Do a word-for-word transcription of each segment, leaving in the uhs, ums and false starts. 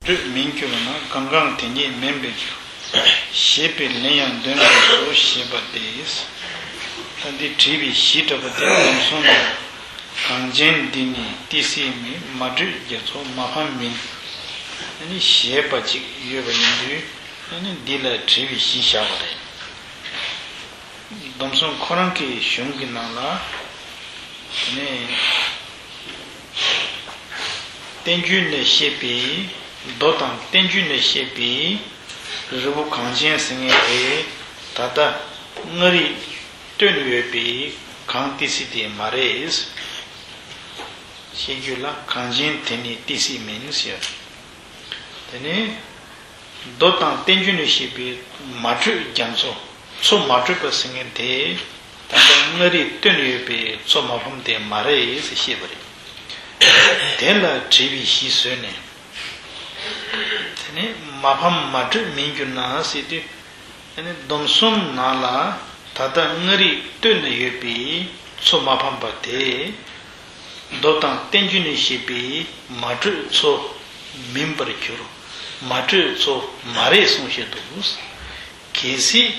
སྤྲོས་མིན་གྱུར་ན་གང་གང་དེ་ཉིད་མིན་པར་འགྱུར། ཞེས་པའི་ལན་ཡང་འདོན་དགོས་སོ་ཞེས་པ་སྟེ། ད་འདི་བྲིས་པའི་གཞི་འདྲ་པོ་དེ་སྡོམ་གསུམ་ནང་གང་ཅན་འདི་ནི་ཏི་སེ་མིན། མ་དྲོས་རྒྱ་མཚོ་མ་ཕམ་མིན། ཨ་ནི་ཞེས་པ་ཅིག་ཡོད་པ་ཡིན་དུས། ཨ་ནི་འདི་ལ་བྲིས་པའི་གཞི་བཞག་པ་རེད། སྡོམ་གསུམ་ཁོ་རང་གི་གཞུང་གི་ནང་ལ། དེ་ནས་བསྟན་བཅོས་ནས་བཤད་པའི། མདོ་དང་བསྟན་བཅོས་ནས་བཤད་པའི་རི་བོ་གངས་ཅན་ཟེར་མཁན་དེ་ད་ལྟ་མངའ་རིས་སྟོད་ན་ཡོད་པའི་གངས་ཏི་སེ་དེ་མ་རེད། བཤད་རྒྱུད་ལ་གངས་ཅན་དེ་ནི་ཏི་སེ་མིན་ཟེར། དེ་ནས། མདོ་དང་བསྟན་བཅོས་ནས་བཤད་པའི་མ་དྲོས་རྒྱ་མཚོ། མཚོ་མ་དྲོས་པ་ཟེར་མཁན་དེ། ད་ལྟ་མངའ་རིས་སྟོད་ན་ཡོད་པའི་མཚོ་མ་ཕམ་དེ་མ་རེད་ཟེར་བཤད་པ་རེད། དེ་ལ་བྲིས་པའི་གཞི་བཟོས་ནས། དེ་ནས་མ་ཕམ་མ་དྲོས་མིན་གྱུར་ན་ཟེར་དུས། དེ་ནས་སྡོམ་གསུམ་ནང་ལ་ད་ལྟ་མངའ་རིས་སྟོད་ན་ཡོད་པའི་མཚོ་མ་ཕམ་པ་དེ། མདོ་དང་བསྟན་བཅོས་ནས་བཤད་པའི་མ་དྲོས་མཚོ་མིན་པར་འགྱུར། མ་དྲོས་མཚོ་མ་རེད་གསུངས་བཞག་འདུག། གལ་སྲིད་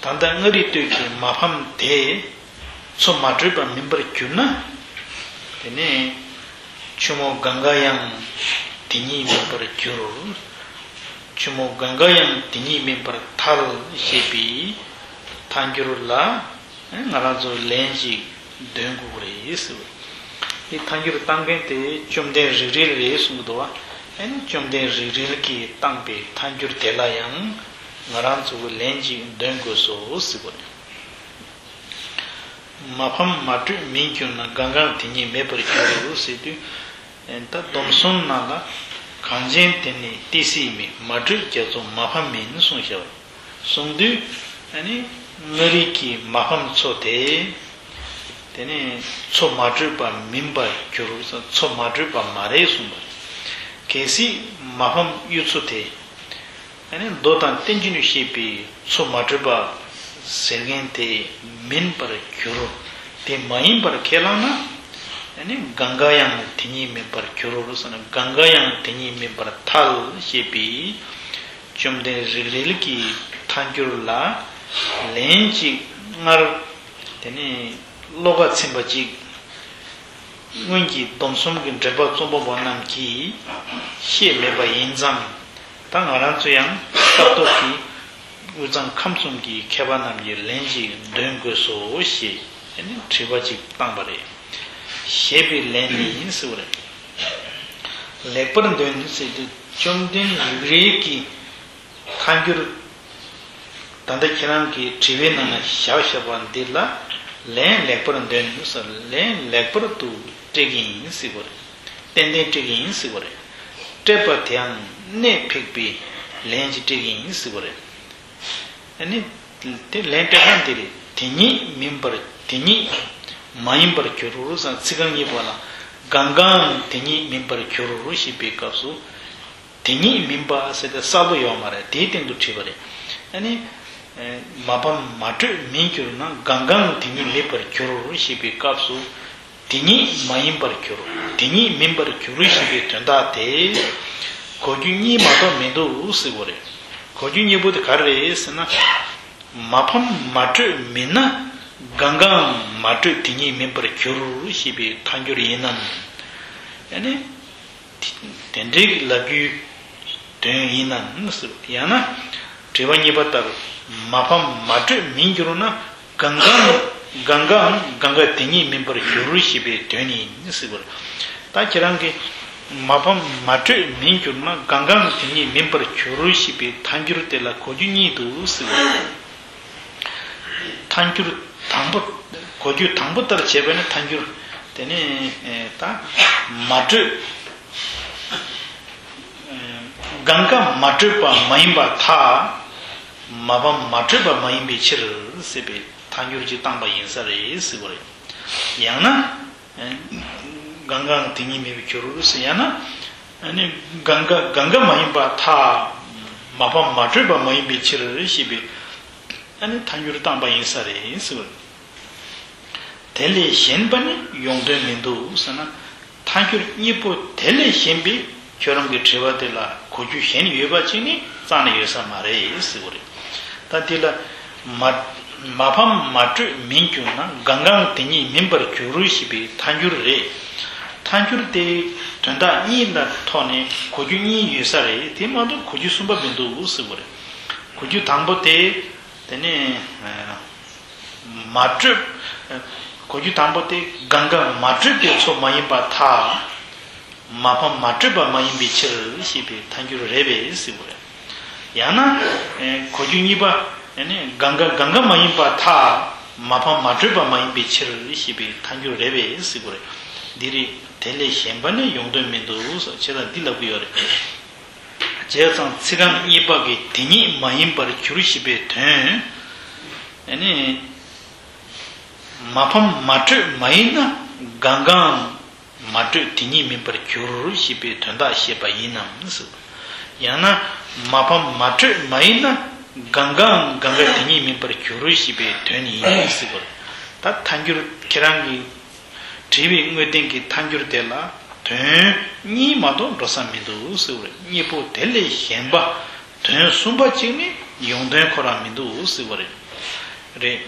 ད་ལྟ་མངའ་རིས་སྟོད་ཀྱི་མ་ཕམ་དེ་མཚོ་མ་དྲོས་པ་མིན་པར་གྱུར་ན། དེ་ནས་ཆུ་མོ་གངྒཱ་ཡང་དེ་ཉིད་མིན་པར་འགྱུར། ཆུ་མོ་གངྒཱ་ཡང་དེ་ཉིད་མིན་པར་ཐལ་ཞེས་པའི་ཐལ་འགྱུར་ལ། ང་རང་ཚོ་ལན་ཅིག་འདོན་དགོས་རེད་ཟེར། འདི་ཐལ་འགྱུར་བཏང་མཁན་དེ་བཅོམ་ལྡན་རིག་རལ་རེད་གསུངས་འདུག་བ། ཨ་ནི་བཅོམ་ལྡན་རིག་རལ་གྱིས་བཏང་པའི་ཐལ་འགྱུར་དེ་ལ་ཡང་ང་རང་ཚོ་ལན་ཅིག་འདོན་དགོས་སོ་ཟེར་བ་རེད། མ་ཕམ་མ་དྲོས་མིན་གྱུར་ན། གང་གང་དེ་ཉིད་མེད་པར་འགྱུར་ཟེར་དུས། ད་སྡོམ་གསུམ་ནང་ལ་གངས་ཅན་དེ་ནི་ཏི་སེ་མིན། མ་དྲོས་རྒྱ་མཚོ་མ་ཕམ་མིན་གསུངས་བཞག་པ། གསུངས་དུས། ཨ་ནི་མངའ་རིས་ཀྱི་མ་ཕམ་མཚོ་དེ། དེ་ནི་མཚོ་མ་དྲོས་པ་མིན་པར་འགྱུར། མཚོ་མ་དྲོས་པ་མ་རེད་གསུངས་པ་རེད། གལ་སྲིད་མ་ཕམ་གཡུ་མཚོ་དེ། ཨ་ནི་མདོ་དང་བསྟན་བཅོས་ནས་བཤད་པའི་མཚོ་མ་དྲོས་པ་ཟེར་མཁན་དེ་མིན་པར་འགྱུར། དེ་མ་ཡིན་པར་ཁས་བླངས་ན། ཨ་ནི་གང་ག་ཡང་དེ་ཉིད་མིན་པར་འགྱུར་ཟེར་ན། གང་ག་ཡང་དེ་ཉིད་མིན་པར་ཐལ་ཞེས་པའི་བཅོམ་ལྡན་རིག་རལ་གྱི་ཐལ་འགྱུར་ལ་ལན་གཅིག་སྔར། དེ་ནས་བློ་ཁ་ཚིམ་པ་གཅིག། སྔོན་གྱི་སྡོམ་གསུམ་གྱི་འགྲེལ་པ་རྩོམ་པ་པོ་རྣམས་ཀྱིས་བཤད་མེད་པ་ཡིན་ཙང་། ད་ང་རང་ཚོ་ཡང་སྐབས་ཐོག་གི་དབུས་གཙང་ཁམས་གསུམ་གྱི་མཁས་པ་རྣམས་ཀྱི་ལན་ཅིག་འདོན་དགོས་སོ་ཞེས་དྲི་བ་ཅིག་བཏང་པ་རེད། ཞེས་པའི་ལན་ནི་ཡིན་ཟེར་བ་རེད། ལེགས་པར་འདོན་ཟེར་དུས་བཅོམ་ལྡན་རིག་རལ་གྱི་ཐལ་འགྱུར། ད་ལྟ་ཁྱེད་རང་གི་དྲི་བའི་ནང་ན་བཞག་བཞག་པ་འདི་ལ་ལན་ལེགས་པར་འདོན་ཟེར། ལན་ལེགས་པར་དུ་སྤྲད་ཀྱི་ཡིན་ཟེར་བ་རེད། ཏན་ཏན་སྤྲད་ཀྱི་ཡིན་ཟེར་བ་རེད། སྤྲད་པ་དེའང་གནད་ཕིགས་པའི་ལན་ཅིག་སྤྲད་ཀྱི་ཡིན་ཟེར་བ་རེད། ཨ་ནི། དེ་ལན་སྤྲད་སྟངས་འདི་རེད། དེ་ཉིད་མིན་པར། དེ་ཉིད་མ་ཡིན་པར་འགྱུར་ཟེར་ཚིག་རྐང་གཉིས་པ་ལ། གང་གང་དེ་ཉིད་མིན་པར་འགྱུར་ཞེས་པའི་སྐབས་སུ། དེ་ཉིད་མིན་པ་ཟེར་ཏེ་གསལ་པོ་ཡོད་མ་རེད། དེའི་སྟེང་དུ་བྲིས་པ་རེད། ཨ་ནི། མ་ཕམ་མ་དྲོས་མིན་གྱུར་ན། གང་གང་དེ་ཉིད་མེད་པར་འགྱུར་ཞེས་པའི་སྐབས་སུ། དེ་ཉིད་མ་ཡིན་པར་འགྱུར། དེ་ཉིད་མིན་པར་འགྱུར་ཞེས་པའི་དོན་དག་དེ་གོ་རྒྱུ་གཉིས་མ་གཏོགས་མི་འདུག་ཟེར་བ་རེད། གོ་རྒྱུ་གཉིས་པོ་དེ་ག་རེ་རེད་ཟེར་ན། མ་ཕམ་མ་དྲོས་མིན་ན་གང་གང་མ་དྲོས་དེ་ཉིད་མིན་པར་འགྱུར་ཞེས་པའི་ཐལ་འགྱུར་ཡིན་ནམ། ཨ་ནི། དེ་འདྲའི་ལབ་རྒྱུའི་དོན་ཡིན་ནམ་ཟེར། ཡང་ན། དྲི་བ་གཉིས་པ་ལྟར་མ་ཕམ་མ་དྲོས་མིན་གྱུར་ན། གང་གང་གང་གང་གང་ག་དེ་ཉིད་མིན་པར་འགྱུར་ཞེས་པའི་དོན་ཡིན་ཟེར་བ་རེད། ད་ཁྱེད་རང་གིས་མ་ཕམ་མ་དྲོས་མིན་གྱུར་ན། གང་གང་དེ་ཉིད་མིན་པར་འགྱུར་ཞེས་པའི་ཐལ་འགྱུར་དེ་ལ་གོ་རྒྱུ་གཉིས་འདུག་ཟེར་བ་རེད། ཐལ་འགྱུར་དང་པོ། གོ་རྒྱུ་དང་པོ་ལྟར་བྱས་པ་ནི་ཐལ་འགྱུར། དེ་ནི་ད་མ་དྲོས། གང་ག་མ་དྲོས་པ་མ་ཡིན་པར་ཐལ། མ་ཕམ་མ་དྲོས་པ་མ་ཡིན་པའི་ཕྱིར་ཟེར་བའི་ཐལ་འགྱུར་ཅིག་བཏང་པ་ཡིན་ས་རེད་ཟེར་བ་རེད། ཡང་ན། གང་གང་དེ་ཉིད་མེད་པའི་རྒྱུ་རུ་ཟེར། ཡང་ན། ཨ་ནི་གང་ག་གང་ག་མ་ཡིན་པར་ཐལ། མ་ཕམ་མ་དྲོས་པ་མ་ཡིན་པའི་ཕྱིར་ཞེས་པའི་ཨ་ནི་ཐལ་འགྱུར་བཏང་པ་ཡིན་ས་རེད་ཟེར་བ་རེད། དེ་ལས་གཞན་པ་ནི་ཡོང་དོན་མི་འདུག་ཟེར་ན། ཐལ་འགྱུར་གཉིས་པོ་དེ་ལས་གཞན་པའི་ ཁྱོད་རང་གི་དྲི་བ་དེ་ལ་གོ་རྒྱུ་གཞན་ཡོད་པ་ཅིག་ནི་རྩ་ནས་ཡོད་ས་མ་རེད་ཟེར་བ་རེད། ད་དེ་ལ་མ་མ་ཕམ་མ་སྤྲོས་མིན་གྱུར་ན། གང་གང་དེ་ཉིད་མིན་པར་འགྱུར་ཞེས་པའི་ཐལ་འགྱུར་རེད། ཐལ་འགྱུར་དེ་དོན་དག་གཉིས་ལ་ཐོག་ནས་གོ་རྒྱུ་གཉིས་ཡོད་ས་རེད། དེ་མ་གཏོགས་གོ་རྒྱུ་གསུམ་པ་མི་འདུག་ཟེར་བ་རེད། གོ་རྒྱུ་དང་པོ་དེ། དེ་ནས་མ་སྤྲོས། གོ་རྒྱུ་དང་པོ་དེ་གང་གང་མ་སྤྲོས་པའི་ཚོགས་མ་ཡིན་པར་ཐལ། མ་ཕམ་མ་སྤྲོས་པ་མ་ཡིན་པའི་ཕྱིར་ཞེས་པའི་ཐལ་འགྱུར་རེད་པས་ཟེར་བ་རེད། ཡང་ན། གོ་རྒྱུ་གཉིས་པ། གང་གང་གང་གང་མ་ཡིན་པར་ཐལ། མ་ཕམ་མ་སྤྲོས་པ་མ་ཡིན་པའི་ཕྱིར་ཞེས་པའི་ཐལ་འགྱུར་རེད་པས་ཟེར་བ་རེད། འདི་རེད། དེ་ལས་གཞན་པ་ནི་ཡོང་དོན་མི་འདུག་ཟེར་བྱས་ཙང་འདི་ལབ་ཀྱི་ཡོད་རེད། བྱས་ཙང་ཚིག་རྐང་གཉིས་པ་གི་དེ་ཉིད་མ་ཡིན་པར་འགྱུར་ཞེས་པའི་དོན། ཨ་ནི། མ་ཕམ་མ་སྤྲོས་མ་ཡིན་ན་གང་གང་མ་སྤྲོས་དེ་ཉིད་མིན་པར་འགྱུར་ཞེས་པའི་དོན་དག་བཤད་པ་ཡིན་ནམ་ཟེར། ཡང་ན་མ་ཕམ་མ་སྤྲོས་མ་ཡིན་ན་གང་གང་གང་ག་དེ་ཉིད་མིན་པར་འགྱུར་ཞེས་པའི་དོན་ཡིན་ཟེར་བ། ད་ཐལ་འགྱུར་ཁྱེད་རང་གི་དྲི་བའི་དངོས་བསྟན་གྱི་ཐལ་འགྱུར་དེ་ལ་དོན་གཉིས་མ་གཏོགས་འགྲོ་ས་མི་འདུག་ཟེར་བ་རེད། གཉིས་པོ་དེ་ལས་གཞན་པ་དོན་གསུམ་པ་གཅིག་ནི་ཡོང་དོན་ཁོ་རང་མི་འདུག་ཟེར་བ་རེད། རེད།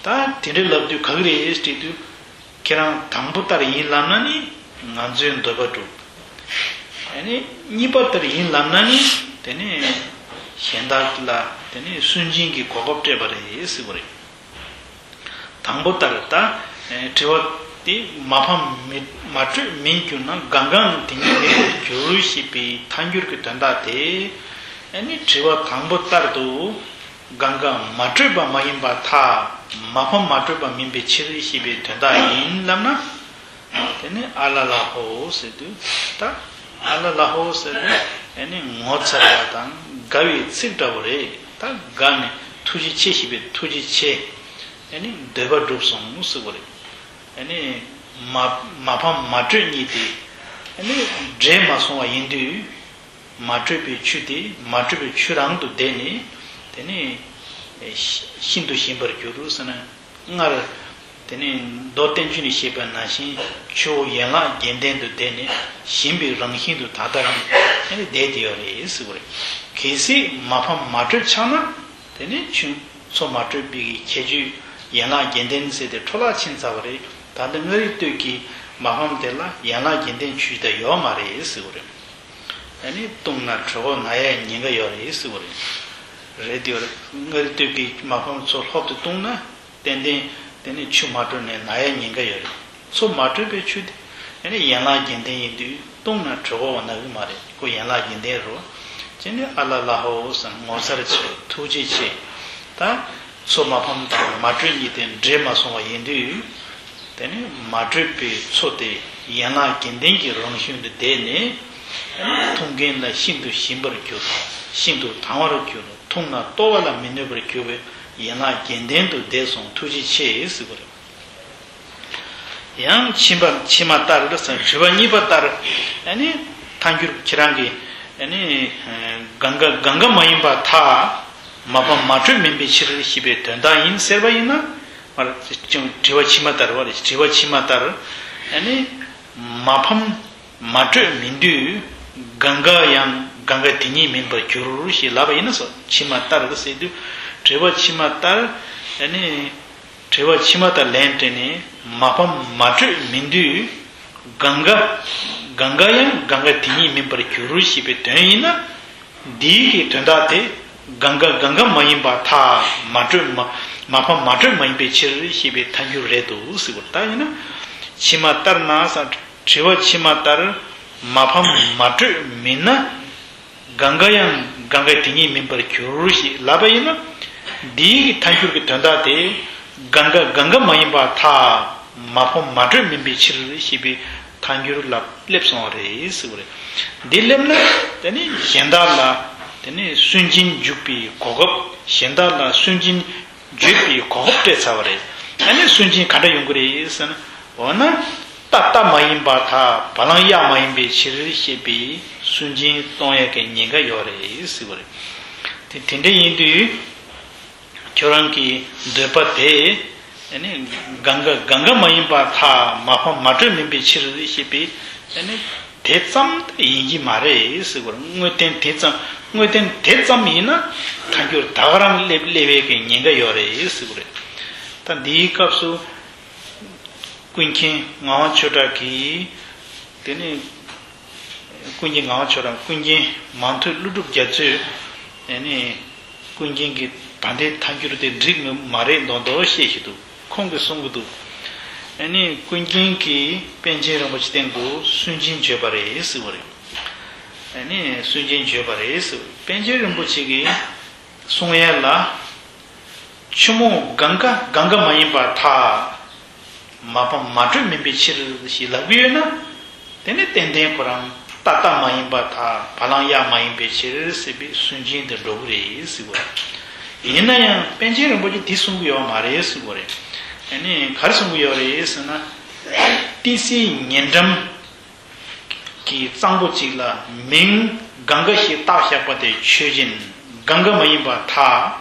ད་དེ་འདྲ་ལབ་དུས་ག་གི་རེད་དྲིས་དུས། ཁྱེད་རང་དང་པོ་ལྟར་ཡིན་ལབ་ན་ནི་ང་ཚོའི་འདོད་པ་འགྲུབ། ཨ་ནི་གཉིས་པ་ལྟར་ཡིན་ལབ་ན་ནི་དེ་ནི་གཞན་དག་ལ་དེ་ནི་སུན་འབྱིན་གྱི་གོ་སྐབས་སྤྲད་པ་རེད་ཟེར་བ་རེད། དང་པོ་ལྟར་ད། དྲི་བ་དེ་མ་ཕམ་མི་མ་སྤྲོས་མིན་གྱུར་ན་གང་གང་དེ་ཉིད་མིན་པར་འགྱུར་ཞེས་པའི་ཐལ་འགྱུར་གྱི་དོན་དག་དེ། ཨ་ནི་དྲི་བ་དང་པོ་ལྟར་དུ། གང་གང་མ་སྤྲོས་པ་མ་ཡིན་པར་ཐལ། མ་ཕམ་མ་སྤྲོས་པ་མིན་པའི་ཕྱིར་ཞེས་པའི་དོན་དག་ཡིན་ལབ་ན། དེ་ནི་ཨ་ལ་ལ་ཧོ་ཟེར་དུས་ད། ཨ་ལ་ལ་ཧོ་ཟེར་དུས་ཨ་ནི་ངོ་མཚར་བ་དང་དགའ་བའི་ཚིག་འདྲ་བོ་རེད། ད་དགའ་ནས་ཐུགས་རྗེ་ཆེ་ཞེས་པའི་ཐུགས་རྗེ་ཆེ། ཨ་ནི་འདོད་པ་འགྲུབ་སོང་ཟེར་བ་རེད། ཨ་ནི་མ་མ་ཕམ་མ་སྤྲོས་གཉིས་དེ་ཨ་ནི་འདྲེས་མ་སོང་བ་ཡིན་དུས། མ་སྤྲོས་པའི་ཆོས་དེ་མ་སྤྲོས་པའི་ཆོས་རང་དུ་བསྡད་ནས་དེ་ནས་ཤིན་ཏུ་ཞན་པར་འགྱུར་ཟེར་ན། སྔར་དེ་ནས་མདོ་བསྟན་བཅོས་ནས་བཤད་པ་ནང་བཞིན་ཆོས་ཡན་ལག་བརྒྱད་ལྡན་དུ་བསྡད་ནས་ཞན་པའི་རང་བཞིན་དུ་ད་ལྟ་རང་དེ་ནས་བསྡད་དེ་ཡོད་རེད་ཟེར་བ་རེད། གལ་སྲིད་མ་ཕམ་མ་སྤྲོས་ཆགས་ན་དེ་ནས་ཆོས་ཚོགས་མ་སྤྲོས་པའི་ཁྱད་ཆོས་ཡན་ལག་བརྒྱད་ལྡན་ཟེར་དེ་འཕྲོ་བརླག་ཕྱིན་ཚར་བ་རེད། ད་ལྟ་མངའ་རིས་སྟོད་ཀྱི་མ་ཕམ་དེ་ལ་ཡན་ལག་བརྒྱད་ལྡན་ཆོས་ཅིག་ད་ཡོད་མ་རེད་ཟེར་བ་རེད། ཨ་ནི་བཏུང་ན་གྲོད་ཁོག་ན་ཡའི་ཉེན་ཁ་ཡོད་རེད་ཟེར་བ་རེད། རེད་དེ་རེད། མངའ་རིས་སྟོད་ཀྱི་མ་ཕམ་ཚོ་ལྷོབ་ཏུ་བཏུང་ན་ཏན་ཏན་དེ་ནི་ཆུ་མ་དྲོས་ནས་ན་ཡའི་ཉེན་ཁ་ཡོད་རེད། ཚོགས་མ་སྤྲོས་པའི་ཆོས་དེ་ཨ་ནི་ཡན་ལག་བརྒྱད་ལྡན་ཡིན་དུས་བཏུང་ན་གྲོད་ཁོག་ན་གི་མ་རེད། ཁོ་ཡན་ལག་བརྒྱད་ལྡན་རེད། ཅི་ནི་ཨ་ལ་ལ་ཧོ་ཟེར་ངོ་མཚར་ཆེ་ཐུགས་རྗེ་ཆེ། ད་ཚོགས་མ་ཕམ་དང་མ་སྤྲོས་གཉིས་དེ་འདྲེས་མ་སོང་བ་ཡིན་དུས། དེ་ནས་མ་སྤྲོས་པའི་ཚོགས་དེ་ཡན་ལག་བརྒྱད་ལྡན་གྱི་རང་བཞིན་དུ་བསྡད་ནས། འཐུང་མཁན་ལ་ཤིན་ཏུ་ཞིམ་པར་གྱུར། ཤིན་ཏུ་དྭངས་པར་གྱུར། འཐུང་ན་ལྟོ་བ་ལ་མི་གནོད་པར་གྱུར་པའི་ཡན་ལག་བརྒྱད་ལྡན་དུ་བསྡད་སོང་ཐུགས་རྗེ་ཆེ་ཟེར་བ་རེད། ཡང་ཕྱི་མ་ཕྱི་མ་ལྟར་ཟེར་དྲི་བ་གཉིས་པ་ལྟར། ཨ་ནི་ཐལ་འགྱུར་ཁྱེད་རང་གིས་ཨ་ནི་གང་ག་གང་ག་མ་ཡིན་པར་ཐལ། མ་ཕམ་མ་སྤྲོས་མིན་པའི་ཕྱིར་ཞེས་པའི་དོན་དག་ཡིན་ཟེར་བ་ཡིན་ན། མར་ཅུང་དྲི་བ་ཕྱི་མ་ལྟར་བ་རེད། དྲི་བ་ཕྱི་མ་ལྟར། ཨ་ནི་མ་ཕམ་མ་སྤྲོས་མིན་དུས་གང་ག་ཡང་གང་ག་དེ་ཉིད་མིན་པར་འགྱུར་ཞེས་ལབ་པ་ཡིན་ན་སོ། ཕྱི་མ་ལྟར་ཟེར་དུས་དྲི་བ་ཕྱི་མ་ལྟར། ཨ་ནི་དྲི་བ་ཕྱི་མ་ལྟར་ལན་སྤྲད་ནས་མ་ཕམ་མ་སྤྲོས་མིན་དུས། གང་ག་གང་ག་ཡང་གང་ག་དེ་ཉིད་མིན་པར་འགྱུར་ཞེས་པའི་དོན་ཡིན་ན། འདིའི་གི་དོན་དག་དེ་གང་ག་གང་ག་མ་ཡིན་པར་ཐལ། མ་སྤྲོས་མ་མ་ཕམ་མ་སྤྲོས་མ་ཡིན་པའི་ཕྱིར་ཞེས་པའི་ཐལ་འགྱུར་རེད་འདུག་ཟེར་བ་ད་ཡིན་ན། ཕྱི་མ་ལྟར་ན་ས་དྲི་བ་ཕྱི་མ་ལྟར་མ་ཕམ་མ་སྤྲོས་མིན་ན། གང་ག་ཡང་གང་ག་དེ་ཉིད་མིན་པར་འགྱུར་ཞེས་ལབ་པ་ཡིན་ན། འདིའི་ཐལ་འགྱུར་གྱི་དོན་དག་དེ་གང་ག་གང་ག་མ་ཡིན་པར་ཐལ། མ་ཕམ་མ་སྤྲོས་མིན་པའི་ཕྱིར་ཞེས་པའི་ཐལ་འགྱུར་ལ་སླེབས་སོང་བ་རེད་ཟེར་བ་རེད། འདི་སླེབས་ན་དེ་ནི་གཞན་དག་ལ་དེ་ནི་སུན་འབྱིན་འཇུག་པའི་གོ་སྐབས། གཞན་དག་ལ་སུན་འབྱིན་བརྗོད་པའི་གོ་སྐབས་སྤྲད་ཚར་བ་རེད། ཨ་ནི་སུན་འབྱིན་ག་འདྲ་ཡོང་གི་རེད་ཟེར་ན། འོ་ན་རྟ་རྟ་མ་ཡིན་པར་ཐལ། བ་ལང་གཡག་མ་ཡིན་པའི་ཕྱིར་ཞེས་པའི་སུན་འབྱིན་གཏོང་ཡས་ཀྱི་ཉེན་ཁ་ཡོད་རེད་ཟེར་བ་རེད། དེ་དེ་འདྲ་ཡིན་དུས་ཁྱོད་རང་གི་འདོད་པ་དེ་ཨ་ནི་གང་ག་གང་ག་མ་ཡིན་པར་ཐལ། མ་ཕམ་མ་སྤྲོས་མིན་པའི་ཕྱིར་ཞེས་པའི་ཨ་ནི། དེ་ཙམ་ཡིན་གྱི་མ་རེད་ཟེར་གྱི་ཡོད་རེད། དངོས་བསྟན་དེ་ཙམ་དངོས་བསྟན་དེ་ཙམ་ཡིན་ན་ཐལ་འགྱུར་ད་ག་རང་སླེབས་སླེབས་པའི་གི་ཉེན་ཁ་ཡོད་རེད་ཟེར་གྱི་ཡོད་རེད། ད་འདིའི་སྐབས་སུ་ཀུན་མཁྱེན་ངག་དབང་ཆོས་གྲགས་ཀྱིས། དེ་ནས་ཀུན་མཁྱེན་ངག་དབང་ཆོས་གྲགས། ཀུན་མཁྱེན་མང་ཐོས་ཀླུ་སྒྲུབ་རྒྱ་མཚོས། ཨ་ནི་ཀུན་མཁྱེན་གྱིས་ད་ལྟའི་ཐལ་འགྱུར་དེ་འགྲིག་མི་མ་རེད་མདོག་མདོག་བཤད་བཞིན་འདུག་ཁོང་གིས་གསུང་གི་འདུག་ཨ་ནི་ཀུན་མཁྱེན་གྱིས་པཎ་ཆེན་རིན་པོ་ཆེ་སྟེང་དུ་སུན་འབྱིན་བརྗོད་པ་རེད་ཟེར་བ་རེད། ཨ་ནི་སུན་འབྱིན་བརྗོད་པ་རེད་ཟེར། པཎ་ཆེན་རིན་པོ་ཆེ་གིས་གསུང་ཡས་ལ། ཆུ་མོ་གངྒཱ་གངྒཱ་མ་ཡིན་པར་ཐལ། མ་ཕམ་མ་དྲོས་མིན་པའི་ཕྱིར་ཞེས་ལབ་ཀྱི་ཡོད་ན། དེ་ནི་ཏན་ཏན་ཁོ་རང་ཏག་ཏག་མ་ཡིན་པར་ཐལ། བ་ལང་གཡག་མ་ཡིན་པའི་ཕྱིར་ཟེར་བའི་སུན་འབྱིན་དེ་འགྲོ་གི་རེད་ཟེར་བ་རེད། ཡིན་ན་ཡང་པཎ་ཆེན་རིན་པོ་ཆེ་དེ་གསུང་གི་ཡོད་མ་རེད་ཟེར་བ་རེད། ཨ་ནི་ག་རེ་གསུང་གི་ཡོད་རེད་ཟེར་ན། ཏི་སེའི་ཉེ་འགྲམ་གྱི་གཙང་པོ་གཅིག་ལ་མིང་གངྒཱ་ཞེས་བཏགས་བཞག་པ་དེ་ཆོས་ཅན། གངྒཱ་མ་ཡིན་པར་ཐལ།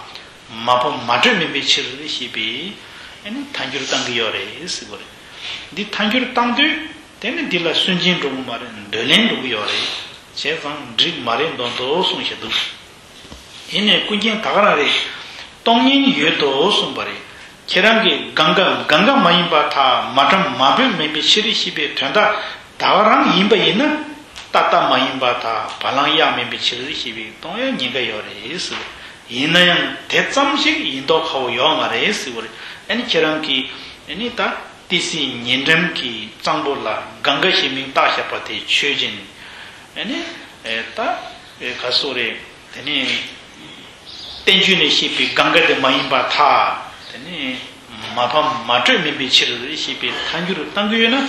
མ་ཕམ་མ་དྲོས་མིན་པའི་ཕྱིར་ཞེས་པའི་ཨ་ནི་ཐལ་འགྱུར་བཏང་གི་ཡོད་རེད་ཟེར་བ་རེད། འདི་ཐལ་འགྱུར་བཏང་དུས་དེ་ནི་འདི་ལ་སུན་འབྱིན་འགྲོ་གི་མ་རེད། འདོད་ལན་འགྲོ་གི་ཡོད་རེད། བྱས་ཙང་འགྲིག་མ་རེད་མདོག་མདོག་གསུངས་བཞག་འདུག་ཡིན་ནའི་ཀུན་མཁྱེན་ད་ག་རང་རེད། སྟོང་ཉིད་ཡོད་དོ་གསུངས་པ་རེད། ཁྱེད་རང་གིས་གངྒཱ་གངྒཱ་མ་ཡིན་པར་ཐལ། མ་ཕམ་མ་དྲོས་མིན་པའི་ཕྱིར་ཞེས་པའི་དོན་དག་ད་ག་རང་ཡིན་པ་ཡིན་ན། ཏག་ཏག་མ་ཡིན་པར་ཐལ། བ་ལང་གཡག་མིན་པའི་ཕྱིར་ཞེས་པའི་གཏོང་ཡ་ཉེན་ཁ་ཡོད་རེད་ཟེར། ཡིན་ན་ཡང་དེ་ཙམ་ཞིག་ཡིན་མདོག་ཁ་པོ་ཡོད་མ་རེད་ཟེར་བ་རེད། ཨ་ནི་ཁྱེད་རང་གིས་ཨ་ནི་ད་ཏི་སེའི་ཉེ་འགྲམ་གྱི་གཙང་པོ་ལ་གངྒཱ་ཞེས་མིང་བཏགས་བཞག་པ་དེ་ཆོས་ཅན། ཨ་ནི་ད་ག་སོགས་རེད། དེ་ནས་བསྟན་བཅོས་ནས་བཤད་པའི་གངྒཱ་དེ་མ་ཡིན་པར་ཐལ། དེ་ནས་མ་ཕམ་མ་དྲོས་མིན་པའི་ཕྱིར་ཞེས་པའི་ཐལ་འགྱུར་བཏང་གི་ཡོད་ན།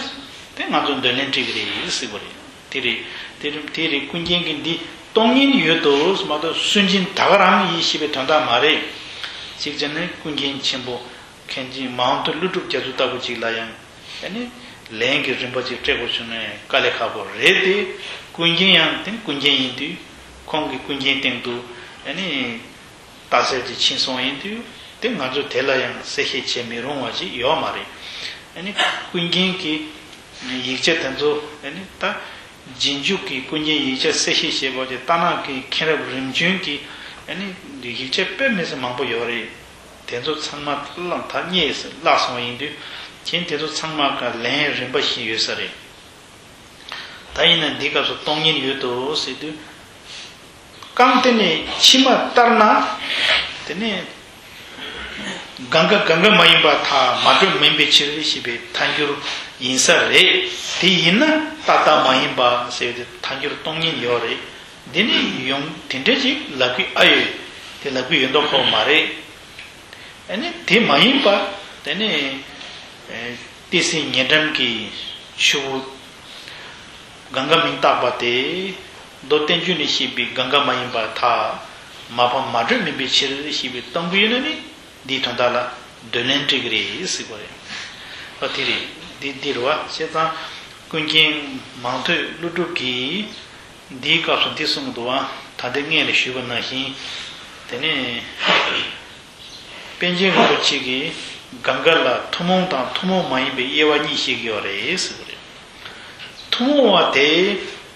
དེ་ང་ཚོ་འདོད་ལན་སྤྲད་ཀྱི་རེད་ཟེར་བ་རེད། དེ་རེད། དེ་རེད། དེ་རེད། ཀུན་མཁྱེན་གྱིས་འདི་སྟོང་ཉིད་ཡོད་དོ་མ་གཏོགས་སུན་འབྱིན་ད་ག་རང་ཡིན་ཞེས་པའི་དོན་དག་མ་རེད། གཅིག་བྱས་ན་ཀུན་མཁྱེན་ཆེན་པོ་མཁན་ཆེན་མང་ཐོས་ཀླུ་སྒྲུབ་རྒྱ་མཚོ་ལྟ་བུ་ཅིག་ལ་ཡང་ཨ་ནི་ལན་གྱི་རིམ་པ་ཅིག་སྤྲད་དགོས་བྱུང་ན་དཀའ་ལས་ཁག་པོ་རེད་དེ། ཀུན་མཁྱེན་ཡང་དེ་ཀུན་མཁྱེན་ཡིན་དུས་ཁོང་གིས་ཀུན་མཁྱེན་སྟེང་དུ་ཨ་ནི་རྟགས་གསལ་གྱི་ཕྱིན་སོང་ཡིན་དུས་དེ་ང་ཚོ་དེ་ལ་ཡང་གསལ་བཤད་བྱེད་མི་རུང་བ་ཅིག་ཡོད་མ་རེད། ཨ་ནི་ཀུན་མཁྱེན་གྱི་ཡིག་ཆ་དེ་ཚོ་ཨ་ནི་ད་རྗེས་འཇུག་གི་ཀུན་མཁྱེན་ཡིག་ཆ་གསལ་བཤད་བྱེད་པ་དེ་རྟ་ནག་གི་མཁྱེན་རབ་རིམ་བྱོན་གྱི་ཨ་ནི་ཡིག་ཆ་དཔེ་མི་སྲིད་མང་པོ་ཡོད་རེད། དེ་ཚོ་ཚང་མ་བརླག་ད་རྙེད་བརླག་སོང་བ་ཡིན་དུས་ཁྱེད་དེ་ཚོ་ཚང་མ་ག་ལན་རིམ་པ་བཞིན་ཡོད་ས་རེད། ད་ཡིན་ན་འདི་སྐབས་སུ་སྟོང་ཉིད་ཡོད་དོ་ཟེར་དུས། རྐང་དེ་ནས་ཕྱི་མ་ལྟར་ན། དེ་ནས་གངྒཱ་གངྒཱ་མ་ཡིན་པར་ཐལ། མ་དྲོས་མིན་པའི་ཕྱིར་ཞེས་པའི་ཐལ་འགྱུར་ཡིན་ས་རེད། དེ་ཡིན་ན་ཏག་ཏག་མ་ཡིན་པ་ཟེར་བའི་ཐལ་འགྱུར་སྟོང་ཉིད་ཡོད་རེད། འདི་ནི་ཡོང་དེ་འདྲ་ཅིག་ལབ་ཀྱི་ཨ་ཡོད། དེ་ལབ་ཀྱི་ཡོད་མདོག་ཁ་པོ་མ་རེད། ཨ་ནི་དེ་མ་ཡིན་པ། དེ་ནི་ཨེ་ཏི་སེའི་ཉེ་འགྲམ་གྱི་ཆུ་བོ་གངྒཱ་མིང་བཏགས་པ་དེ་མདོ་བསྟན་བཅོས་ནས་བཤད་པའི་གངྒཱ་མ་ཡིན་པར་ཐལ། མ་ཕམ་མ་དྲོས་མིན་པའི་ཕྱིར་ཞེས་པའི་གཏམ་དཔེ་ཡིན་ན་ནི་འདིའི་དོན་དག་ལ་འདོད་ལན་སྤྲད་ཀྱི་རེད་ཟེར་བ་རེད། ཨ་དེ་རེད། འདི་འདི་རེད་བ། བྱས་ཙང་ཀུན་མཁྱེན་མང་ཐོས་ཀླུ་སྒྲུབ་ཀྱིས་འདིའི་སྐབས་སུ་འདི་གསུངས་འདུག་བ། ད་ལྟ་སྔོན་ལ་ཞུས་པ་ནང་བཞིན། དེ་ནས། པཎ་ཆེན་རིན་པོ་ཆེ་གིས་གངྒཱ་ལ་ཐུན་མོང་དང་ཐུན་མོང་མ་ཡིན་པའི་དབྱེ་བ་གཉིས་བཤད་ཀྱི་ཡོད་རེད་ཟེར་བ་རེད། ཐུན་མོང་བ་དེ་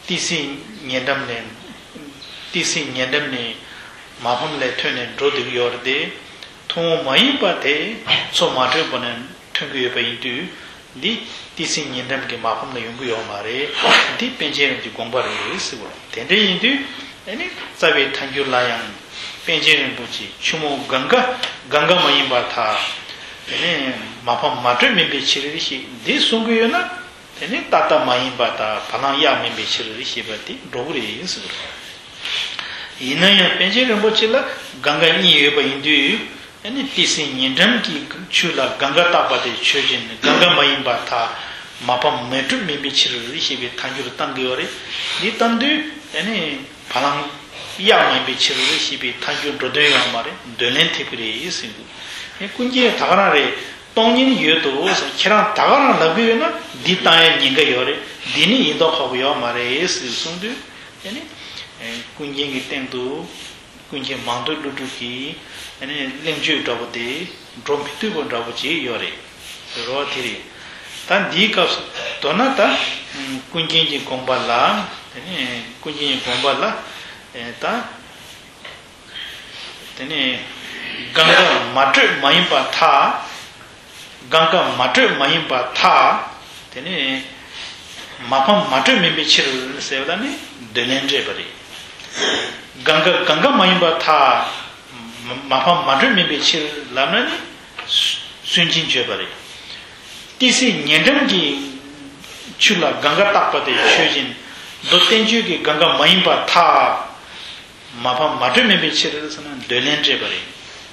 ཏི་སེའི་ཉེ་འགྲམ་ནས། ཏི་སེའི་ཉེ་འགྲམ་ནས་མ་ཕམ་ལས་ཐོན་ནས་འགྲོ་བསྡད་ཀྱི་ཡོད་རེད་དེ། ཐུན་མོང་མ་ཡིན་པ་དེ་མཚོ་མ་དྲོས་པ་ནས་ཐོན་གྱི་ཡོད་པ་ཡིན་དུས། འདི་ཏི་སེའི་ཉེ་འགྲམ་གྱི་མ་ཕམ་ལ་ཡོང་གི་ཡོད་མ་རེད། འདི་པཎ་ཆེན་རིན་པོ་ཆེའི་དགོངས་པ་རེད་ཟེར་བ་རེད། དེ་འདྲ་ཡིན་དུས་ཨ་ནི་རྩ་བའི་ཐལ་འགྱུར་ལ་ཡང་པཎ་ཆེན་རིན་པོ་ཆེ་ཆུ་མོ་གངྒཱ་གངྒཱ་མ་ཡིན་པར་ཐལ། དེ་ནས་མ་ཕམ་མ་དྲོས་མིན་པའི་ཕྱིར་ཞེས་འདི་གསུང་གི་ཡོད་ན། དེ་ནི་ཏག་ཏག་མ་ཡིན་པར་ཐལ། བ་ལང་གཡག་མིན་པའི་ཕྱིར་ཞེས་པ་དེ་འགྲོ་གི་རེད་ཟེར་བ་རེད། ཡིན་ན་ཡང་པཎ་ཆེན་རིན་པོ་ཆེ་ལ་གངྒཱ་གཉིས་ཡོད་པ་ཡིན་དུས། ཨ་ནི་ཏི་སེའི་ཉེ་འགྲམ་གྱི་ཆུ་ལ་གངྒཱ་བཏགས་པ་དེ་ཆོས་ཅན། གངྒཱ་མ་ཡིན་པར་ཐལ། མ་ཕམ་མ་དྲོས་མིན་པའི་ཕྱིར་ཞེས་པའི་ཐལ་འགྱུར་བཏང་གི་ཡོད་རེད། འདི་བཏང་དུས་ཨ་ནི་བ་ལང་གཡག་མིན་པའི་ཕྱིར་ཞེས་པའི་ཐལ་འགྱུར་འགྲོ་དོན་ཡོད་མ་རེད། འདོད་ལན་ཐེབས་ཀྱི་རེད་ཟེར་འདུག་ཨེ་ཀུན་མཁྱེན་ད་ག་རང་རེད། སྟོང་ཉིད་ཡོད་དོ་ཟེར། ཁྱེད་རང་ད་ག་རང་ལབ་ཀྱི་ཡོད་ན་འདི་བཏང་ཡ་ཉེན་ཁ་ཡོད་རེད། འདི་ནི་ཡིན་མདོག་ཁ་པོ་ཡོད་མ་རེད་ཟེར་གསུངས་དུས། ཨ་ནི་ཀུན་མཁྱེན་གྱི་སྟེང་དུ། ཀུན་མཁྱེན་མང་ཐོས་ཀླུ་སྒྲུབ་ཀྱི་ཨ་ནི་གླེང་བརྗོད་འདྲ་པོ་དེ་འགྲོ་མི་ཐུབ་པ་འདྲ་པོ་ཅིག་ཡོད་རེད། རེད་བ། དེ་རེད། ད་འདིའི་སྐབས་སུ་མདོར་ན་ད་ ཀུན་མཁྱེན་གྱི་དགོངས་པ་ལ། དེ་ནས་ཀུན་མཁྱེན་གྱི་དགོངས་པ་ལ། ཨེ་ད། དེ་ནས་གང་ག་མ་སྤྲོས་མ་ཡིན་པར་ཐལ། གང་ག་མ་སྤྲོས་མ་ཡིན་པར་ཐལ། དེ་ནས་མ་ཕམ་མ་སྤྲོས་མིན་པའི་ཕྱིར་ཟེར་བ་ལ་ནི་འདོད་ལན་སྤྲད་པ་རེད། གང་ག་གང་ག་མ་ཡིན་པར་ཐལ། མ་ཕམ་མ་སྤྲོས་མིན་པའི་ཕྱིར་ལབ་ན་ནི་སུན་འབྱིན་བརྗོད་པ་རེད། ཏི་སེ་ཉེ་འགྲམ་གྱི་ཆུ་ལ་གང་ག་བཏགས་པ་དེ་ཆོས་ཅན། མདོ་བསྟན་བཅོས་ཀྱི་གང་ག་མ་ཡིན་པར་ཐལ། མ་ཕམ་མ་སྤྲོས་མིན་པའི་ཕྱིར་ཟེར་ན་འདོད་ལན་སྤྲད་པ་རེད།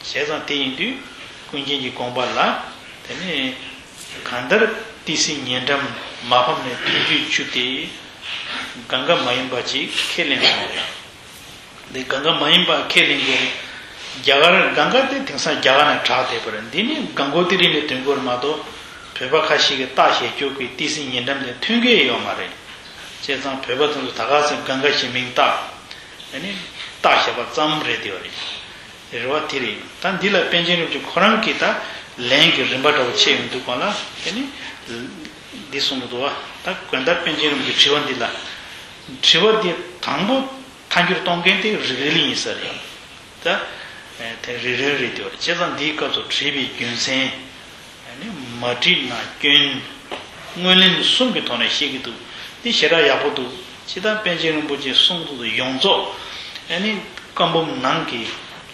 བྱས་ཙང་དེ་ཡིན་དུས་ཀུན་མཁྱེན་གྱི་དགོངས་པ་ལ། དེ་ནས་གང་ལྟར་ཏི་སེ་ཉེ་འགྲམ་མ་ཕམ་ནས་ཐོན་རྒྱུའི་ཆུ་དེ་གང་ག་མ་ཡིན་པ་ཅིག་ཁས་ལེན་དགོས་རེད། འདི་གང་ག་མ་ཡིན་པ་ཁས་ལེན་དགོས་རེད། རྒྱ་གར་གང་ག་དེ་དེང་སང་རྒྱ་གར་ནས་གྲགས་བསྡད་པ་རེད། འདི་ནི་གང་གོ་དེ་རིང་ནས་ཐོན་གྱི་ཡོད་རེད་མ་གཏོགས། བོད་པ་ཁ་ཤས་ཀྱིས་རྟགས་བཞེས་རྒྱུ་གི་ཏི་སེ་ཉེ་འགྲམ་དེ་ཐོན་གྱི་ཡོད་མ་རེད། བྱས་ཙང་བོད་པ་ཚོས་ད་ག་སེ་གང་ག་ཞེས་མིང་བཏགས། ཨ་ནི་རྟགས་བཞག་པ་ཙམ་རེད་དེ་བ་རེད། རེད་བ། དེ་རེད། ད་འདི་ལ་པཎ་ཆེན་རིན་པོ་ཆེ་ཁོ་རང་གིས་ད་ལན་གྱི་རིམ་པ་འདྲ་བོ་ཕྱེ་ཡོང་དུས་གང་ལ། དེ་ནི་འདི་གསུངས་འདུག་བ། ད་དགོན་བདག་པཎ་ཆེན་རིན་པོ་ཆེའི་དྲི་བ་འདི་ལ། དྲི་བ་འདི་དང་པོ་ཐལ་འགྱུར་གཏོང་མཁན་དེ་རིགས་རུས་ཡིན་ས་རེད། ད་དེ་རིགས་རུས་རེད་དེ་བ་རེད། བྱས་ཙང་འདིའི་སྐབས་སུ་དྲིས་པའི་རྒྱུ་མཚན། ཨ་ནི་མ་དྲིས་ན་སྐྱོན། སྔོན་ལན་གསུམ་གྱི་ཐོག་ནས་བཤད་ཀྱི་འདུག་འདི་ཞེ་དྲག་ཡག་པོ་འདུག་སྤྱིར་བཏང་པཎ་ཆེན་རིན་པོ་ཆེས་གསུངས་འདུག་ཡོངས་རྫོགས། ཨ་ནི་བཀའ་འབུམ་ནང་གི་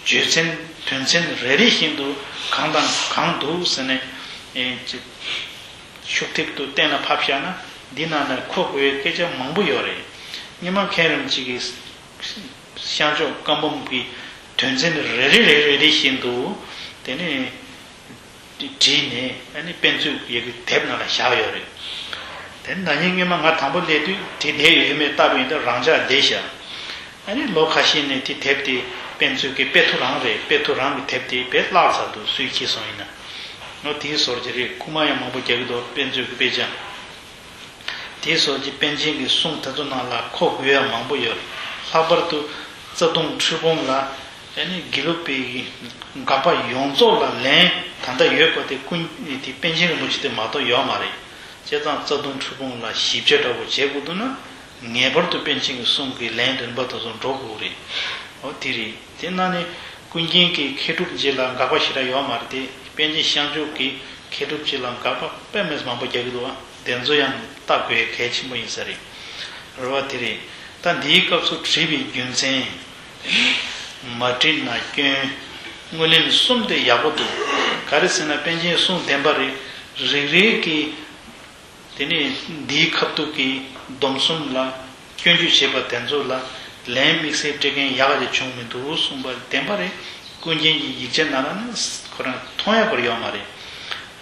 བརྗོད་ཚན་དོན་ཚན་རེ་རེ་བཞིན་དུ་གང་དང་གང་འདུག་ཟེར་ནས། ཨེ་ཅི། ཤུགས་ཐེབས་དུ་གཏན་ལ་ཕབ་བཞག་ན་འདི་ནང་ན་གོ་དགོས་པའི་སྐད་ཆ་མང་པོ་ཡོད་རེད། སྔོན་མ་མཁན་རིན་པོ་ཆེ་གིས་ཤངས་ཆོས་བཀའ་འབུམ་གྱི་དོན་ཚན་རེ་རེ་རེ་རེ་རེ་བཞིན་དུ་དེ་ནས་བྲིས་ནས། ཨ་ནི་དཔེ་མཛོད་ཡི་གེ་དེབ་ནང་ལ་བཞག་ཡོད་རེད། དེ་ནས་ད་ཉིན་སྔོན་མ་ང་དང་པོ་སླེབས་དུས་དེ་བསྡད་ཡོད་མེད་ལྟ་བུ་ཡིན་ད་རང་འཇགས་བསྡད་ཤག་ཨ་ནི་ལོ་ཁ་ཤས་ནས་དེ་དེབ་དེ་དཔེ་མཛོད་ཀྱི་དཔེ་ཐོ་རང་རེད། དཔེ་ཐོ་རང་གི་དེབ་དེ་བེད་བརླག་ཚར་འདུག་སུས་ཁྱེར་སོང་ཡིན་ན། ཨོ་དེའི་ཟུར་གྱི་རེད། རྐུ་མ་ཡང་མང་པོ་རྒྱག་གི་འདུག་དཔེ་མཛོད་ཀྱི་དཔེ་ཆ། དེའི་ཟུར་གྱི་པཎ་ཆེན་གྱི་གསུང་དེ་ཚོ་ནང་ལ་གོ་དགོས་ཡ་མང་པོ་ཡོད། ལྷག་པར་དུ་རྩ་ལྟུང་འཁྲུལ་སྤོང་ལ། ཨ་ནི་དགེ་ལུགས་པའི་དགག་པ་ཡོངས་རྫོགས་ལ་ལན་ད་ལྟ་ཡོད་པ་དེ་ཀུན་དེ་པཎ་ཆེན་རིན་པོ་ཆེ་དེ་མ་གཏོགས་ཡོད་མ་རེད། བྱས་ཙང་རྩ་ལྟུང་འཁྲུལ་སྤོང་ལ་ཞིབ་དཔྱད་འདྲ་བོ་བྱེད་དགོས་འདུག་ན། ངེས་པར་དུ་པཎ་ཆེན་གྱི་གསུང་གི་ལན་རིམ་པ་དེ་ཚོ་འགྲོ་དགོས་རེད། འོ་དེ་རེད། དེ་ནང་ནས་ཀུན་མཁྱེན་གྱི་མཁས་གྲུབ་རྗེ་ལ་དགག་པ་ཞེ་དྲག་ཡོད་མ་རེད་དེ། པཎ་ཆེན་ཤངས་ཆོས་ཀྱི་མཁས་གྲུབ་རྗེ་ལ་དགག་པ་དཔེ་མི་སྲིད་མང་པོ་རྒྱག་གི་འདུག་བ། དེ་ཚོ་ཡང་ལྟ་དགོས་གལ་ཆེན་པོ་ཡིན་ས་རེད། རེད་བ། དེ་རེད། ད་འདིའི་སྐབས་སུ་དྲིས་པའི་རྒྱུ་མཚན། མ་དྲིས་ན་སྐྱོན། སྔོན་ལན་གསུམ་དེ་ཡག་པོ་འདུག་ག་རེ་ཟེར་ན་པཎ་ཆེན་གསུང་བདེན་པ་རེད། རིགས་རུས་ཀྱི། དེ་ནས་འདིའི་ཁ་ཐུག་གི་སྡོམ་གསུམ་ལ་སྐྱོན་བརྗོད་བྱས་པ་དེ་ཚོ་ལ་ལན་དམིགས་བསལ་སྤྲད་མཁན་ཡག་ག་ཅིག་བྱུང་མི་འདུག་གསུངས་པ་བདེན་པ་རེད། ཀུན་མཁྱེན་གྱི་ཡིག་ཆ་ནང་ལ་ནི་ཁོ་རང་མཐོང་ཡག་པར་ཡོད་མ་རེད།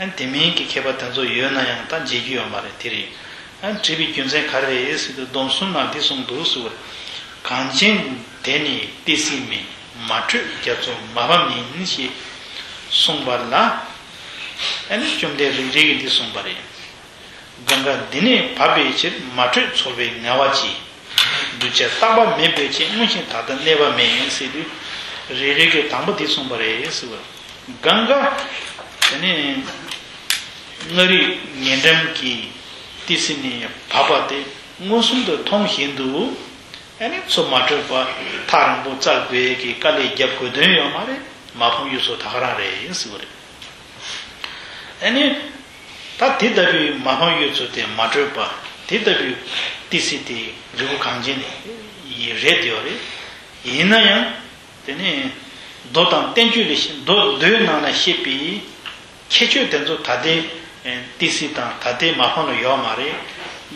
ཨ་དེ་མིན་གྱི་མཁས་པ་དེ་ཚོ་ཡོད་ན་ཡང་ད་མཇལ་རྒྱུ་ཡོད་མ་རེད། དེ་རེད། ཨ་དྲིས་པའི་རྒྱུ་མཚན་ག་རེ་རེད་ཟེར་དུས་སྡོམ་གསུམ་ནང་འདི་གསུངས་འདུག་ཟེར་བར། གངས་ཅན་དེ་ནི་ཏི་སེ་མིན། མ་དྲོས་རྒྱ་མཚོ་མ་ཕམ་ཡིན། ཞེས་གསུངས་པ་ལ། ཨ་ནི་བཅོམ་ལྡན་རིགས་རུས་ཀྱིས་འདི་གསུངས་པ་རེད། གང་ག་འདི་ནི་བབས་པའི་ཕྱིར། མ་དྲོས་ཚོར་བའི་ངལ་བ་ཅི། གདུལ་བྱ་རྟག་པ་མེད་པའི་ཕྱིར། སྔོན་བཞིན་ད་ལྟ་གནས་པ་མེད་ཟེར་དུས། རིགས་རུས་ཀྱིས་དང་པོ་འདི་གསུངས་པ་རེད་ཟེར་བ། གང་ག་དེ་ནི་མངའ་རིས་ཉེ་འགྲམ་གྱི་ཏི་སེ་ནས་བབས་པ་དེ་མངོན་སུམ་དུ་མཐོང་བཞིན་དུ། ཨ་ནི་མཚོ་མ་དྲོས་པ་ཐག་རིང་པོ་བཙལ་དགོས་ཀྱི་དཀའ་ལས་རྒྱབ་དགོས་དོན་ཡོད་མ་རེད། མ་ཕམ་གཡུ་མཚོ་ད་ག་རང་རེད་ཟེར་བ་རེད། ཨ་ནི། ད་དེ་ལྟ་བུའི་མ་ཕམ་གཡུ་མཚོ་དེ་མ་དྲོས་པ། དེ་ལྟ་བུའི་ཏི་སེ་དེ་རི་བོ་གངས་ཅན་ཡི་རེད་དེ་ཡོད་རེད། ཡིན་ན་ཡང་། དེ་ནས་མདོ་དང་བསྟན་བཅོས་ལས་མདོ་མདོའི་ནང་ན་བཤད་པའི་ཁྱད་ཆོས་དེ་ཚོ་ད་ལྟའི་ཏི་སེ་དང་ད་ལྟའི་མ་ཕམ་ལ་ཡོད་མ་རེད།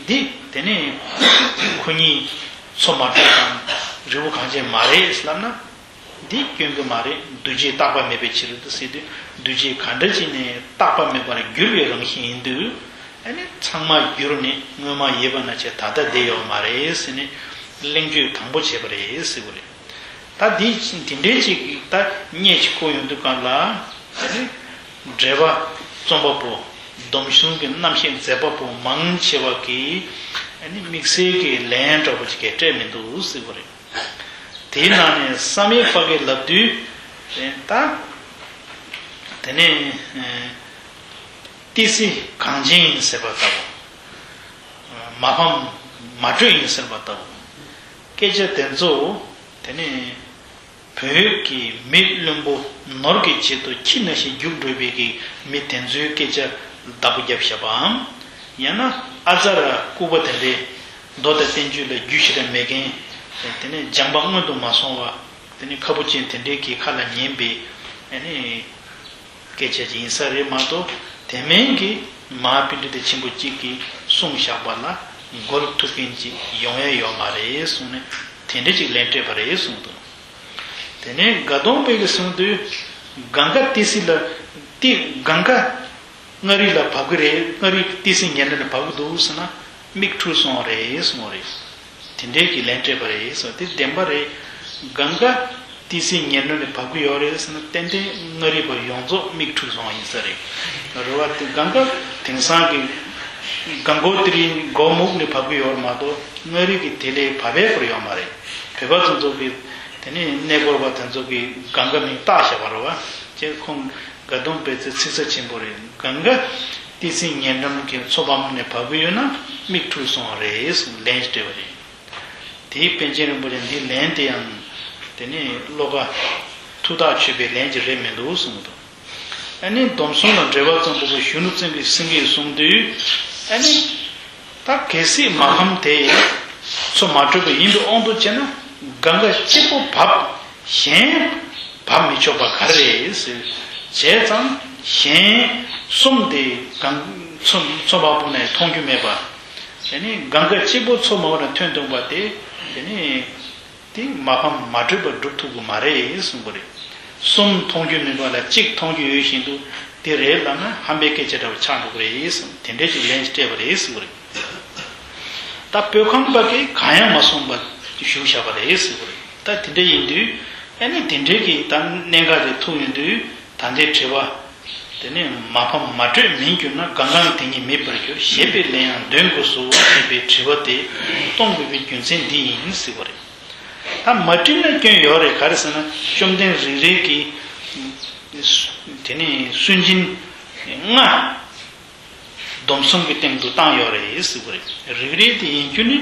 འདི་དེ་ནས་ཁོ་གཉིས་མཚོ་མ་དྲོས་དང་རི་བོ་གངས་ཅན་མ་རེད་ལབ་ན། འདི་སྐྱོན་གྱི་མ་རེད། འདུ་བྱེད་རྟག་པ་མེད་པའི་ཕྱིར་དུ་ཟེར་དུས། འདུ་བྱེད་ག་འདྲ་ཅིག་ནས་རྟག་པ་མེད་པར་འགྱུར་བའི་རང་བཞིན་ཡིན་དུས། ཨ་ནི་ཚང་མ་འགྱུར་ནས་སྔོན་མ་ཡོད་པ་ན་ཆེ་ད་ལྟ་བསྡད་ཡོད་མ་རེད་ཟེར་ནས་གླེང་བརྗོད་དང་པོ་བྱས་པ་རེད་ཟེར་བ་རེད། ད་འདི་འདི་འདྲའི་ཅིག་ད་བརྙས་ཅིག་བཀོད་ཡོང་དུས་སྒང་ལ། ཨ་ནི་འགྲེལ་པ་རྩོམ་པ་པོ། སྡོམ་གཞུང་གི་རྣམ་བཤད་མཛད་པ་པོ་མང་ཆེ་བ་གིས་ཨ་ནི་དམིགས་བསལ་གྱི་ལན་འདྲ་པོ་ཅིག་གས་སྤྲད་མི་འདུག་ཟེར་བ་རེད། དེའི་ནང་ནས་བསམ་ཡས་པ་གིས་ལབ་དུས། ད་དེ་ནས་ཏི་སེ་གངས་ཅན་ཡིན་ཟེར་བ་ལྟ་བུ། མ་ཕམ་མ་དྲོས་ཡིན་ཟེར་བ་ལྟ་བུ། སྐད་ཆ་དེ་ཚོ་དེ་ནི་བོད་ཀྱི་མི་བླུན་པོ་ནོར་གྱི་ཆེད་དུ་ཁྱི་ནང་བཞིན་རྒྱུགས་འགྲོ་བའི་གི་མི་དེ་ཚོའི་སྐད་ཆ་བདག་པོ་རྒྱབ་བཞག་པའམ། ཡང་ན་ཨ་ཙར་ལྐུགས་པ་དེ་འདྲའི་མདོ་དང་བསྟན་བཅོས་ལ་རྒྱུས་ཞེ་དྲག་མེད་མཁན། དེ་ནི་སྦྱངས་པ་སྔོན་དུ་མ་སོང་བ། དེ་ནི་ཁ་ཕོ་ཅན་དེ་འདྲའི་གི་ཁ་ལ་ཉན་པའི་ཨ་ནི་སྐད་ཆ་ཅིག་ཡིན་ས་རེད་མ་གཏོགས། དེ་མིན་གྱི་མ་པཎྜི་ཏ་ཆེན་པོ་གཅིག་གིས་གསུངས་བཞག་པ་ལ་འགོད་ཐུབ་མཁན་ཅིག་ཡོང་ཡ་ཡོད་མ་རེད་གསུངས་ནས། དེ་འདྲ་ཅིག་ལན་སྤྲད་པ་རེད་གསུངས་འདུག་དེ་ནས་དགའ་གདོང་དཔལ་གྱིས་གསུངས་དུས། གངྒཱ་ཏི་སེ་ལ། ཏི་གངྒཱ་མངའ་རིས་ལ་བབས་ཀྱི་རེད། མངའ་རིས་ཏི་སེ་ཉེ་འགྲམ་ལ་བབས་ཀྱི་འདུག་ཟེར་ན། མིག་འཁྲུལ་སོང་བ་རེད་གསུངས་པ་རེད། དེ་འདྲའི་གི་ལན་སྤྲད་པ་རེད་གསུངས། དེ་བདེན་པ་རེད། གངྒཱ་ཏི་སེ་ཉེ་འགྲམ་ནས་བབས་ཀྱི་ཡོད་རེད་ཟེར་ན། ཏན་ཏན་མངའ་རིས་པ་ཡོངས་རྫོགས་མིག་འཁྲུལ་སོང་བ་ཡིན་ས་རེད། རེད་བ། དེ་གངྒཱ་དེང་སང་གི་གངས་འཁོག་ཏི་རི་སྒོ་སྨུག་ནས་བབས་ཀྱི་ཡོད་རེད་མ་གཏོགས། མངའ་རིས་ཀྱི་དེ་ལས་བབས་པའི་སྐོར་ཡོད་མ་རེད། བོད་པ་ཚོ་ཚོ་གི་དེ་ནས་གནས་སྐོར་བ་དེ་ཚོ་གི་གངྒཱ་མིང་བཏགས་བཞག་པ་རེད་བ། ཅེས་ཁོང་དགའ་གདོང་དཔལ་ཚེ་ཚིག་རྩ་ཆེན་པོ་རེད། གངྒཱ་ཏི་སེ་ཉེ་འགྲམ་གྱི་མཚོ་འབབ་ནས་བབས་ཀྱི་ཡོད་ན་མིག་འཁྲུལ་སོང་བ་རེད་ཟེར་ལན་སྤྲད་པ་རེད། དེའི་པཎ་ཆེན་རིན་པོ་ཆེ་འདི་ལན་དེ་ཡང་དེ་ནས་བློ་དགའ་ཐུགས་ཐག་ཆོད་པའི་ལན་ཅིག་རེད་མི་འདུག་གསུངས་འདུག་ཨ་ནི་སྡོམ་གསུམ་ལ་འགྲེལ་པ་བརྩམས་པ་པོ་གཞོན་ནུ་བཙན་པོའི་སེང་གེས་གསུངས་དུས། ཨ་ནི་ད་གལ་སྲིད་མ་ཕམ་དེ་མཚོ་མ་དྲོས་པ་ཡིན་པའི་དབང་དུ་བྱས་ན། གངྒཱ་གཅིག་པོ་བབས། གཞན་བབས་མི་ཆོག་པ་ག་རེ་རེད་ཟེར། བྱས་ཙང་གཞན་གསུམ་དེ་གངས་མཚོ་མཚོ་འབབ་ནས་མཐོང་རྒྱུ་མེད་པ། དེ་ནི་གངྒཱ་གཅིག་པོ་མཚོ་མ་འབབ་ནས་ཐོན་ཐུབ་པ་དེ། དེ་ནི་དེ་མ་ཕམ་མ་དྲོས་པ་སྒྲུབ་ཐུབ་ཀྱི་མ་རེད་གསུངས་པ་རེད། གསུམ་མཐོང་རྒྱུ་མེད་པ་ལ་གཅིག་མཐོང་རྒྱུ་ཡོད་བཞིན་དུ་དེ་རེད་ལབ་ན་ཧམ་པའི་སྐད་ཆ་འདྲ་བོ་ཆགས་འགྲོ་གི་རེད་གསུངས། དེ་འདྲའི་ཅིག་ལན་ཅིག་སྤྲད་པ་རེད་གསུངས་པ་རེད། ད་བོད་ཁམས་པ་གིས་གང་ཡང་མ་གསུངས་པ་ཞུ་བཞག་པ་རེད་གསུངས་པ་རེད། ད་དེ་འདྲ་ཡིན་དུས་ཨ་ནི་དེ་འདྲའི་གི་ད་གནད་འགག་དེ་ཐུག་ཡོང་དུས། ད་ལྟའི་དྲི་བ་དེ་ནི་མ་ཕམ་མ་དྲོས་མིན་གྱུར་ན། གངྒཱའང་དེ་ཉིད་མེད་པར་འགྱུར། ཞེས་པའི་ལན་ཡང་འདོན་དགོས་སོ་ཞེས་པའི་དྲི་བ་དེ་གཏོང་དགོས་པའི་རྒྱུ་མཚན་འདི་ཡིན་ཟེར་བ་རེད། ད་མ་དྲིས་ན་སྐྱོན་ཡོད་རེད། ག་རེ་ཟེར་ན་བཅོམ་ལྡན་རིག་རལ་གྱིས་དེ་ནི་སུན་འབྱིན་ལྔ་སྡོམ་གསུམ་གྱི་སྟེང་དུ་བཏང་ཡོད་རེད་ཟེར་བ་རེད། རིག་རལ་དེ་ཡིན་རྒྱུ་ནི་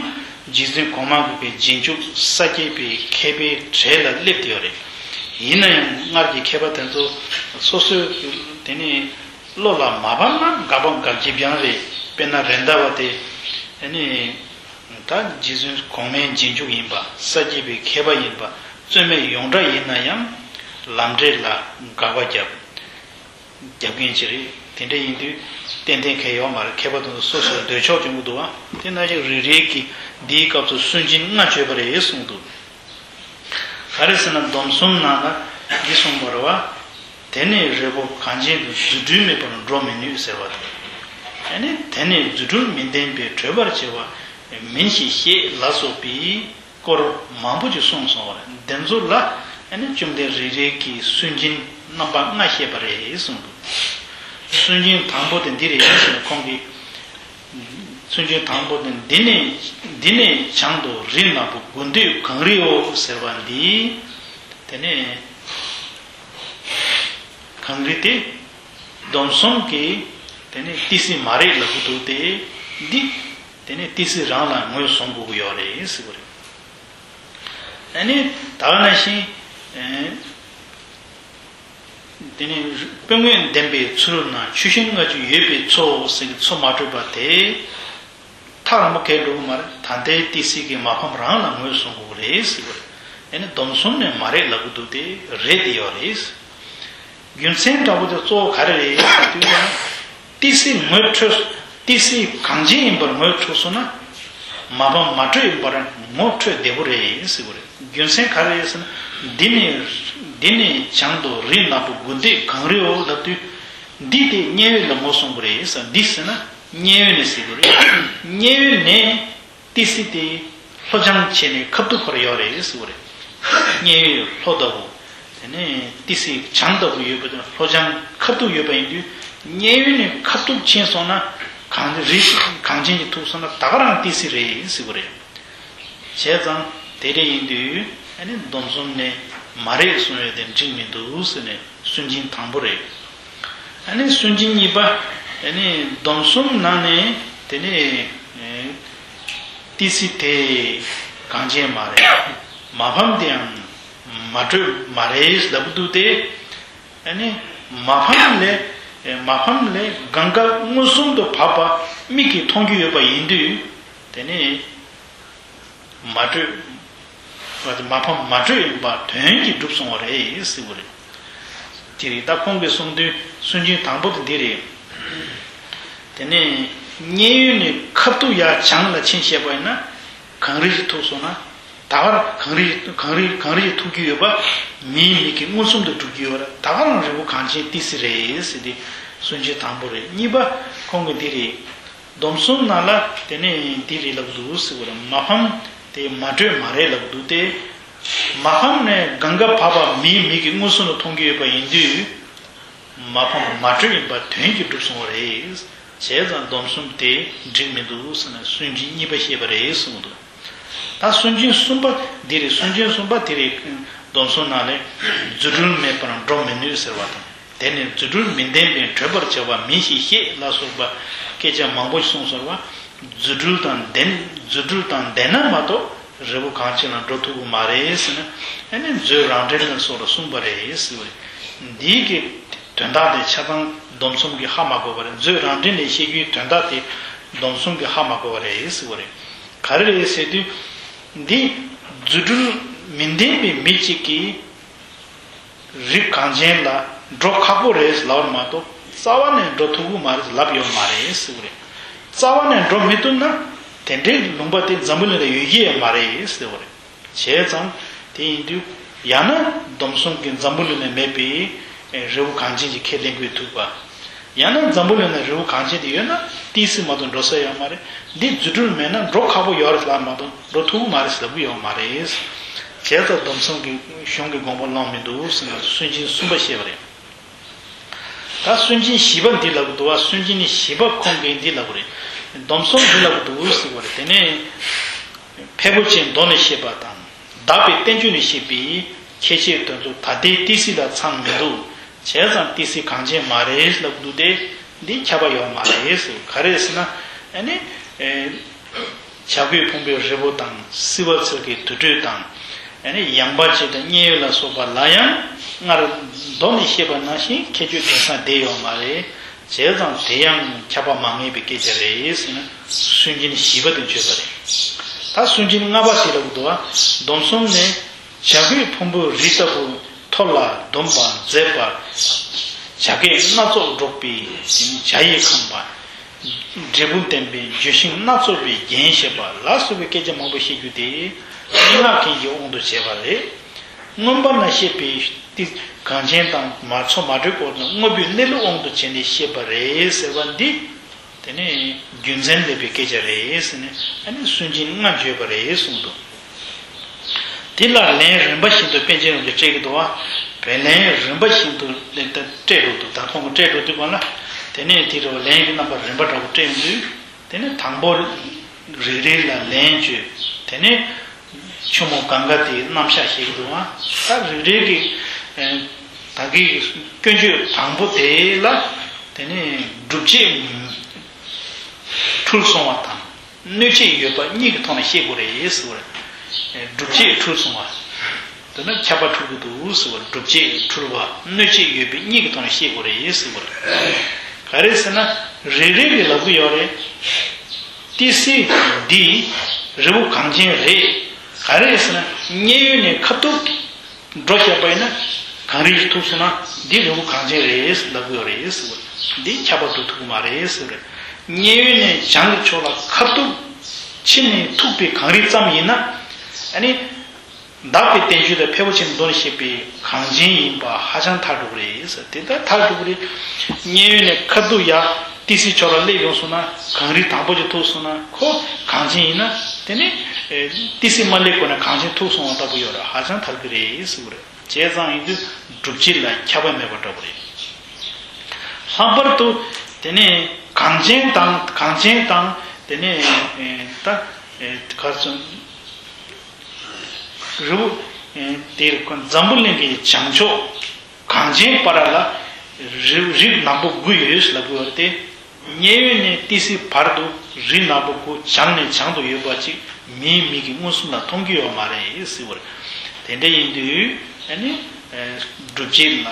རྗེ་བཙུན་གོང་མ་གི་རྗེས་འཇུག་ས་སྐྱེས་པའི་མཁས་པའི་གྲས་ལ་སླེབས་ཏེ་ཡོད་རེད། ཡིན་ན་ཡང་སྔར་གྱི་མཁས་པ་དེ་ཚོ་སོ་སོའི་དེ་ནི་བློ་ལ་མ་བབས་ན་དགག་པ་དགག་བྱེད་རྐྱང་རེད། དཔེར་ན་རེད་མདའ་བ་དེ་དེ་ནི་ད་རྗེ་བཙུན་གོང་མའི་རྗེས་འཇུག་ཡིན་པ། ས་སྐྱེས་པའི་མཁས་པ་ཡིན་པ། རྩོད་མེད་ཡོངས་གྲགས་ཡིན་ན་ཡང་ལམ་འབྲས་ལ་དགག་པ་བརྒྱབ། རྒྱབ་འགན་ཅི་རེད། དེ་འདྲ་ཡིན་དུས་ཏན་ཏན་གལ་ཡོད་མ་རེད། མཁས་པ་དེ་ཚོ་སོ་སོའི་འདོད་ཕྱོགས་བྱུང་གི་འདུག་བ། དེ་ན་ཅིག་རིག་རལ་གྱིས་འདིའི་སྐབས་སུ་སུན་འབྱིན་ལྔ་བརྗོད་པ་རེད་གསུངས་འདུག་ག་རེ་ཟེར་ན་སྡོམ་གསུམ་ནང་ལ་འདི་གསུངས་པ་རེད་བ། དེ་ནས་རིལ་པོ་གངས་ཅན་དུ། རྫུ་འཕྲུལ་མེད་པར་འགྲོ་མི་ནུས་ཟེར་བ་དང་། ཨ་ནི་དེ་ནས་རྫུ་འཕྲུལ་མི་ལྡན་པས་གྲོལ་བར་བྱ་བ་མིན་ཞེས་བཤད་ལ་སོགས་པའི་སྐོར་མང་པོ་ཅིག་གསུངས་སོང་བ་རེད། འདི་ཚོ་ལ་ཨ་ནི་བཅོམ་ལྡན་རིག་རལ་གྱིས་སུན་འབྱིན་རྣམ་པ་ལྔ་བཤད་པ་རེད་གསུངས་འདུག་སུན་འབྱིན་དང་པོ་དེ་འདི་རེད་ཟེར་ནས་ཁོང་གིས། སུན་འབྱིན་དང་པོ་དེ་འདི་ནས་འདི་ནས་བྱང་དུ་རི་ནག་པོ་དགུ་འདོད་གངས་རིའོ་ཟེར་བ་འདི། དེ་ནས་གངས་རི་དེ་སྡོམ་གསུམ་གྱི་དེ་ནས་ཏི་སེ་མ་རེད་ལབ་ཀྱི་འདུག་སྟེ། འདི་དེ་ནས་ཏི་སེ་རང་ལ་ངོས་བཟུང་དགོས་ཀྱི་ཡོད་རེད་ཟེར་བ་རེད། ཨ་ནི་ད་ག་ནང་བཞིན། ཨེ། དེ་ནས་དཔེ་མངོན་ལྡན་པའི་ཚུལ་ན་ཆུ་ཤིང་ལྔ་བཅུ་ཡོད་པའི་མཚོ་ཟེར་གྱི་མཚོ་མ་དྲོས་པ་དེ། ཐག་རིང་པོ་གས་འགྲོ་གི་མ་རེད། ད་ལྟའི་ཏི་སེ་གི་མ་ཕམ་རང་ལ་ངོས་བཟུང་དགོས་རེད་ཟེར་བ་རེད། ཨ་ནི་སྡོམ་གསུམ་ནས་མ་རེད་ལབ་ཀྱི་འདུག་སྟེ་རེད་དེ་ཡོད་རེད། རྒྱུ་མཚན་དྲང་པོ་དེ་གཙོ་བོ་ག་རེ་རེད་ཟེར་དུས་ན། ཏི་སེ་ངོས་འཕྲོད། ཏི་སེ་གངས་ཅན་ཡིན་པར་ངོས་འཕྲོད་སོང་ན། མ་ཕམ་མ་དྲོས་ཡིན་པར་ངོ་འཕྲོད་བདེ་པོ་རེད་ཟེར་བ་རེད། རྒྱུ་མཚན་ག་རེ་རེད་ཟེར་ན། འདི་ནས་འདི་ནས་བྱང་དུ་རི་ནག་པོ་དགུ་འདོད་གངས་རིའོ་ལབ་དུས། འདི་དེ་མཉན་ཡོད་ལ་ངོས་བཟུང་དགོས་རེད་ཟེར། འདི་ཟེར་ན་མཉན་ཡོད་ནས་ཟེར་དགོས་རེད། མཉན་ཡོད་ནས། ཏི་སེ་དེ་ལྷོ་བྱང་བྱས་ནས་ཁ་ཐུག་བར་ཡོད་རེད་ཟེར་བ་རེད། མཉན་ཡོད་ལྷོ་ལྟ་བུ། དེ་ནས་ཏི་སེ་བྱང་ལྟ་བུ་ཡོད་པ་དང་ལྷོ་བྱང་ཁ་ཐུག་ཡོད་པ་ཡིན་དུས། མཉན་ཡོད་ནས་ཁ་ཐུག་ཕྱིན་སོང་ན། གངས་རི་གངས་ཅན་གྱི་ཐུག་སོང་ན་ད་ག་རང་ཏི་སེ་རེད་ཟེར་བ་རེད། བྱས་ཙང་དེ་འདྲ་ཡིན་དུས་ཨ་ནི་སྡོམ་གསུམ་ནས་མ་རེད་གསུངས་ཡོད་དེ་འགྲིག་མི་འདུག་ཟེར་ནས་སུན་འབྱིན་དང་པོ་རེད། ཨ་ནི་སུན་འབྱིན་གཉིས་པ། ཨ་ནི་སྡོམ་གསུམ་ནང་ནས་དེ་ནས། ཏི་སེ་དེ་གངས་ཅན་མ་རེད། མ་ཕམ་དེའང་མ་དྲོས་མ་རེད་ལབ་འདུག་སྟེ། ཨ་ནི་མ་ཕམ་ལས་མ་ཕམ་ལས་གངྒཱ་མངོན་སུམ་དུ་བབས་པ་མིག་གིས་མཐོང་རྒྱུ་ཡོད་པ་ཡིན་དུས། དེ་ནི་མ་དྲོས་མ་ཕམ་མ་དྲོས་ཡིན་པ་དོན་གྱིས་གྲུབ་སོང་བ་རེད་ཟེར་བ་རེད། དེ་རེད། ད་ཁོང་གིས་གསུངས་དོན་སུན་འབྱིན་དང་པོ་དེ་འདི་རེད། དེ་ནས་མཉན་ཡོད་ནས་ཁ་ཐུག་ཡར་བྱང་ལ་ཕྱིན་བཤད་པ་ཡིན་ན། གངས་རི་ཞིག་ཐུག་སོང་ན། ད་གར་གངས་རི་གངས་རི་གངས་རི་ཞིག་ཐུག་རྒྱུ་ཡོད་པ། མིའི་མིག་གིས་མངོན་སུམ་དུ་གྲུབ་ཀྱི་ཡོད་རེད། ད་ག་རང་རི་བོ་གངས་ཅན་ཏི་སེ་རེད་ཟེར་ཏེ་སུན་འབྱིན་དང་པོ་རེད། གཉིས་པ་ཁོང་གིས་འདི་རེད། སྡོམ་གསུམ་ནང་ལ་དེ་ནས་འདི་རེད་ལབ་འདུག་ཟེར་བ་རེད། མ་ཕམ་དེ་མ་དྲོས་མ་རེད་ལབ་འདུག་སྟེ། མ་ཕམ་ནས་གངྒཱ་བབས་པ་མིའི་མིག་གིས་མངོན་སུམ་དུ་མཐོང་རྒྱུ་ཡོད་པ་ཡིན་དུས། མ་ཕམ་མ་དྲོས་ཡིན་པ་དོན་གྱིས་གྲུབ་སོང་བ་རེད། བྱས་ཙང་སྡོམ་གསུམ་དེ་འགྲིག་མི་འདུག་ཟེར་ནས་སུན་འབྱིན་གཉིས་པ་བཤད་པ་རེད་གསུངས་འདུག་ད་སུན་འབྱིན་གསུམ་པ་འདི་རེད། སུན་འབྱིན་གསུམ་པ་དེ་རེད། སྡོམ་གསུམ་ནང་ལས་རྫུ་འཕྲུལ་མེད་པར་འགྲོ་མི་ནུས་ཟེར་བ་དང་། དེ་ནས་རྫུ་འཕྲུལ་མི་ལྡན་པས་བགྲོད་པར་བྱ་བ་མིན་ཞེས་བཤད་ལ་སོགས་པ་སྐད་ཆ་མང་པོ་གསུངས་སོང་བ། རྫུ་འཕྲུལ་དང་ལྡན་རྫུ་འཕྲུལ་དང་ལྡན་ན་མ་གཏོགས་རི་བོ་གངས་ཅན་ལ་འགྲོ་ཐུབ་ཀྱི་མ་རེད་ཟེར་ན། ཨ་ནི་མཛོད་རང་འགྲེལ་ལ་སོགས་ལ་གསུངས་པ་རེད་ཟེར་བ་རེད། འདིའི་གི་དོན་དག་དེ་ཆ་ཚང་སྡོམ་གསུམ་གྱིས་ཧ་མ་གོ་བ་རེད། མཛོད་རང་འགྲེལ་ནས་བཤད་རྒྱུའི་དོན་དག་དེ་སྡོམ་གསུམ་གྱིས་ཧ་མ་གོ་བ་རེད་ཟེར་བ་རེད། ག་རེ་རེད་ཟེར་དུས། འདི་རྫུ་འཕྲུལ་མི་ལྡན་པའི་མི་གཅིག་གིས་རི་གངས་ཅན་ལ་འགྲོ་ཁག་པོ་རེད་ལབ་པ་མ་གཏོགས་རྩ་བ་ནས་འགྲོ་ཐུབ་ཀྱི་མ་རེད་ལབ་ཡོད་མ་རེད་ཟེར་བ་རེད། རྩ་བ་ནས་འགྲོ་མི་ཐུབ་ན་དེ་འདྲའི་ལུང་པ་དེ་འཛམ་བུ་གླིང་ལ་ཡོད་ཀྱི་ཡོད་མ་རེད་ཟེར་བ་རེད། བྱས་ཙང་དེ་ཡིན་དུས་ཡང་ན་སྡོམ་གསུམ་གྱིས་འཛམ་བུ་གླིང་ནས་མེད་པའི་རི་བོ་གངས་ཅན་གྱི་ཁས་ལེན་དགོས་ཐུག་པ། ཡང་ན་འཛམ་བུ་གླིང་ན་རི་བོ་གངས་ཅན་དེ་ཡོད་ན་ཏི་སེ་མ་གཏོགས་འགྲོ་ས་ཡོད་མ་རེད། འདི་རྫུ་འཕྲུལ་མེད་ན་འགྲོ་ཁག་པོ་ཡོད་རེད་ལབ་མ་གཏོགས་འགྲོ་ཐུབ་ཀྱི་མ་རེད་ཟེར་ལབ་ཀྱི་ཡོད་མ་རེད། བྱས་ཙང་སྡོམ་གསུམ་གྱི་གཞུང་གི་དགོངས་པ་ལོང་མི་འདུག་ཟེར་ནས་སུན་འབྱིན་གསུམ་པ་བཤད་པ་རེད། ད་སུན་འབྱིན་བཞི་པ་འདི་ལབ་ཀྱི་འདུག་བ། སུན་འབྱིན་བཞི་པ་ཁོང་གིས་འདི་ལབ་ཀྱི་རེད། སྡོམ་གསུམ་འདི་ལབ་ཀྱི་འདུག་ཟེར་བ་རེད། དེ་ནས་ཕལ་པོ་ཆེའི་མདོ་ནས་བཤད་པ་དང་། དག་པའི་བསྟན་བཅོས་ནས་བཤད་པའི་ཁྱད་ཆོས་དོན་དུ་ད་ལྟའི་ཏི་སེ་ལ་ཚང་མི་འདུག་བྱས་ཙང་ཏི་སེ་གངས་ཅན་མ་རེད་ལབ་འདུག་སྟེ། འདི་ཁྱབ་པ་ཡོད་མ་རེད་ཟེར། ག་རེ་ཟེར་ན། ཨ་ནི། ཨེ། བྱ་རྒོད་ཕུང་པོའི་རི་བོ་དང་བསིལ་བ་ཚལ་གྱི་དུར་ཁྲོད་དང་། ཨ་ནི་ཡངས་པ་ཅན་དང་མཉན་ཡོད་ལ་སོགས་པ་ལ་ཡང་སྔར་མདོ་ནས་བཤད་པ་ནང་བཞིན་ཁྱད་ཆོས་དེང་སང་བསྡད་ཡོད་མ་རེད། བྱས་ཙང་དེ་ཡང་ཁྱབ་པ་མ་ངེས་པའི་སྐད་ཆ་རེད་ཟེར་ནས་སུན་འབྱིན་བཞི་པ་དེ་བརྗོད་པ་རེད། ད་སུན་འབྱིན་ལྔ་པ་དེ་ལ་འདུག་བ། སྡོམ་གསུམ་ནས་བྱ་རྒོད་ཕུང་པོའི་རི་ལྟ་བུ་མཐོ་ལ་འདོམས་པ་མཛེས་པ། བྱ་སྐད་སྣ་ཚོགས་སྒྲོག་པའི་བྱ་ཡིས་ཁེངས་པ། འབྲས་བུ་བརྟན་པའི་ལྗོན་ཤིང་སྣ་ཚོགས་པའི་རྒྱན་བྱེད་པ་ལ་སོགས་པའི་སྐད་ཆ་མང་པོ་བཤད་རྒྱུ་དེ་སྔགས་མཁན་གྱི་དབང་དུ་བྱས་པ་རེད། མངོན་པ་ན་བཤད་པའི་ཏི་གངས་ཅན་དང་མ་མཚོ་མ་དྲོས་སྐོར་དང་དངོས་པོའི་གནས་ལུགས་དབང་དུ་བྱས་ནས་བཤད་པ་རེད་ཟེར་བ་འདི། དེ་ནས་རྒྱུ་མཚན་མེད་པའི་སྐད་ཆ་རེད་ཟེར་ནས་ཨ་ནི་སུན་འབྱིན་ལྔ་བརྗོད་པ་རེད་གསུངས་འདུག་དེ་ལ་ལན་རིམ་པ་བཞིན་དུ་པཎ་ཆེན་རྣམས་ཀྱིས་སྤྲད་ཀྱི་འདུག་བ། བས་ལན་རིམ་པ་བཞིན་དུ་ལན་སྤྲད་འགྲོ་འདུག་ད་ཁོང་གིས་སྤྲད་འགྲོ་དུས་གང་ལ། དེ་ནས་དེ་རུ་ལན་གྱི་རྣམ་པ་རིམ་པ་འདྲ་བོ་སྤྲད་ཡོང་དུས། དེ་ནས་དང་པོ་རིགས་རིགས་ལ་ལན་བརྗོད། དེ་ནས་ཆུ་མོ་གངྒཱ་དེའི་རྣམ་གཞག་བཤད་ཀྱི་འདུག་བ། ད་རིགས་རིགས་ཀྱི་ད་གིན་གྱི་སྐྱོན་བརྗོད་དང་པོ་དེ་ལ་དེ་ནས་སྒྲུབ་བྱེད་འཁྲུལ་སོང་བ་དང་། གནོད་བྱེད་ཡོད་པ་གཉིས་ཀྱི་ཐོག་ནས་བཤད་དགོས་རེད་ཟེར་བ་རེད། སྒྲུབ་བྱེད་འཁྲུལ་སོང་བ། དེ་ནི་ཁྱབ་པ་འཁྲུལ་གྱི་འདུག་ཟེར་བ། སྒྲུབ་བྱེད་འཁྲུལ་བ་གནོད་བྱེད་ཡོད་པའི་གཉིས་ཀྱི་ཐོག་ནས་བཤད་དགོས་རེད་ཟེར་བ་རེད། ག་རེ་ཟེར་ན། རེ་རེ་གིས་ལབ་ཀྱི་ཡོད་རེད། ཏི་སེ་འདི་རི་བོ་གངས་ཅན་རེད། ག་རེ་ཟེར་ན་མཉན་ཡོད་ནས་ཁ་ཐུག་འགྲོ་བཤད་པ་ཡིན་ན་གངས་རི་ཞིག་ཐུག་སོང་ན་འདི་རི་བོ་གངས་ཅན་རེད་ལབ་དགོས་རེད་ཟེར་བ། འདི་ཁྱབ་པ་འགྲོ་ཐུབ་ཀྱི་མ་རེད་ཟེར་བ་རེད། མཉན་ཡོད་ནས་བྱང་གི་ཕྱོགས་ལ་ཁ་ཐུག་ཕྱིན་ནས་ཐུག་པའི་གངས་རི་ཙམ་ཡིན་ན། ཨ་ནི། དག་པའི་བསྟན་བཅོས་དང་ཕལ་པོ་ཆེ་མདོ་ནས་བཤད་པའི་གངས་ཅན་ཡིན་པ་ཧ་ཅང་ཐག་གྲུབ་རེད་ཟེར། དེ་ལྟར་ཐག་གྲུབ་རེད། མཉན་ཡོད་ནས་ཁ་ཐུག་ཡར་ཏི་སེའི་ཕྱོགས་ལ་སླེབས་ཡོང་སོང་ན་གངས་རི་དང་པོ་ཅིག་ཐུག་སོང་ན་ཁོ་གངས་ཅན་ཡིན་ན་དེ་ནི་ཏི་སེ་མ་སླེབས་གོང་ནས་གངས་ཅན་ཐུག་སོང་བ་ལྟ་བུ་ཡོད་རེད། ཧ་ཅང་ཐག་གི་རེད་ཟེར་བ་རེད། བྱས་ཙང་ཡིན་དུས་སྒྲུབ་བྱེད་ལ་ཁྱབ་པ་མེད་པ་འདྲ་བོ་རེད། ལྷག་པར་དུ་དེ་ནས་གངས་ཅན་དང་གངས་ཅན་དང་དེ་ནས་ད་ག་ཚོད་རི་བོ་དེ་འཛམ་བུ་གླིང་གི་བྱང་ཕྱོགས་གངས་ཅན་བར་ལ་རི་རི་ནག་པོ་དགུ་ཡོད་ལབ་དགོས་པ་སྟེ། མཉན་ཡོད་ནས་ཏི་སེའི་བར་དུ་རི་ནག་པོ་དགུ་བྱང་ནས་བྱང་དུ་ཡོད་པ་ཅིག་མིའི་མིག་གིས་མངོན་སུམ་ལ་མཐོང་རྒྱུ་ཡོད་མ་རེད་ཟེར་བ་རེད། དེ་འདྲ་ཡིན་དུས་ཨ་ནི་སྒྲུབ་བྱེད་ལ་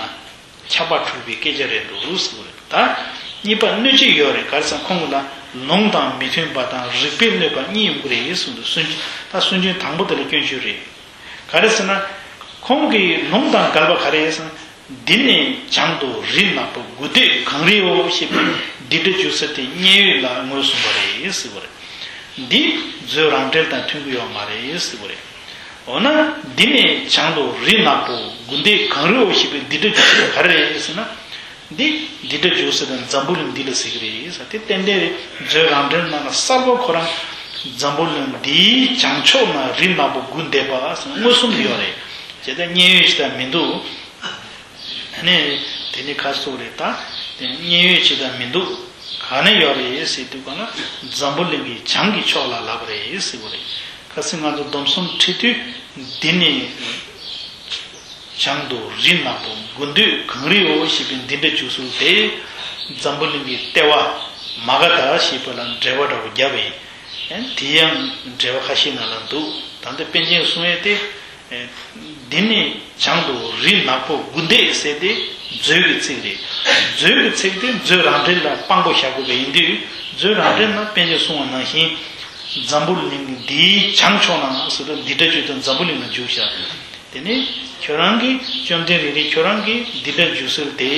ཁྱབ་པ་འཁྲུལ་པའི་སྐད་ཆ་རེད་འདུག་ཟེར་བ་རེད། ད་གཉིས་པ་གནོད་བྱེད་ཡོད་རེད། ག་རེ་ཟེར་ན་ཁོང་གི་ལ་ལུང་དང་མི་མཐུན་པ་དང་རིགས་པས་གནོད་པ་གཉིས་ཡོང་གི་རེད་ཟེར་འདུག་སུན་ད་སུན་འབྱིན་དང་པོ་དེ་ལ་སྐྱོན་བརྗོད་རེད། ག་རེ་ཟེར་ན། ཁོང་གི་ལུང་དང་འགལ་བ་ག་རེ་ཟེར་ན། འདི་ནས་བྱང་དུ་རི་ནག་པོ་དགུ་འདོད་གངས་རིའོ་ཞེས་པའི་འདི་འདྲ་བརྗོད་ས་དེ་མཉན་ཡོད་ལ་མངོན་སུམ་པ་རེད་ཟེར་བ་རེད། འདི་མཛོད་རང་འགྲེལ་དང་མཐུན་གྱི་ཡོད་མ་རེད་ཟེར་བ་རེད། འོ་ན་འདི་ནས་བྱང་དུ་རི་ནག་པོ་དགུ་འདོད་གངས་རིའོ་ཞེས་པའི་འདི་འདྲ་བརྗོད་ས་དེ་ག་རེ་རེད་ཟེར་ན། འདི་འདི་འདྲ་བརྗོད་ས་དེ་འཛམ་བུ་གླིང་འདི་ལ་ཟེར་གྱི་རེད་ཟེར། དེ་ཏན་ཏན་རེད། མཛོད་རང་འགྲེལ་ནང་ལ་གསར་པ་ཁོ་རང་འཛམ་བུ་གླིང་འདིའི་བྱང་ཕྱོགས་ན་རི་ནག་པོ་དགུ་འདོད་པ་ཟེར་མངོན་སུམ་དུ་ཡོད་རེད། བྱས་ཙང་མཉན་ཡོད་ཅིག་ད་མི་འདུག་ཨ་ནི་དེ་ནི་ཁ་སོགས་རེད། ད་དེ་མཉན་ཡོད་ཅིག་ད་མི་འདུག་ག་ནས་ཡོད་རེད་ཟེར་དུས་ག་ན་འཛམ་བུ་གླིང་གི་བྱང་གི་ཕྱོགས་ལ་ལབ་རེད་ཟེར་བ་རེད། ཁ་སང་ང་ཚོ་སྡོམ་གསུམ་ཁྲིད་དུས་འདི་ནི། བྱང་དུ་རི་ནག་པོ་དགུ་འདོད་གངས་རིའོ་ཞེས་པའི་འདི་འདྲ་བརྗོད་ཚུལ་དེ་འཛམ་བུ་གླིང་གི་ལྟེ་བ་མ་ག་དྷ་ཞེས་པ་ལ་འགྲེལ་པ་འདྲ་བོ་བརྒྱབ་པས། དེ་ཡང་འགྲེལ་པ་ཁ་ཤས་ནང་ལ་འདུག་ད་ལྟ་པཎ་ཆེན་གསུང་ཡས་དེ། འདི་ནི་བྱང་དུ་རི་ནག་པོ་དགུ་འདོད་ཟེར་ཏེ་མཛོད་ཀྱི་ཚིག་རེད། མཛོད་ཀྱི་ཚིག་དེ་མཛོད་རང་འགྲེལ་ལ་དཔང་པོ་བཞག་དགོས་པ་ཡིན་དུས་མཛོད་རང་འགྲེལ་ན་པཎ་ཆེན་གསུང་བ་ནང་བཞིན། འཛམ་བུ་གླིང་འདིའི་བྱང་ཕྱོགས་ན་ཟེར་དུས་འདི་འདྲ་བརྗོད་དུས་འཛམ་བུ་གླིང་ལ་འཇུག་བྱ། དེ་ནས་ཁྱོད་རང་གིས་བཅོམ་ལྡན་རིག་རིག་ཁྱོད་རང་གིས་འདི་འདྲ་འཇུག་ཟེར་དེ་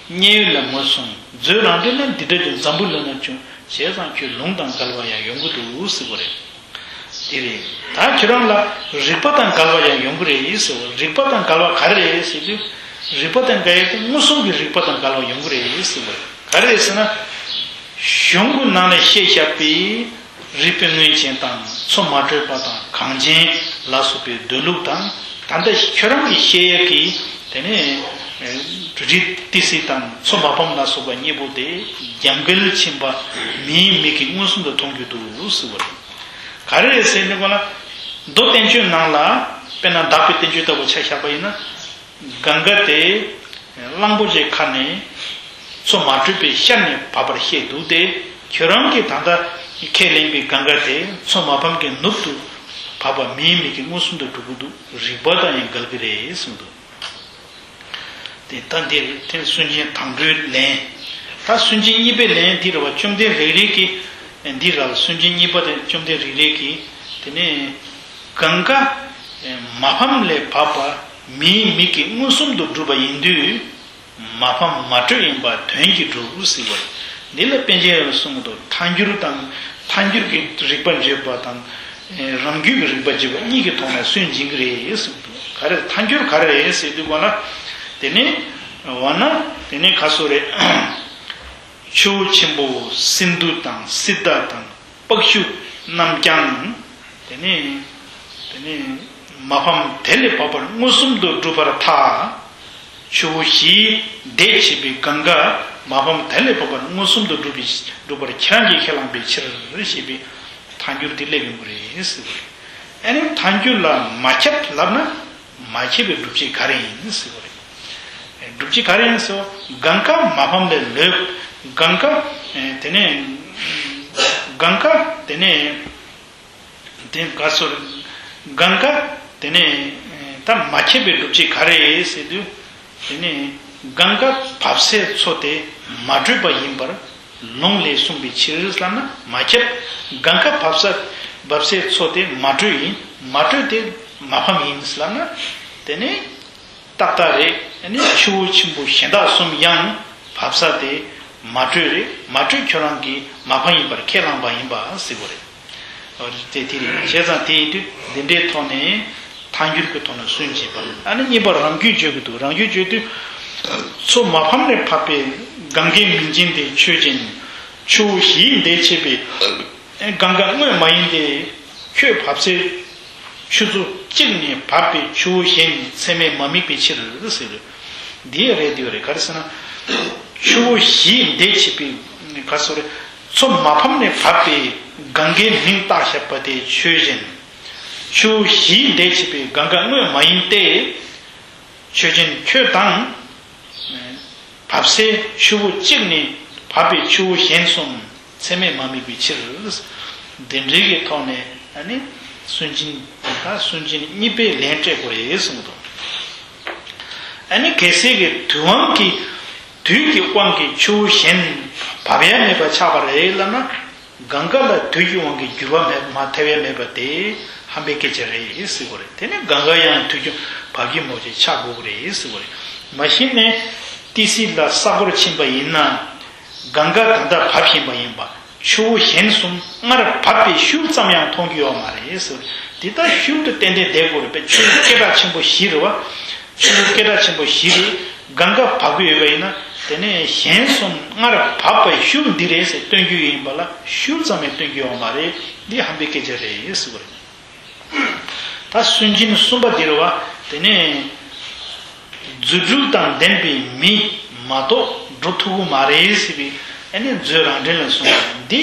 མཉན་ཡོད་ལ་མངོན་སུམ། མཛོད་རང་འགྲེལ་ན་འདི་འདྲ་འཇུག་འཛམ་བུ་གླིང་ན་བྱུང་བྱས་ཙང་ཁྱོད་ལུང་དང་འགལ་བ་ཡང་ཡོང་གི་འདུག་ཟེར་བ་རེད། དེ་རེད། ད་ཁྱོད་རང་ལ་རིགས་པ་དང་འགལ་བ་ཡང་ཡོང་གི་རེད་ཟེར་བ། རིགས་པ་དང་འགལ་བ་ག་རེ་རེད་ཟེར་དུས། རིགས་པ་དང་འགལ་ཡས་དེ་མངོན་སུམ་གྱི་རིགས་པ་དང་འགལ་བ་ཡོང་གི་རེད་ཟེར་བ་རེད། ག་རེ་རེད་ཟེར་ན། གཞུང་གི་ནང་ལ་བཤད་བཞག་པའི་རིགས་པའི་མངོན་རྗེས་དང་ཚོ་མ་གྲུབ་པ་དང་གངས་ཅན་ལ་སོགས་པའི་འདོད་ལུགས་དང་ད་ལྟ་ཁྱོད་རང་གིས་བཤད་ཡས་ཀྱི་དེ་ནས་རི་ཏི་སེ་དང་མཚོ་མ་ཕམ་ལ་སོགས་པ་གཉིས་པོ་དེ་རྒྱབ་འགལ་ཕྱིན་པ་མིའི་མིག་གིས་མངོན་སུམ་དུ་མཐོང་རྒྱུ་འདུག་ཟེར་བ་རེད། ག་རེ་རེད་ཟེར་ནས་གོ་ན། མདོ་བསྟན་བཅོས་ནང་ལ་དཔེར་ན་བདག་པོའི་བསྟན་བཅོས་ལྟ་བུ་ཆ་བཞག་པ་ཡིན་ན། གངྒཱ་དེ་གླང་པོ་ཆེའི་ཁ་ནས་མཚོ་མ་དྲོས་པའི་ཤར་ནས་བབས་པར་བཤད་འདུག་སྟེ། ཁྱོད་རང་གིས་ད་ལྟ་ཁས་ལེན་པའི་གངྒཱ་དེ་མཚོ་མ་ཕམ་གྱི་ནུབ་ཏུ་བབས་པ་མིའི་མིག་གིས་མངོན་སུམ་དུ་གྲུབ་ཀྱི་འདུག་རིགས་པ་དང་ཡང་འགལ་གྱི་རེད་གསུངས་འདུག་དེ་ད་འདིར་དེ་སུན་འབྱིན་དང་པོའི་ལན། ད་སུན་འབྱིན་གཉིས་པའི་ལན་འདི་རེད་བ། བཅོམ་ལྡན་རིག་རིག་གིས་འདི་རེད་བ། སུན་འབྱིན་གཉིས་པ་དེ་བཅོམ་ལྡན་རིག་རིག་གིས་དེ་ནས་གངྒཱ་མ་ཕམ་ལས་བབས་པ་མིའི་མིག་གིས་མངོན་སུམ་དུ་གྲུབ་པ་ཡིན་དུས། མ་ཕམ་མ་དྲོས་ཡིན་པ་དོན་གྱིས་གྲུབ་ཟེར་བ་རེད། འདི་ལ་པཎ་ཆེན་གསུངས་འདུག་ཐལ་འགྱུར་དང་ཐལ་འགྱུར་གྱི་རིགས་པ་བརྗོད་པ་དང་། རང་རྒྱུད་ཀྱི་རིགས་པ་བརྗོད་པ་གཉིས་ཀྱི་ཐོག་ནས་སུན་འབྱིན་གྱི་རེད་གསུངས་འདུག་ག་རེ་ཐལ་འགྱུར་ག་རེ་རེད་ཟེར་དུས་གོ་ན། དེ་ནི་འོ་ན་དེ་ནི་ག་སོ་རེད། ཆུ་བོ་ཆེན་པོ་སིན་དྷུ་དང་སིད་དྷ་དང་། པཀྵུ་རྣམས་ཀྱང་། དེ་ནི། དེ་ནི། མ་ཕམ་དེ་ལས་བབས་པར་མངོན་སུམ་དུ་གྲུབ་པར་ཐལ། ཆུ་བོ་བཞིའི་འདས་ཕྱིན་པའི་གངྒཱ་མ་ཕམ་དེ་ལས་བབས་པར་མངོན་སུམ་དུ་གྲུབ་པའི་གྲུབ་པར་ཁྱེད་རང་གིས་ཁས་བླངས་པའི་ཕྱིར་ཞེས་པའི་ཐལ་འགྱུར་འདི་སླེབས་ཡོང་གི་རེད་ཟེར་བ་རེད། ཨ་ནི་ཐལ་འགྱུར་ལ་མ་ཁྱབ་ལབ་ན་མ་ཁྱབ་པའི་སྒྲུབ་བྱེད་ག་རེ་ཡིན་ཟེར་བ་རེད། སྒྲུབ་བྱེད་ག་རེ་ཡིན་ཟེར་བ། གངྒཱ་མ་ཕམ་ལས་ལོག་གངྒཱ། དེ་ནས། གངྒཱ་དེ་ནས། དེ་ག་སོ་རེད། གངྒཱ་དེ་ནས། ད་མ་ཁྱབ་པའི་སྒྲུབ་བྱེད་ག་རེ་ཟེར་དུས། དེ་ནས་གངྒཱ་བབས་སའི་མཚོ་དེ་མ་དྲོས་པ་ཡིན་པར་ལུང་ལས་གསུངས་པའི་ཕྱིར་ལབ་ན་མ་ཁྱབ། གངྒཱ་བབས་ས་བབས་སའི་མཚོ་དེ་མ་དྲོས་ཡིན། མ་དྲོས་དེ་མ་ཕམ་ཡིན་ལབ་ན། དེ་ནས། ཏག་ཏག་རེད། ཨ་ནི་ཆུ་བོ་ཆེན་པོ་གཞན་དག་གསུམ་ཡང་བབས་ས་དེ་མ་དྲོས་རེད། མ་དྲོས་ཁྱོད་རང་གིས་མ་ཕམ་ཡིན་པར་ཁས་བླངས་པ་ཡིན་པ་ཟེར་བ་རེད། འོ་དེ་དེ་རེད། བྱས་ཙང་དེ་ཡིན་དུས་འདི་འདྲའི་ཐོག་ནས་ཐལ་འགྱུར་གྱི་ཐོག་ནས་སུན་འབྱིན་པ། ཨ་ནི་གཉིས་པ་རང་རྒྱུད་བརྗོད་ཀྱི་འདུག་རང་རྒྱུད་བརྗོད་དུས། མཚོ་མ་ཕམ་ནས་བབས་པའི་གངྒཱའི་མིང་ཅན་དེ་ཆོས་ཅན། ཆུ་བོ་བཞིའི་འདས་ཕྱིན་པའི་གངྒཱ་དངོས་མ་ཡིན་ཏེ། ཁྱོད་བབས་སའི་ཆུ་མཚོ་གཅིག་ནས་བབས་པའི་ཆུ་བོ་གཞན་ནི་ཚད་མས་མ་དམིགས་པའི་ཕྱིར་ཟེར། འདི་རེད་འདི་རེད། ག་རེ་ཟེར་ན། ཆུ་བོ་བཞིའི་འདས་ཕྱིན་པའི་ག་སོ་རེད། མཚོ་མ་ཕམ་ནས་བབས་པའི་གངྒཱའི་མིང་བཏགས་བཞག་པ་དེ་ཆོས་ཅན། ཆུ་བོ་བཞིའི་འདས་ཕྱིན་པའི་གངྒཱ་དངོས་མ་ཡིན་ཏེ། ཆོས་ཅན། ཁྱོད་དང་། བབས་སའི་ཆུ་བོ་གཅིག་ནི་ བབ་པའི་ཆུ་བོ་གཞན་གསུམ་ཚད་མས་མ་དམིགས་པའི་ཕྱིར། འདི་འདྲའི་གི་ཐོག་ནས་ཨ་ནི་སུན་འབྱིན་ད་སུན་འབྱིན་གཉིས་པའི་ལན་སྤྲད་དགོས་རེད་གསུངས་འདུག་ཨ་ནི་གལ་སྲིད་ཀྱི་དུས་དབང་གི་དུས་ཀྱི་དབང་གིས་ཆུ་བོ་གཞན་བབ་ཡ་མེད་པ་ཆགས་པ་རེད་ལབ་ན། གངྒཱ་ལ་དུས་ཀྱི་དབང་གིས་འགྱུར་བ་མེད་མ་ཐེབས་ཡ་མེད་པ་དེ་ཧམ་པའི་སྐད་ཆ་རེད་ཟེར་དགོས་རེད། དེ་ནས་གངྒཱ་ཡང་དུས་རྒྱུན་བབ་ཀྱི་མོ་ཆེ་ཆགས་དགོས་ཀྱི་རེད་ཟེར་དགོས་རེད། མ་གཞི་ནས་ཏི་སེ་ལ་ས་སྐོར་ཕྱིན་པ་ཡིན་ན། གངྒཱ་ད་ལྟ་བབ་བཞིན་པ་ཡིན་པ། ཆུ་བོ་གཞན་གསུམ་སྔར་བབས་པའི་ཤུལ་ཙམ་ཡང་མཐོང་རྒྱུ་ཡོད་མ་རེད་ཟེར། འདི་ལྟར་ཤུལ་དུ་ཏན་ཏན་བསྡད་དགོས་རེད་པས། ཆུ་བོ་སྐད་གྲགས་ཆེན་པོ་བཞི་རེད་བ། ཆུ་བོ་སྐད་གྲགས་ཆེན་པོ་བཞི་རེད། གངྒཱ་བབ་ཀྱི་ཡོད་པ་ཡིན་ན། དེ་ནས་གཞན་གསུམ་སྔར་བབས་པའི་ཤུལ་འདི་རེད་ཟེར་སྟོན་རྒྱུ་ཡིན་པ་ལ་ཤུལ་ཙམ་ཡང་སྟོན་རྒྱུ་ཡོད་མ་རེད། འདི་ཧམ་པའི་སྐད་ཆ་རེད་ཟེར་བ་རེད། ད་སུན་འབྱིན་གསུམ་པ་འདིར་བ། དེ་ནས་རྫུ་འཕྲུལ་དང་ལྡན་པའི་མི་མ་གཏོགས་འགྲོ་ཐུབ་ཀྱི་མ་རེད་ཟེར་བའི་ཨ་ནི་མཛོད་རང་འགྲེལ་ལ་གསུངས་པ་འདི་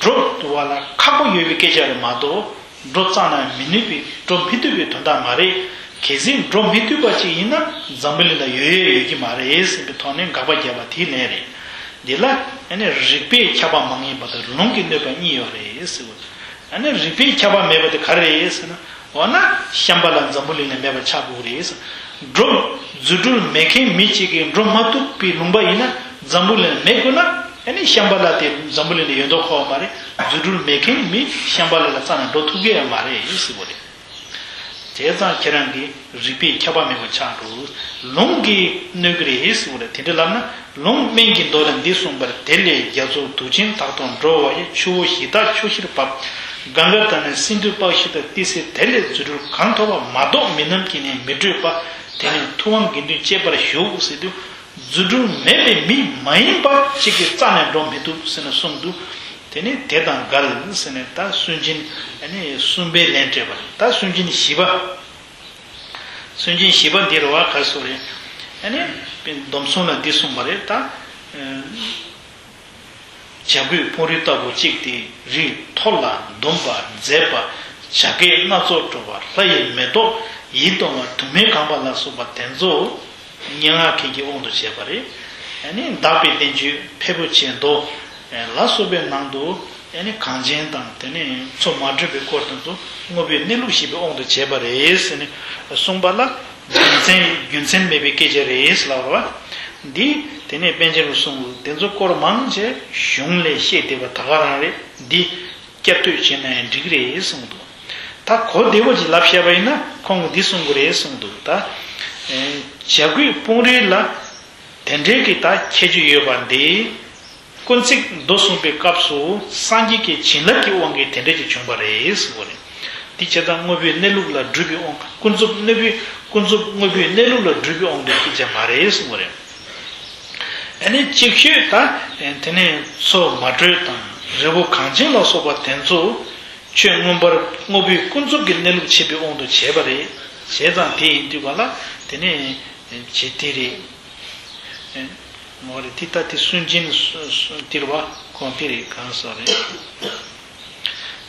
འགྲོ་བ་ལ་ཁག་པོ་ཡོད་པའི་སྐད་ཆ་རེད་མ་གཏོགས་འགྲོ་རྩ་ནས་མི་ནུས་པའི་འགྲོ་མི་ཐུབ་པའི་དོན་དག་མ་རེད། གལ་སྲིད་འགྲོ་མི་ཐུབ་པ་ཅིག་ཡིན་ན་འཛམ་བུ་གླིང་ལ་ཡོད་ཡོད་ཡོད་ཀྱི་མ་རེད་ཟེར་བའི་ཐོག་ནས་དགག་པ་བརྒྱབ་པ་དེའི་ལན་རེད། འདི་ལ་ཨ་ནི་རིགས་པས་ཁྱབ་པ་མ་ངེས་པ་དང་ལུང་གིས་གནོད་པ་གཉིས་ཡོད་རེད་ཟེར་བ། ཨ་ནི་རིགས་པས་ཁྱབ་པ་མེད་པ་དེ་ག་རེ་རེད་ཟེར་ན། འོ་ན་ཤམྦྷ་ལ་འཛམ་བུ་གླིང་ལ་མེད་པ་ཆགས་དགོས་རེད་ཟེར། འགྲོ་རྫུ་འཕྲུལ་མེད་མཁན་མི་གཅིག་གིས་འགྲོ་མ་ཐུབ་པའི་ལུང་པ་ཡིན་ན་འཛམ་བུ་གླིང་ལ་མེད་དགོས་ན། ཨ་ནི་ཤམྦྷ་ལ་དེ་འཛམ་བུ་གླིང་ལ་ཡོད་མདོག་ཁ་པོ་མ་རེད། རྫུ་འཕྲུལ་མེད་མཁན་མི་ཤམྦྷ་ལ་ལ་རྩ་ནས་འགྲོ་ཐུབ་ཀྱི་ཡང་མ་རེད་ཟེར་བ་རེད། བྱས་ཙང་ཁྱེད་རང་གིས་རིགས་པས་ཁྱབ་པ་མེད་པ་ཆགས་འགྲོ། ལུང་གིས་གནོད་ཀྱི་རེད་ཟེར་བ་རེད། དེ་འདྲ་ལབ་ན། ལུང་སྨན་གྱི་མདོ་ལ་འདི་གསུངས་པར། དེ་ལས་རྒྱ་མཚོ་དུག་ཅན་དག་ཏུ་འགྲོ་བ་ཡི། ཆུ་བོ་བཞི་དག་ཆུ་བཞིར་བབ། གངྒཱ་དང་ནི་སིནྡྷུ་དཔག་བཞི་དང་ཏི་སེ། དེ་ལས་རྫུ་འཕྲུལ་གང་ཐོབ་པ། མ་གཏོགས་མི་རྣམས་ཀྱིས་ནི་མི་བགྲོད་པ། དེ་ནི་ཐུབ་དབང་དགེ་འདུན་གཅེས་པར་ཞུ་ཟེར་དུས། རྫུ་འཕྲུལ་མེད་པའི་མི་མ་ཡིན་པ་གཅིག་གིས་རྩ་ནས་འགྲོ་མི་ཐུབ་ཟེར་ནས་གསུངས་འདུག་དེ་ནི་དེ་དང་འགལ་ཟེར་ནས་ད་སུན་འབྱིན་ཨ་ནི་གསུམ་པའི་ལན་སྤྲད་པ་རེད། ད་སུན་འབྱིན་བཞི་པ། སུན་འབྱིན་བཞི་པ་འདི་རུ་བ་ག་སོ་རེད། ཨ་ནི་སྡོམ་གསུམ་ལ་འདི་གསུངས་པ་རེད་ད། བྱ་རྒོད་ཕུང་རི་ལྟ་བུ་གཅིག་སྟེ། རི་མཐོ་ལ་འདུམ་པ་མཛེས་པ། བྱ་སྐད་སྣ་ཚོགས་སྒྲོག་པ། ལྷ་ཡི་མེ་ཏོག་ཡིད་དུ་འོང་བ། དུ་མས་གང་བ་ལ་སོགས་པ་དེ་ཚོ་སྙན་ངག་མཁན་གྱི་དབང་དུ་བྱས་པ་རེད། ཨ་ནི་བདག་པའི་བསྟན་བཅོས་ཕལ་པོ་ཆེ་མདོ་ལ་སོགས་པའི་ནང་དུ་ཨ་ནི་གངས་ཅན་དང་དེ་ནས་མཚོ་མ་དྲོས་པའི་སྐོར་དེ་ཚོ་དངོས་པོའི་གནས་ལུགས་ཤེས་པའི་དབང་དུ་བྱས་པ་རེད་ཟེར་ནས་གསུངས་པ་ལ་རྒྱུ་མཚན་རྒྱུ་མཚན་མེད་པའི་སྐད་ཆ་རེད་ཟེར་ལབ་པ་རེད་བ། འདི་དེ་ནས་པཎ་ཆེན་ལ་གསུངས། དེ་ཚོ་སྐོར་མང་ཆེ་གཞུང་ལས་བཤད་བསྡད་པ་ད་ག་རང་རེད། འདི་བསྐྱར་ཟློས་བྱས་ན་ཡང་འགྲིག་གི་རེད་གསུངས་འདུག་ད་གོ་བདེ་བོ་ཅིག་ལབ་བཤད་པ་ཡིན་ན་ཁོང་གིས་འདི་གསུང་གི་རེད་གསུངས་འདུག་ད་བྱ་རྒོད་ཕུང་རི་ལ་དེ་འདྲའི་གི་ད་ཁྱད་ཆོས་ཡོད་པ་འདི་ཀུན་བརྩེགས་མདོ་གསུངས་པའི་སྐབས་སུ་སངས་རྒྱས་ཀྱི་བྱིན་རླབས་ཀྱི་དབང་གིས་དེ་འདྲ་ཅིག་བྱུང་བ་རེད་གསུངས་པ་རེད། འདི་བྱས་ཙང་དངོས་པོའི་གནས་ལུགས་ལ་སྒྲུབ་པའི་དབང་ཀུན་རྫོབ་གནས་པའི་ཀུན་རྫོབ་དངོས་པོའི་གནས་ལུགས་ལ་སྒྲུབ་པའི་དབང་དུ་སྐྱེ་ཆ་མ་རེད་གསུངས་པ་རེད། ཨ་ནི་གཅིག་ཤོས་ད་དེ་ནས་མཚོ་མ་དྲོས་དང་རི་བོ་གངས་ཅན་ལ་སོགས་པ་དེ་ཚོ་ཆོས་མངོན་པར་དངོས་པོའི་ཀུན་རྫོབ་ཀྱི་གནས་ལུགས་ཆེ་བའི་དབང་དུ་བྱས་པ་རེད། བྱས་ཙང་དེ་ཡིན་དུས་ག་ལ་དེ་ནས་ཇི་ལྟར་རེད། མོ་རེད་དེ་ལྟ་དེ་སུན་འབྱིན་སུ་སུ་དེ་རེད་བ། ཁོང་དེ་རེད་གང་ཟག་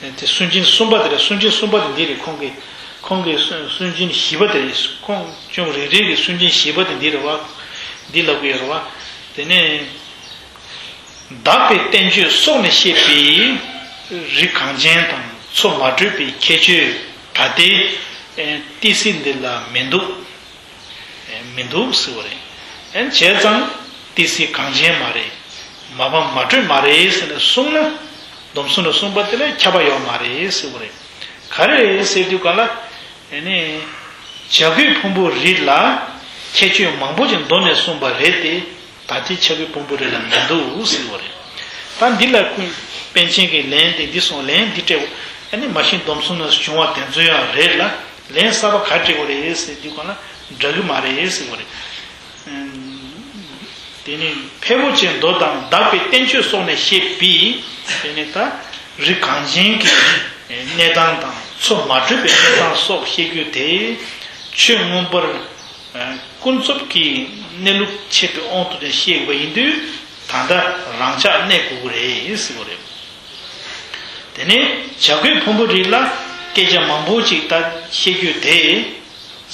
རེད། དེ་སུན་འབྱིན་གསུམ་པ་དེ་རེད། སུན་འབྱིན་གསུམ་པ་དེ་འདི་རེད། ཁོང་གི་ཁོང་གི་སུན་སུན་འབྱིན་བཞི་པ་དེ་རེད། ཁོང་ཅུང་རེ་རེ་གི་སུན་འབྱིན་བཞི་པ་དེ་འདི་རེད་བ། འདི་ལབ་གི་ཡོད་རེད་བ། དེ་ནས་བདག་པའི་བསྟན་བཅོས་སོགས་ནས་བཤད་པའི་རི་གངས་ཅན་དང་མཚོ་མ་དྲོས་པའི་ཁྱད་ཆོས་ད་ལྟའི་ཏི་སེ་འདི་ལ་མི་འདུག་མི་འདུག་ཟེར་བ་རེད། ཨན་བྱས་ཙང་ཏི་སེ་གངས་ཅན་མ་རེད། མ་ཕམ་མ་དྲོས་མ་རེད་ཟེར་ནས་གསུངས་ན་སྡོམ་གསུམ་ལ་གསུངས་པ་དེ་ལ་ཁྱབ་པ་ཡོད་མ་རེད་ཟེར་བ་རེད། ག་རེ་རེད་ཟེར་དུས་ག་ལ་ཨ་ནི་བྱ་རྒོད་ཕུང་པོའི་རི་ལ་ཁྱད་ཆོས་མང་པོ་ཅིག་མདོ་ནས་གསུངས་པ་རེད་དེ། ད་ལྟའི་བྱ་རྒོད་ཕུང་པོའི་རི་ལ་མི་འདུག་ཟེར་བ་རེད། ད་འདི་ལ་ཀུན་པཎ་ཆེན་གྱི་ལན་དེ་འདི་སོང་ལན་འདི་སྤྲད་འོ། ཨ་ནི་མ་གཞི་སྡོམ་གསུམ་ལ་བྱུང་བ་དེ་ཚོ་ཡང་རེད་ལ་ལན་གསར་པ་ག་སྤྲད་དགོས་རེད་ཟེར་དུས་གང་ལ་འདྲ་གི་མ་རེད་ཟེར་བ་རེད། དེ་ནི་ཕལ་པོ་ཆེ་མདོ་དང་བདག་པའི་བསྟན་བཅོས་སོགས་ནས་བཤད་པའི་དེ་ནི་ད་རི་གངས་ཅན་གྱི་གནས་སྟངས་དང་མཚོ་མ་དྲོས་པའི་གནས་སྟངས་སོགས་བཤད་རྒྱུ་དེ་ཆོས་མངོན་པར་ཀུན་རྫོབ་ཀྱི་གནས་ལུགས་ཆེ་བའི་དབང་དུ་བཤད་པ་ཡིན་དུས་ད་ལྟ་རང་ཅག་གནས་དགོས་ཀྱི་རེད་ཟེར་བ་རེད། དེ་ནས་བྱ་རྒོད་ཕུང་པོའི་རི་ལ་སྐད་ཆ་མང་པོ་ཅིག་ད་བཤད་རྒྱུ་དེ་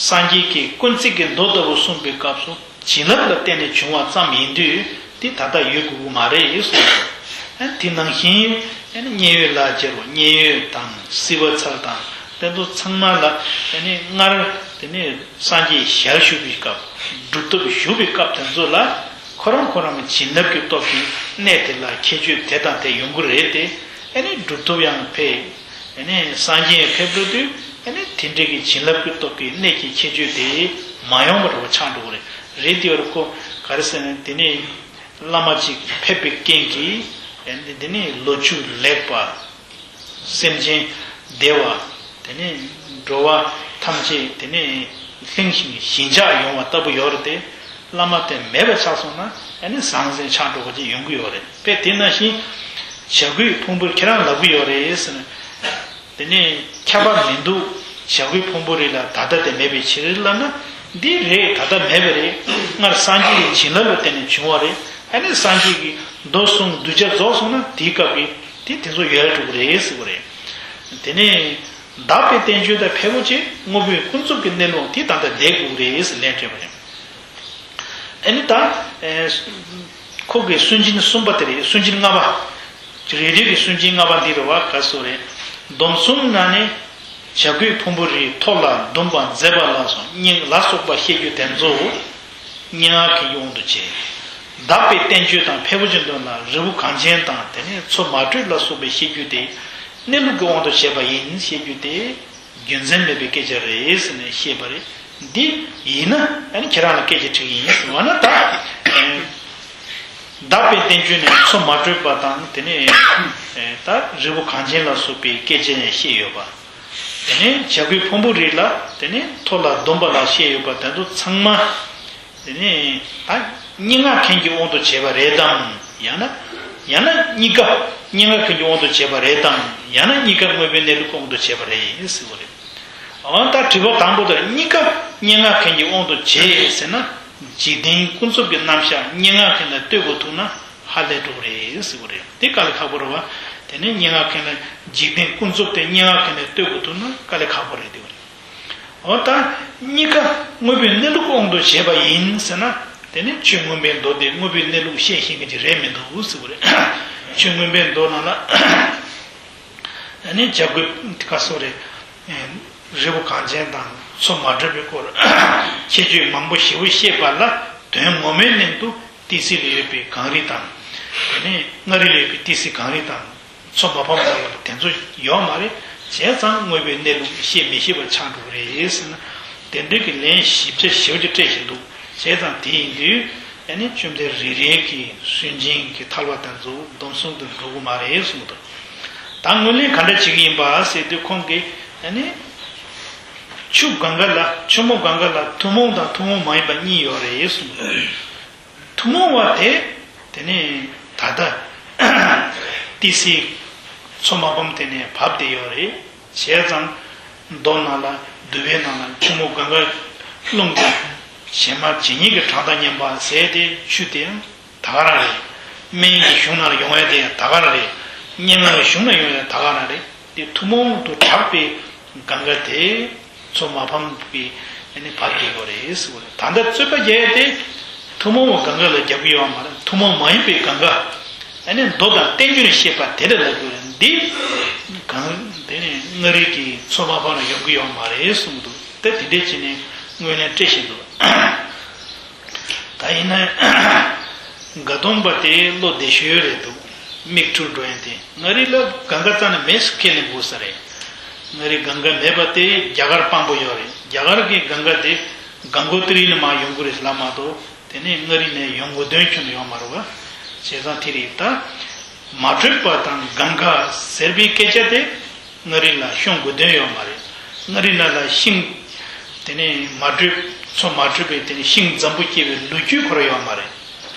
སངས་རྒྱས་ཀྱིས་ཀུན་བརྩེགས་ཀྱི་མདོ་ལྟ་བུ་གསུངས་པའི་སྐབས་སུ་བྱིན་རླབས་ལ་བརྟེན་ནས་བྱུང་བ་ཙམ་ཡིན་དུས་ དེ་ད་ལྟ་ཡོད་དགོས་ཀྱི་མ་རེད་གསུངས་སོང་། ཨ་དེ་ནང་བཞིན་ཨ་ནི་མཉན་ཡོད་ལ་སྦྱར་བ་མཉན་ཡོད་དང་སྲིད་པ་ཚར་དང་དེ་ཚོ་ཚང་མ་ལ་ཨ་ནི་སྔར་དེ་ནས་སངས་རྒྱས་ཞལ་བཞུགས་པའི་སྐབས་སྒྲུབ་ཐབས་བཞུགས་པའི་སྐབས་དེ་ཚོ་ལ་ཁོ་རང་ཁོ་རང་གི་བྱིན་རླབས་ཀྱི་སྟོབས་ཀྱིས་གནས་དེ་ལ་ཁྱད་ཆོས་དེ་དང་དེ་ཡོང་གི་རེད་དེ། ཨ་ནི་སྒྲུབ་ཐབས་ཡང་འཕེལ། ཨ་ནི་སངས་རྒྱས་ཕེབས་འགྲོ་དུས་ཨ་ནི་དེ་འདྲའི་གི་བྱིན་རླབས་ཀྱི་སྟོབས་ཀྱིས་གནས་ཀྱི་ཁྱད་ཆོས་དེ་མ་ཡོང་བ་འདྲ་བོ་ཆགས་འགྲོ་གི་རེད། རེད་དེ་བར་ཁོ་ག་རེ་ཟེར་ན་དེ་ནི་བླ་མ་གཅིག་ཕེབས་པའི་རྐྱེན་གྱིས་ཨ་ནི་དེ་ནི་ལོ་རྒྱུས་ལེགས་པ། སེམས་ཅན་བདེ་བ། དེ་ནི་འགྲོ་བ་ཐམས་ཅད་དེ་ནི་ལྷིང་ཞིང་ཞི་འཇགས་ཡོང་བ་ལྟ་བུ་ཡོད་རེད་དེ། བླ་མ་དེ་མེད་པ་ཆགས་སོང་ན་ཨ་ནི་ཟང་ཟིང་ཆགས་འགྲོ་བ་ཅིག་ཡོང་གི་ཡོད་རེད། དཔེ་དེ་ནང་བཞིན་བྱ་རྒོད་ཕུང་པོ་ཁྱེད་རང་ལབ་གི་ཡོད་རེད་ཟེར་ན། དེ་ནི་ཁྱབ་པ་མི་འདུག་བྱ་རྒོད་ཕུང་པོ་རིགས་ལ་ད་ལྟ་དེ་མེད་པའི་ཕྱིར་ལབ་ན། འདི་རེད། ད་ལྟ་མེད་པ་རེད། སྔར་སངས་རྒྱས་ཀྱི་བྱིན་རླབས་ལ་བརྟེན་ནས་བྱུང་བ་རེད། ཨ་ནི་སངས་རྒྱས་ཀྱི་མདོ་གསུངས་གདུལ་བྱ་རྫོགས་སོང་ན་དེའི་སྐབས་ཀྱི་དེ་དེ་ཚོ་ཡལ་འགྲོ་གི་རེད་ཟེར་བ་རེད། དེ་ནས་དག་པའི་བསྟན་བཅོས་དང་ཕལ་པོ་ཆེ་དངོས་པོའི་ཀུན་རྫོབ་ཀྱི་གནས་ལུགས་དེ་ད་ལྟ་བསྡད་དགོས་ཀྱི་རེད་ཟེར་ལན་སྤྲད་པ་རེད། ཨ་ནི་ད། ཨེ། ཁོ་གི་སུན་འབྱིན་གསུམ་པ་དེ་རེད། སུན་འབྱིན་ལྔ་པ། རེ་རེ་གི་སུན་འབྱིན་ལྔ་པ་འདི་རེད་བ། ག་སོ་རེད། སྡོམ་གསུམ་ནང་ནས་བྱ་རྒོད་ཕུང་པོ་རིའི་ཐོག་ལ་འདུམ་པ་མཛད་པ་ལ་སོགས་སྙན་ལ་སོགས་པ་བཤད་རྒྱུ་དེ་ཚོ་སྙན་ངག་མཁན་གྱི་དབང་དུ་བྱས། དག་པའི་བསྟན་བཅོས་དང་ཕལ་པོ་ཆེ་འདོན་ལ་རི་བོ་གངས་ཅན་དང་དེ་ནས་མཚོ་མ་དྲོས་ལ་སོགས་པའི་བཤད་རྒྱུ་དེ་གནས་ལུགས་ཀྱི་དབང་དུ་བྱས་པ་ཡིན་བཤད་རྒྱུ་དེ། རྒྱུ་མཚན་མེད་པའི་སྐད་ཆ་རེད་ཟེར་ནས་བཤད་པ་རེད། འདི་ཡིན་ན་ཨ་ནི་ཁྱེད་རང་ལ་སྐད་ཆ་དྲིས་ཡིན་ཟེར་བ་ན་ད། དག་པའི་བསྟན་བཅོས་ནས་མཚོ་མ་དྲོས་པ་དང་དེ་ནས་ད་རི་བོ་གངས་ཅན་ལ་སོགས་པའི་སྐད་ཆ་ཡང་བཤད་ཡོད་པ། དེ་ནས་བྱ་རྒོད་ཕུང་པོ་རིགས་ལ་དེ་ནས་ཐོག་ལ་འདུམ་པ་ལ་བཤད་ཡོད་པ་དེ་ཚོ་ཚང་མ། དེ་ནས་ད་སྙན་ངག་མཁན་གྱི་དབང་དུ་བྱས་པ་རེད་དམ། ཡང་ན། ཡང་ན་གཉིས་ཀ་སྙན་ངག་མཁན་གྱི་དབང་དུ་བྱས་པ་རེད་དམ། ཡང་ན་གཉིས་ཀ་དངོས་པོའི་གནས་ལུགས་དབང་དུ་བྱས་པ་རེད་ཟེར་བ་རེད། འོ་ད་དྲི་བ་དང་པོ་དེར་གཉིས་ཀ་སྙན་ངག་མཁན་གྱི་དབང་དུ་བྱས་ཟེར་ན། འཇིག་རྟེན་ཀུན་རྫོབ་ཀྱི་རྣམ་གཞག་སྙན་ངག་མཁན་ལ་ལྟོས་དགོས་ཐུག་ན་ཧ་ལས་འགྲོ་གི་རེད་ཟེར་བ་རེད། དེ་དཀའ་ལས་ཁག་པོ་རེད་བ། དེ་ནས་སྙན་ངག་མཁན་ལ་འཇིག་རྟེན་ཀུན་རྫོབ་དེ་སྙན་ངག་མཁན་ལ་ལྟོས་དགོས་ཐུག་ན་དཀའ་ལས་ཁག་པོ་རེད་དེ་བ་རེད། འོ་ད་གཉིས་ཀ་དངོས་པོའི་གནས་ལུགས་དབང་དུ་བྱས་པ་ཡིན་ཟེར་ན། དེ་ནི་ཆོས་མངོན་པའི་མདོ་དེ་དངོས་པོའི་གནས་ལུགས་བཤད་ཤེས་མཁན་ཅིག་རེད་མི་འདུག་ཟེར་བ་རེད། ཆོས་མངོན་པའི་མདོ་ནང་ལ་ཨ་ནི་བྱ་རྒོད་ག་སོགས་རེད། རི་བོ་གངས་ཅན་དང་མཚོ་མ་དྲོས་པའི་སྐོར་ཁྱད་ཆོས་མང་པོ་ཞེ་པོ་བཤད་པ་ལ་དོན་ངོ་མའི་གནད་དུ་ཏི་སེ་ལ་ཡོད་པའི་གངས་རི་དང་། དེ་ནས་མངའ་རིས་ལ་ཡོད་པའི་ཏི་སེ་གངས་རི་དང་། མཚོ་མ་ཕམ་ལ་ཡོད་པ་དེ་ཚོ་ཡོད་མ་རེད། བྱས་ཙང་དངོས་པོའི་གནས་ལུགས་བཤད་མི་ཤེས་པ་ཆགས་འགྲོ་གི་རེད་ཟེར་ན། དེ་འདྲའི་གི་ལན་ཞིབ་ཆ་ཞེ་པོ་ཅིག་སྤྲད་བཞིན་འདུག་བྱས་ཙང་དེ་ཡིན་དུས་ཨ་ནི་བཅོམ་ལྡན་རེ་རེ་གི་སུན་འབྱིན་གྱི་ཐལ་བ་དེ་ཚོ་སྡོམ་གསུམ་དུ་འགྲོ་གི་མ་རེད་གསུངས་འདུག་ད་ངོས་ལེན་ག་འདྲ་བྱེད་ཀྱི་ཡིན་པ་ཟེར་དུས་ཁོང་གིས་ཨ་ནི་ཆུ་གངྒཱ་ལ་ཆུ་མོ་གངྒཱ་ལ་ཐུན་མོང་དང་ཐུན་མོང་མ་ཡིན་པ་གཉིས་ཡོད་རེད་གསུངས་འདུག་ཐུན་མོང་བ་དེ། དེ་ནས་ད་ལྟ་ཏི་སེ་མཚོ་མ་ཕམ་དེ་ནས་བབས་བསྡད་ཡོད་རེད། བྱས་ཙང་མདོ་ནང་ལ་འདུལ་བའི་ནང་ལ་ཆུ་མོ་གངྒཱ་ཀླུང་གི་བྱེ་མ་ཇི་སྙེད་ཀྱི་གྲངས་དང་མཉམ་པ་ཟེར་དེ་ཆུ་དེ་ཡང་ད་ག་རང་རེད། སྨན་གྱི་གཞུང་ནང་ལ་ཡོང་ཡ་དེ་ཡང་ད་ག་རང་རེད། སྙན་ངག་གི་གཞུང་ནང་ཡོང་ཡ་ད་ག་རང་རེད། དེ་ཐུན་མོང་དུ་གྲགས་པའི་གངྒཱ་དེ་མཚོ་མ་ཕམ་གྱིས་ཨ་ནི་བབས་བསྡད་ཡོད་རེད་ཟེར་བ་རེད། ད་ལྟ་རྩོད་པ་རྒྱག་ཡ་དེ་ཐུན་མོང་བའི་གངྒཱ་ལ་རྒྱག་གི་ཡོད་མ་རེད། ཐུན་མོང་མ་ཡིན་པའི་གངྒཱ་ཨ་ནི་མདོ་དང་བསྟན་བཅོས་ནས་བཤད་པ་དེ་ལ་ལབ་དགོས་རེད། འདི་གང་དེ་ནི་མངའ་རིས་ཀྱི་མཚོ་མ་ཕམ་ལ་ཡོང་གི་ཡོད་མ་རེད་གསུངས་འདུག་ད་དེ་འདྲས་བྱས་ནས་ངོས་ལེན་སྤྲད་བཞིན་འདུག་ད་ཡིན་ན་དགའ་གདོང་པ་དེ་བློ་བདེ་ཤོས་རེད་འདུག་མིག་འཁྲུལ་འགྲོ་ཡ་དེ། མངའ་རིས་ལ་གངྒཱ་རྩ་ནས་མེད་ཟེར་ཁས་ལེན་དགོས་ས་རེད། མངའ་རིས་གངྒཱ་མེད་པ་དེ་རྒྱ་གར་དཔང་པོ་ཡོད་རེད། རྒྱ་གར་གྱི་གངྒཱ་དེ་གངྒོ་ཏི་ལི་ནས་མར་ཡོང་གི་རེད་ལབ་མ་གཏོགས་དེ་ནས་མངའ་རིས་ནས་ཡོང་དགོས་དོན་ཁྱོན་ནས་ཡོད་མ་རེད་བ། བྱས་ཙང་དེ་རེད་ད། མ་དྲོས་པ་དང་གངྒཱ་ཟེར་བའི་སྐད་ཆ་དེ། མངའ་རིས་ལ་ཤོང་དགོས་དོན་ཡོད་མ་རེད། མངའ་རིས་ནང་ལ་ཤིང་། དེ་ནས་མ་དྲོས། མཚོ་མ་དྲོས་པའི་དེ་ནས་ཤིང་འཛམ་བུ་སྐྱེ་བའི་ལོ་རྒྱུས་ཁོ་རང་ཡོད་མ་རེད།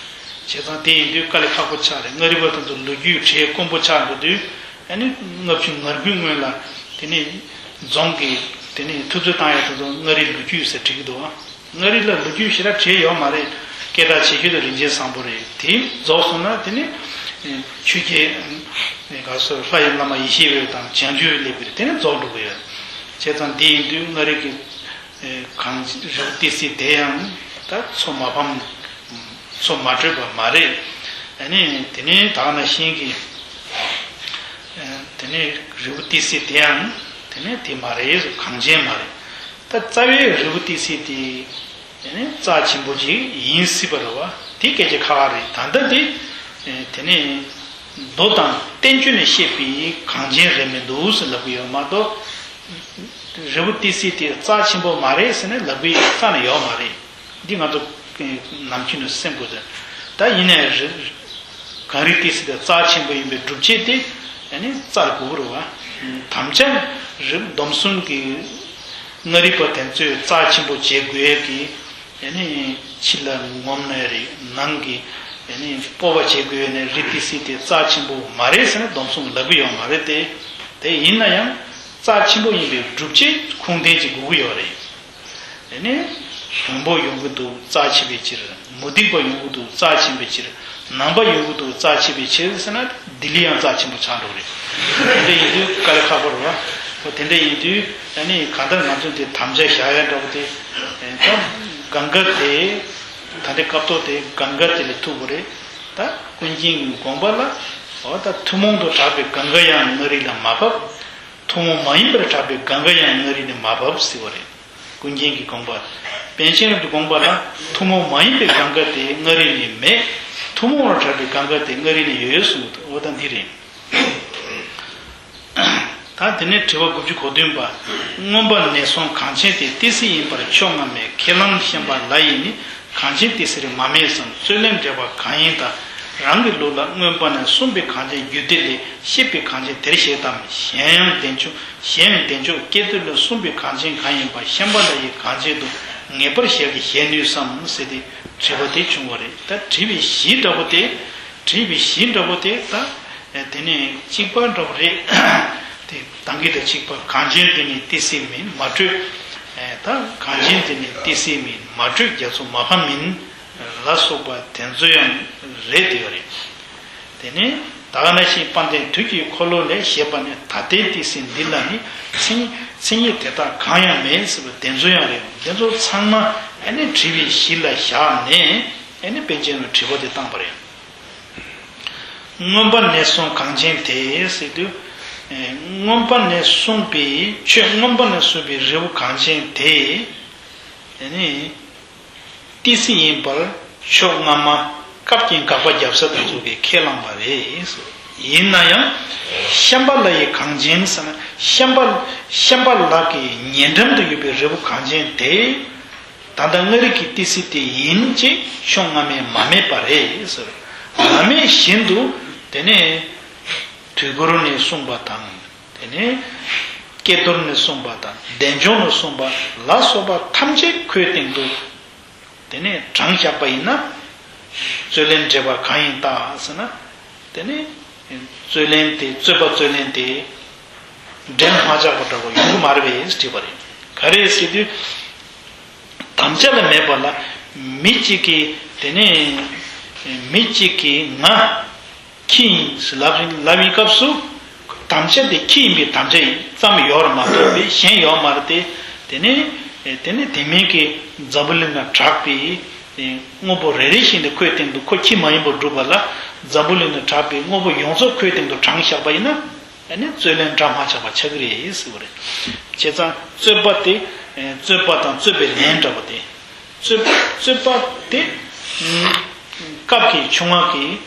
བྱས་ཙང་དེ་ཡིན་དུས་དཀའ་ལས་ཁག་པོ་ཆགས་རེད། མངའ་རིས་པ་དེ་ཚོ་ལོ་རྒྱུས་བྲིས་དཀོན་པོ་ཆགས་འགྲོ་དུས་ཨ་ནི་ལྔ་བཅུ་ང་དགུའི་སྔོན་ལ་དེ་ནས་རྫོང་གི་དེ་ནས་འཐུ་རྩོད་བཏང་ཡ་དེ་ཚོ་མངའ་རིས་ལོ་རྒྱུས་ཟེར་བྲིས་ཀྱི་འདུག་ཨ། མངའ་རིས་ལ་ལོ་རྒྱུས་ཞེ་དྲག་བྲིས་ཡོད་མ་རེད། སྐད་གྲགས་ཆེ་ཤོས་དེ་རིན་ཆེན་བཟང་པོ་རེད། དེ་རྫོགས་སོང་ན་དེ་ནི་ཆོས་རྒྱལ་ག་སོ་ལྷ་ཡི་བླ་མ་ཡེ་ཤེས་འོད་དང་བྱང་ཆུབ་སླེབས་པ་རེད། དེ་ནི་རྫོགས་འགྲོ་གི་ཡོད། བྱས་ཙང་དེ་ཡིན་དུས་མངའ་རིས་ཀྱི་གངས་རི་བོ་ཏི་སེ་དེ་ཡང་ད་མཚོ་མ་ཕམ། མཚོ་མ་དྲོས་པ་མ་རེད། ཨ་ནི་དེ་ནས་ད་ག་ནང་བཞིན་གྱི། དེ་ནས་རི་བོ་ཏི་སེ་དེའང་དེ་ནས་དེ་མ་རེད། གངས་ཅན་མ་རེད། ད་རྩ་བའི་རི་བོ་ཏི་སེ་དེ་དེ་ནས་རྩ་ཆེན་པོ་ཅིག་ཡིན་སྲིད་པ་རེད་བ། དེ་སྐད་ཆ་ཁག་ཁག་རེད། ད་ལྟ་དེ་དེ་ནས་མདོ་དང་བསྟན་བཅོས་ནས་བཤད་པའི་གངས་ཅན་རེད་མི་འདུག་ཟེར་ལབ་གི་ཡོད་མ་གཏོགས། རི་བོ་ཏི་སེ་དེ་རྩ་ཆེན་པོ་མ་རེད་ཟེར་ནས་ལབ་གི་རྩ་ནས་ཡོད་མ་རེད། འདི་ང་ཚོ་ནམ་རྒྱུན་ནས་སེམས་དགོས་ཟེར། ད་ཡིན་ནའི་རི་གངས་རི་ཏི་སེ་དེ་རྩ་ཆེན་པོ་ཡིན་པའི་སྒྲུབ་བྱེད་དེ་ཨ་ནི་རྩར་དགོས་ཀྱི་རེད་བ། དམ་བཅའ་རི་སྡོམ་གསུམ་གྱི་མངའ་རིས་པ་དེ་ཚོས་རྩ་ཆེན་པོ་བྱེད་དགོས་ཀྱི། ཨ་ནི་ཕྱི་ལ་ངོམ་ནའི་རེད། ནང་གི་ཨ་ནི་སྤོབས་པ་བྱེད་དགོས་ནའི་རི་ཏི་སེ་དེ་རྩ་ཆེན་པོ་མ་རེད་ཟེར་ནས་སྡོམ་གསུམ་ལབ་གི་ཡོད་མ་རེད་དེ། དེ་ཡིན་ན་ཡང་རྩ་ཆེན་པོ་ཡིན་པའི་སྒྲུབ་བྱེད་ཁུངས་ལྡན་ཅིག་དགོས་ཀྱི་ཡོད་རེད། དེ་ནས་བོན་པོ་ཡོང་གི་འདུག་རྩ་ཆེ་བའི་ཕྱིར། མུ་སྟེགས་པ་ཡོང་གི་འདུག་རྩ་ཆེན་པོའི་ཕྱིར། ནང་པ་ཡོང་གི་འདུག་རྩ་ཆེ་བའི་ཕྱིར་ཟེར་ན་ལྡི་ལི་ཡང་རྩ་ཆེན་པོ་ཆགས་འགྲོ་གི་རེད། དེ་འདྲ་ཡིན་དུས་དཀའ་ལས་ཁག་པོ་རེད་བ། འོ་དེ་འདྲ་ཡིན་དུས་ཨ་ནི་གང་ལྟར་ང་ཚོས་དེ་དམ་བཅའ་བཞག་ཡ་འདྲ་པོ་དེ། ད་གངྒཱ་དེ་ད་ལྟའི་སྐབས་ཐོག་དེ་གངྒཱ་དེ་ལས་མཐུ་དགོས་རེད། ད་ཀུན་མཁྱེན་གྱི་དགོངས་པ་ལ། འོ་ད་ཐུན་མོང་དུ་གྲགས་པའི་གངྒཱ་ཡང་མངའ་རིས་ལ་མ་བབས། ཐུན་མོང་མ་ཡིན་པར་གྲགས་པའི་གངྒཱ་ཡང་མངའ་རིས་ནས་མ་བབས་ཟེར་བ་རེད། ཀུན་མཁྱེན་གྱི་དགོངས་པ། པཎ་ཆེན་རབ་ཏུ་དགོངས་པ་ལ་ཐུན་མོང་མ་ཡིན་པའི་གངྒཱ་དེ་མངའ་རིས་ནས་མེད། ཐུན་མོང་བར་གྲགས་པའི་གངྒཱ་དེ་མངའ་རིས་ནས་ཡོད་གསུངས་འདུག་འོ་ད་འདི་རེད། ད་དེ་ནས་དྲི་བ་དགུ་བཅུ་གོ་བདུན་པ། མངོན་པ་ནས་གསུངས་གངས་ཅན་དེ་ཏི་སེ་ཡིན་པར་ཕྱོགས་སྔ་མས་ཁས་བླངས་ཤན་པ་ལ་ཡིས་ནི། གངས་ཅན་ཏི་སེར་མ་སྨྲས་སམ། རྩོད་ལན་འགྲེལ་པ་གང་ཡིན་ད། རང་གི་ལུགས་ལ་མངོན་པ་ནས་གསུངས་པའི་གངས་ཅན་རྒྱུད་སྡེ་ལས་བཤད་པའི་གངས་ཅན་དེར་བཞེད་དམ། གཞན་ཡང་བདེ་མཆོག་གཞན་ཡང་བདེ་མཆོག་ཀྱེ་རྡོར་ལས་གསུངས་པའི་གངས་ཅན་གང་ཡིན་པ། ཤན་པ་ལ་ཡི་གངས་ཅན་དུ་ངེས་པར་བཞག་གི་བཞེད་ནུས་སམ་ཟེར་ཏེ་དྲི་བ་དེ་བྱུང་བ་རེད། ད་དྲི་བའི་གཞི་འདྲ་པོ་དེ། དྲི་བའི་གཞི་འདྲ་པོ་དེ་ད། དེ་ནས་གཅིག་པ་འདྲ་པོ་རེད། དེ་དང་གི་ད་གཅིག་པ་གངས་ཅན་དེ་ནི་ཏི་སེ་མིན་མ་སྤྲོས། ད་གངས་ཅན་དེ་ནི་ཏི་སེ་མིན་མ་སྤྲོས་རྒྱ་མཚོ་མ་ཕམ་མིན། ལ་སོགས་པ་དེ་ཚོ་ཡང་རེད་དེ་ཡོད་རེད། དེ་ནས་ད་ག་ནང་བཞིན་དཔལ་ལྡན་དུས་ཀྱི་འཁོར་ལོ་ལས་བཤད་པ་ནི་ད་ལྟའི་ཏི་སེ་འདི་ལ་ནི་མཚན་མཚན་ཉིད་དེ་དག་གང་ཡང་མེད་ཟེར་བ་དེ་ཚོ་ཡང་རེད། དེ་ཚོ་ཚང་མ་ཨ་ནི་དྲི་བའི་གཞི་ལ་བཞག་ནས་ཨ་ནི་པཎ་ཆེན་ལ་དྲི་བ་དེ་བཏང་པ་རེད། མངོན་པ་ནས་གསུངས་གངས་ཅན་དེ་ཟེར་དུས། མངོན་པ་ནས་གསུངས་པའི་ཆོས་མངོན་པ་ནས་གསུངས་པའི་རི་བོ་གངས་ཅན་དེ། དེ་ནི་ཏི་སེ་ཡིན་པར་ཕྱོགས་སྔ་མ་སྐབས་ཀྱི་དགག་པ་རྒྱབ་ས་དེ་ཚོ་གིས་ཁས་བླངས་པ་རེད། ཡིན་ན་ཡང་ཤན་པ་ལ་ཡི་གངས་ཅན་ཟེར་ན་ཤན་པ་ཤན་པ་ལ་གི་ཉེ་འགྲམ་དུ་ཡོད་པའི་རི་བོ་གངས་ཅན་དེ། ད་ལྟ་མངའ་རིས་ཀྱི་ཏི་སེ་དེ་ཡིན་ཅེས་ཕྱོགས་སྔ་མས་མ་སྨྲས་པ་རེད་ཟེར། མ་སྨྲས་བཞིན་དུ་དེ་ནས་དུས་འཁོར་ནས་གསུངས་པ་དང་། དེ་ནས་ཀྱེ་རྡོར་ནས་གསུངས་པ་དང་བདེ་མཆོག་ནས་གསུངས་པ་ལ་སོགས་པ་ཐམས་ཅད་ཁོའི་སྟེང་དུ་དེ་ནས་དྲངས་བཞག་པ་ཡིན་ན། རྩོད་ལན་འགྲེལ་པ་གང་ཡིན་ད་ཟེར་ན། དེ་ནས་རྩོད་ལན་དེ་རྩོད་པ་རྩོད་ལན་དེ་འགྲེལ་མ་བཞག་པ་འདྲ་བ་ཡོང་གི་མ་རེད་པས་དྲིས་པ་རེད། ག་རེ་ཟེར་དུས། དམ་བཅའ་ལ་མེད་པ་ལ་མི་གཅིག་གིས་དེ་ནས་མི་གཅིག་གིས་ང་ཁྱི་ཡིན་ཟེར་ལབ་ལབ་ཡིན་སྐབས་སུ། དམ་བཅའ་དེ་ཁྱི་ཡིན་པའི་དམ་བཅའ་ཙམ་ཡོད་རེད་མ་གཏོགས་པའི་གཞན་ཡོད་མ་རེད་དེ། དེ་ནས་དེ་ནས་དེ་མིན་གྱི་འཛམ་བུ་གླིང་ལ་གྲགས་པའི་དངོས་པོ་རེ་རེ་བཞིན་དུ་ཁོའི་སྟེང་དུ་ཁོ་ཁྱི་མ་ཡིན་པར་སྒྲུབ་པ་ལ་འཛམ་བུ་གླིང་ལ་གྲགས་པའི་དངོས་པོ་ཡོངས་རྫོགས་ཁོའི་སྟེང་དུ་དྲངས་བཞག་པ་ཡིན་ན། ཨ་ནི་རྩོད་ལན་འདྲ་མ་ཆགས་པ་ཆགས་ཀྱི་རེད་ཟེར་བ་རེད། བྱས་ཙང་རྩོད་པ་དེ་རྩོད་པ་དང་རྩོད་པའི་ལན་འདྲ་བ་དེ། རྩོད་རྩོད་པ་དེ་སྐབས་ཀྱི་ཆུང་བ་གིས་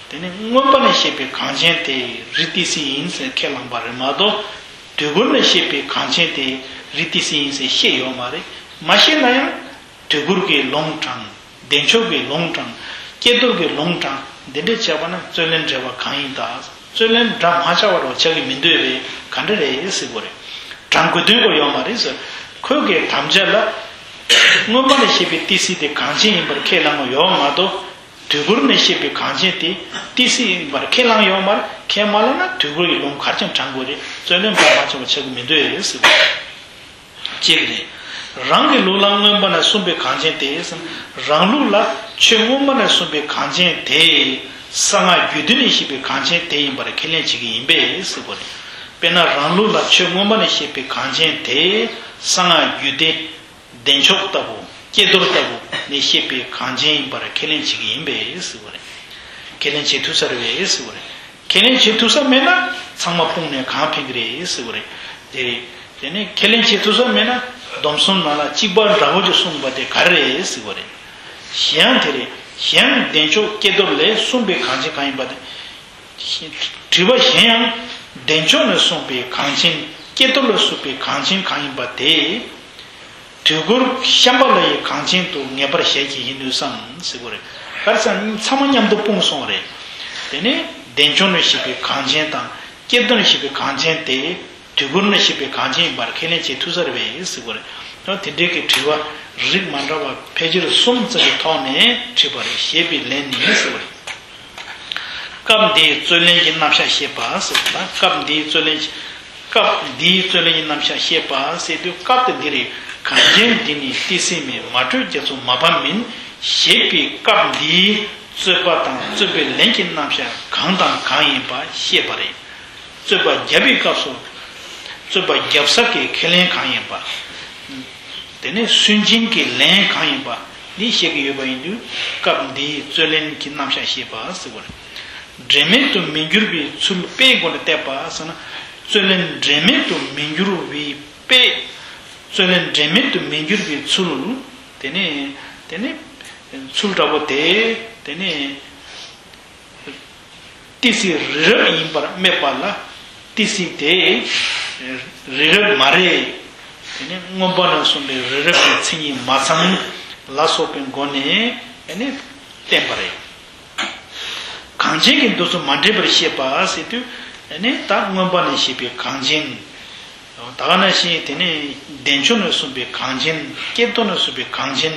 དེ་ནི་མངོན་པ་ནས་བཤད་པའི་གངས་ཅན་དེ་རི་ཏི་སེ་ཡིན་ཟེར་ཁས་བླངས་པ་རེད་མ་གཏོགས། དུས་འཁོར་ནས་བཤད་པའི་གངས་ཅན་དེ་རི་ཏི་སེ་ཡིན་ཟེར་བཤད་ཡོད་མ་རེད། མ་བཤད་ན་ཡང་དུས་འཁོར་གྱི་ལུང་དྲངས། བདེ་མཆོག་གི་ལུང་དྲངས། ཀྱེ་རྡོར་གྱི་ལུང་དྲངས། འདི་འདྲ་བྱས་པ་ན་རྩོད་ལན་འགྲེལ་བ་གང་ཡིན་ད། རྩོད་ལན་འདྲ་མ་ཆགས་པ་རོ་ཆགས་ཀྱི་མི་འདུག་པས་ག་འདྲ་རེད་ཟེར་དགོས་རེད། དྲང་དགོས་དོན་གོ་ཡོད་མ་རེད་ཟེར། ཁོས་ཀྱི་དམ་བཅའ་ལ། མངོན་པ་ནས་བཤད་པའི་ཏི་སེ་དེ་གངས་ཅན་ཡིན་པར་ཁས་བླངས་པ་ཡོད་མ་གཏོགས། དུས་འཁོར་ནས་བཤད་པའི་གངས་ཅན་དེ་ཏི་སེ་ཡིན་པར་ཁས་བླངས་ཡོད་མ་རེད། ཁས་མ་བླངས་ན་དུས་འཁོར་གྱི་ལུང་ག་རེ་བྱས་ནས་དྲང་དགོས་རེད། རྩོད་ལན་འདྲ་མ་ཆགས་པ་ཆགས་ཀྱི་མི་འདུག་པས་ཟེར་དགོས་རེད། གཅིག་རེད། རང་གི་ལུགས་ལ་མངོན་པ་ནས་གསུངས་པའི་གངས་ཅན་དེ། རང་ལུགས་ལ་ཆོས་མངོན་པ་ནས་གསུངས་པའི་གངས་ཅན་དེ། གསང་སྔགས་རྒྱུད་སྡེ་ནས་བཤད་པའི་གངས་ཅན་དེ་ཡིན་པར་ཁས་ལེན་བྱེད་ཀྱི་ཡིན་པས་ཟེར་དགོས་རེད། དཔེར་ན་རང་ལུགས་ལ་ཆོས་མངོན་པ་ནས་བཤད་པའི་གངས་ཅན་དེ། གསང་སྔགས་རྒྱུད་སྡེ། བདེ་མཆོག་ལྟ་བུ། ཀྱེ་རྡོར་ལྟ་བུ་ནས་བཤད་པའི་གངས་ཅན་ཡིན་པར་ཁས་ལེན་བྱེད་ཀྱི་ཡིན་པས་ཟེར་དགོས་རེད། ཁས་ལེན་བྱེད་ཐུབ་ས་རེད་པས་ཟེར་བ་རེད། ཁས་ལེན་བྱེད་ཐུབ་ས་མེད་ན་ཚང་མ་སྤུངས་ནས་གང་ཕན་གི་རེད་ཟེར་བ་རེད། དེ་རེད། དེ་ནས་ཁས་ལེན་བྱེད་ཐུབ་ས་མེད་ན་སྡོམ་གསུམ་ནང་ལ་གཅིག་པ་འདྲ་བོ་ཅིག་གསུངས་པ་དེ་ག་རེ་རེད་ཟེར་བ་རེད། གཞན་ཡང་དེ་རེད། གཞན་ཡང་བདེ་མཆོག་ཀྱེ་རྡོར་ལས་གསུངས་པའི་གང་ཆེན་གང་ཡིན་པ་དེ། དྲི་བ། གཞན་ཡང་བདེ་མཆོག་ནས་གསུངས་པའི་གང་ཆེན། ཀྱེ་རྡོར་ལས་གསུངས་པའི་གང་ཆེན་གང་ཡིན་པ་དེ། དུས་འཁོར་ཤམྦྷ་ལ་ཡི་གངས་ཅན་དུ་ངེས་པར་བཞེད་ཀྱི་ཡིན་ནོ་བསམ་ཟེར་གོ་རེད། ག་རེ་ཟེར་ན་ཚང་མ་མཉམ་དུ་སྤུངས་སོང་བ་རེད། དེ་ནས་བདེ་མཆོག་ནས་བཤད་པའི་གངས་ཅན་དང་ཀྱེ་རྡོར་ནས་བཤད་པའི་གངས་ཅན་དེ་དུས་འཁོར་ནས་བཤད་པའི་གངས་ཅན་ཡིན་པར་ཁས་ལེན་བྱེད་ཐུབ་ས་རེད་པས་ཟེར་གོ་རེད། ཡང་དེ་འདྲའི་གི་དྲི་བ་རིགས་མ་འདྲ་བ་ཕལ་ཆེར་གསུམ་ཙམ་གྱི་ཐོག་ནས་དྲིས་པ་རེད། ཞེས་པའི་ལན་ནི་ཟེར་བ་རེད། སྐབས་འདིའི་རྩོད་ལན་གྱི་རྣམ་གཞག་བཤད་པ་ཟེར་བ་དང་། སྐབས་འདིའི་རྩོད་ལན་གྱི། སྐབས་འདིའི་རྩོད་ལན་གྱི་རྣམ་གཞག་བཤད་པ་ཟེར་དུས་སྐབས་དེ་འདི་རེད། གངས་ཅན་འདི་ནི་ཏི་སེ་མིན། མ་དྲོས་རྒྱ་མཚོ་མ་ཕམ་མིན། ཞེས་པའི་སྐབས་འདིའི་རྩོད་པ་དང་རྩོད་པའི་ལན་གྱི་རྣམ་གཞག་གང་དང་གང་ཡིན་པ་བཤད་པ་རེད། རྩོད་པ་བརྒྱབ་པའི་སྐབས་སུ་རྩོད་པ་བརྒྱབ་ས་གི་ཁས་ལེན་གང་ཡིན་པ། དེ་ནས་སུན་འབྱིན་གྱི་ལན་གང་ཡིན་པ་འདི་བཤད་ཀྱི་ཡོད་པ་ཡིན་དུས་སྐབས་འདིའི་རྩོད་ལན་གྱི་རྣམ་གཞག་བཤད་པ་ཟེར་བ་རེད། འབྲེལ་མེད་དུ་མི་འགྱུར་བའི་ཚུལ་དཔེའི་སྒོ་ནས་བསྟན་པ་ཟེར་ན། རྩོད་ལན་འབྲེལ་མེད་དུ་མི་འགྱུར་བའི་དཔེ། རྩོད་ལན་འབྲེལ་མེད་དུ་མི་འགྱུར་བའི་ཚུལ། དེ་ནས་དེ་ནས་ཚུལ་འདྲ་པོ་དེ། དེ་ནས། ཏི་སེ་རི་རབ་ཡིན་པར་སྨྲས་པ་ལ། ཏི་སེ་དེ་རི་རབ་མ་རེད། དེ་ནི་མངོན་པ་ན་གསུངས་པའི་རི་རབ་ཀྱི་མཚན་ཉིད་མ་ཚང་ལ་སོགས་པའི་སྒོ་ནས་དེ་ནི་བསྟན་པ་རེད། གངས་ཅན་གྱི་འདུ་ཚུལ་མ་འདྲེས་པར་བཤད་པ་ཟེར་དུས་དེ་ནི་ད་མངོན་པ་ན་བཤད་པའི་གངས་ཅན། ད་ག་ནང་བཞིན་དེ་ནི་བདེ་མཆོག་ནས་གསུངས་པའི་གངས་ཅན། ཀྱེ་རྡོར་ནས་གསུངས་པའི་གངས་ཅན།